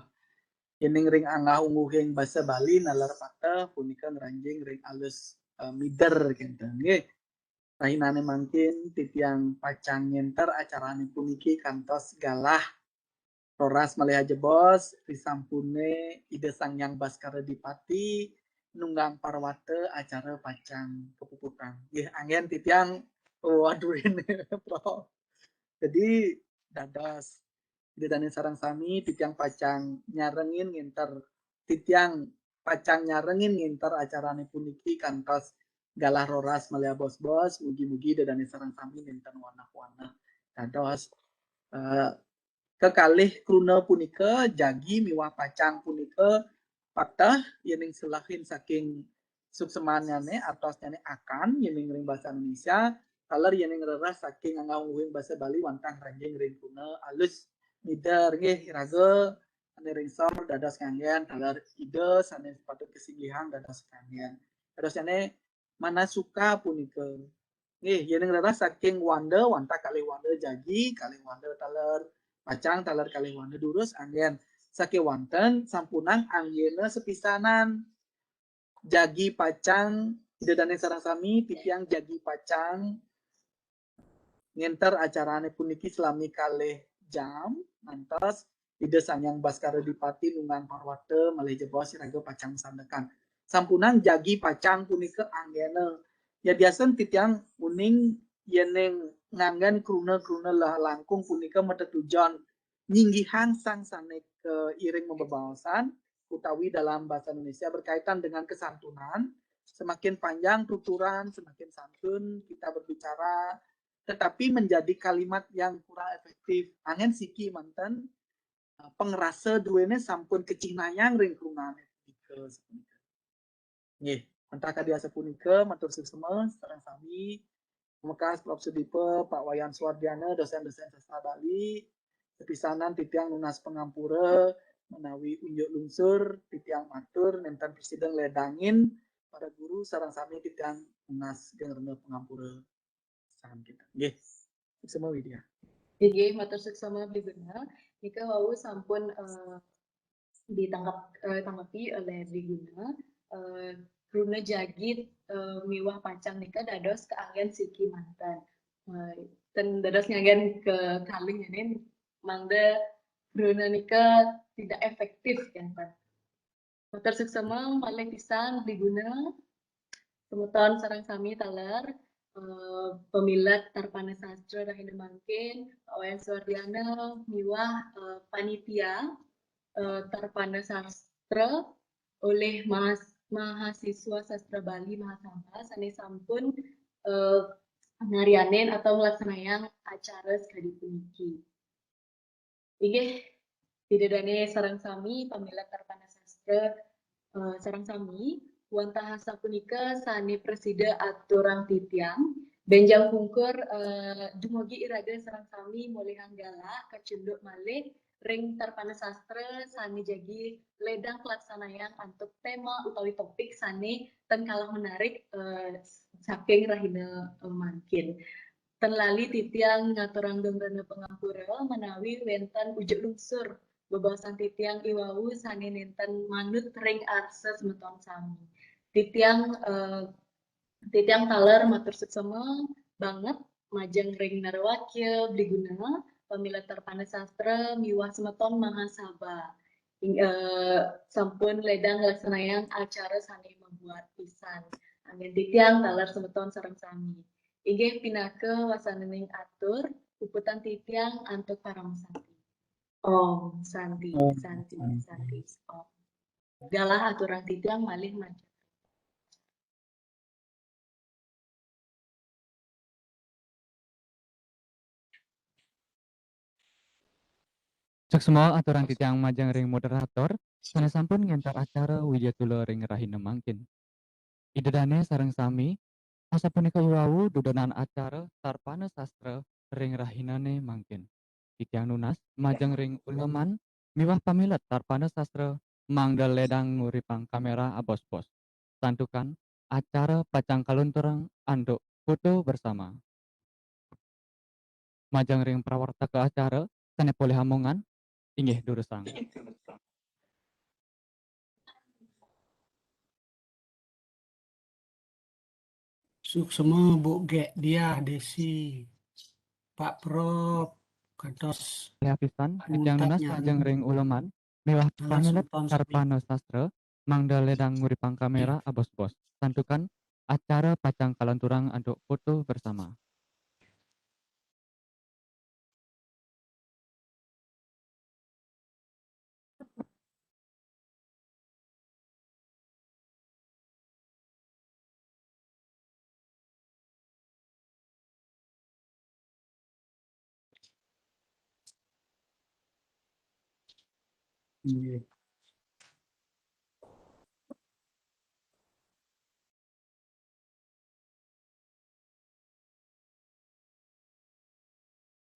Yening ring anggah-ungguhing basa Bali naler pateh punika ngranjing ring alus eh, mider kenten nggih. Rahinane mangkin titiang pacang ngenter acarane puniki kantos galah roras malih ajebos, risampune Ida Sang Hyang Baskara Dipati nunggang parwata acara pacang kapuputang. Nggih, anggen titiang waduhin, Prof. Jadi dados Ida dane sareng sami titiang pacang nyarengin ngenter titiang pacang nyarengin ngenter acarane puniki kantos galah roras malih abos-bos, mugi-mugi Ida dane sareng sami nenten wanah-wanah. Dados eh, kekalih kruna punika jagi miwah pacang punika pateh yening selehin saking suksemanyane artosnyane akan yening ring basa Indonesia, taler yening rerah saking anggah-ungguhing basa Bali wantah ngranjing ring kruna alus mider nggih iraga ane ring sor dados nganggen taler Ida sane patut kasinggihang dados nganggen. Dados ane manasuka punika. Nggih, yening rerah saking wanda, wantah kalih wanda jagi, kalih wanda taler pacang, taler kalih wanda durus anggen. Sakewanten sampunang anggena sepisanan. Jagi pacang, Ida dane sareng sami, titiang jagi pacang ngenter acarane puniki selami kalih jam, ngantos Ida Sang Hyang Baskara Dipati nunggang parwata malih jebos iraga pacang sandekan. Sampunang jagi pacang punika anggena. Yadiasen titiang uning yening nganggen kruna-kruna lah langkung punika matetujon nyinggihang sang sane kairing mabebaosan utawi dalam bahasa Indonesia berkaitan dengan kesantunan. Semakin panjang tuturan, semakin santun kita berbicara, tetapi menjadi kalimat yang kurang efektif. Anggen siki manten eh, pangrasa duene sampun kacihnayang ring krunane punika sapunika. Nggih, wantah kadi asapunika matur suksma sareng sami. Pamekas Prof Sudipa, Pak Wayan Suwardiana, dosen-dosen sastra Bali, sepisanan titiang nunas pangampura menawi unjuk lungsur titiang matur nenten presiden ledangin para guru sareng sami titiang nunas geng rena pangampura. Salam kita. Nggih. Suksma Widya. Nggih, matur suksma Bli Guna. Nika wau sampun eh, ditangkap eh, tanggapi oleh Bli Guna. Eh, kruna jagi eh, miwah pacang nika dados keanggen siki manten. Eh, ten dados nganggen kekalih nyanin mangda Bruna nika tidak efektif kan, Pak. Matur suksema malih pisan Bli Guna. Semeton sareng sami taler, eh, pamilet Tarpana Sastra rahina mangkin, Pak Wayan Suwardiana miwah, eh, panitia, eh, Tarpana Sastra olih mahas-, mahasiswa sastra Bali Mahasaba sane sampun, eh, ngarianin atau nglaksanayang acara sakadi puniki. Inggih, Ida dane sareng sami pamilet Tarpana Sastra, eh, sareng sami, wantah sapunika sane prasida aturang titiang, benjang pungkur, eh, dumugi iraga sareng sami molihang galah kacunduk malih ring Tarpana Sastra sane jagi ledang kalaksanayang antuk tema utawi topik sane tan kalah menarik, eh, saking rahina, eh, mangkin. Tan lali titiang ngaturang geng rena pangampura menawi wenten ujuk lungsur bebaosan titiang iwau sane nenten manut ring arsa semeton sami. Titiang, eh, titiang taler matur suksema banget majeng ring narawakya Bli Guna, pamilet Tarpana Sastra miwah semeton Mahasaba. Ing-, eh, sampun ledang nglaksanayang acara sane mabuat pisan. Anggen titiang taler semeton sareng sami. Inggih pinaka wasananing atur, puputang titiang antuk paramasanti. Om Santi, Om Santi, Santi. Santi, Om. Galah aturang titiang malih majeng. Suksma aturang titiang majeng ring moderator, sane sampun ngentar acara Wijatula ring rahina mangkin. Ida dane sareng sami, asapunika iwau dudonan acara Tarpana Sastra ring rahinane mangkin. Titiang nunas majeng ring uleman miwah pamilet Tarpana Sastra mangda ledang nguripang kamera abos-bos. Santukan acara pacang kalunturang antuk foto bersama. Majeng ring prawartaka acara sane polih amongan, inggih durusang. Suksema Bu Gek Diah Desi, Pak Prop, kantos. Polih apisan, titiang nunas majeng ring uleman miwah pamilet Tarpana Sastra mangda ledang nguripang kamera abos-bos. Santukan acara pacang kalanturang antuk foto bersama. Nggih.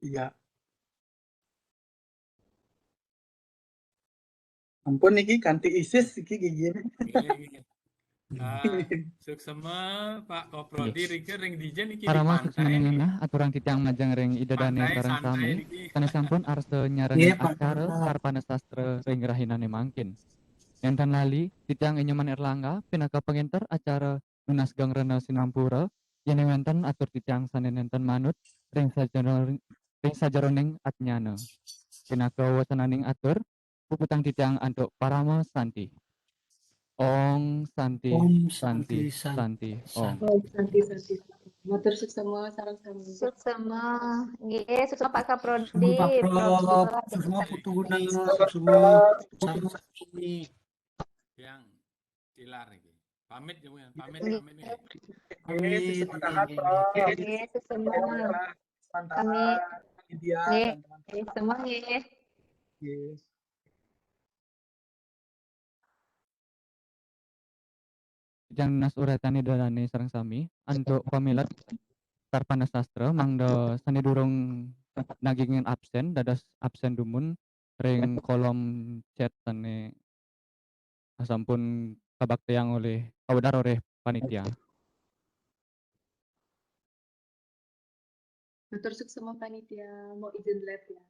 Iya. Ampun, niki kanti isis iki gigine. Nggih, nggih. Ah, suksema, Pak Koprodi, nggih. Rika ring dija niki? Parama di pantai suksema niki. Nah, aturang titiang majeng ring Ida dane pantai sareng santai sami, niki. Sane sampun arsa nyarengin acara Tarpana Sastra ring rahinane mangkin. Nenten lali, titiang Inyoman Erlangga, pinaka pangenter acara nunas geng rena sinampura, yen wenten atur titiang sane nenten manut ring sajeroning, ring sajeroning ajnana. Pinaka wasananing atur, puputang titiang antuk parama santi. Om Santi, Om Santi, Santi, Santi, Santi, Om. Om Santi, Santi. Matur suksema sareng sami. Suksema. Nggih, suksema Pak Kaprodi, suksema Pak Prop, Prof, suksema Putu Guna, suksema sareng sami. Yang tilar iki. Pamit ya, Bu, ya. Pamit, nggih. Pamit, nggih. Pamit, nggih. Nggih, suksema. Pamit. Nggih. Nggih, semua nggih. Nggih. Jang nunas uretan Ida dane sareng sami, antuk pamilet Tarpana Sastra, mangda sane durung nagingin absen, dados absen dumun ring kolom chat sane sampun kabaktiang olih, kawedar olih panitia. Matur suksema panitia, mau izin live ya.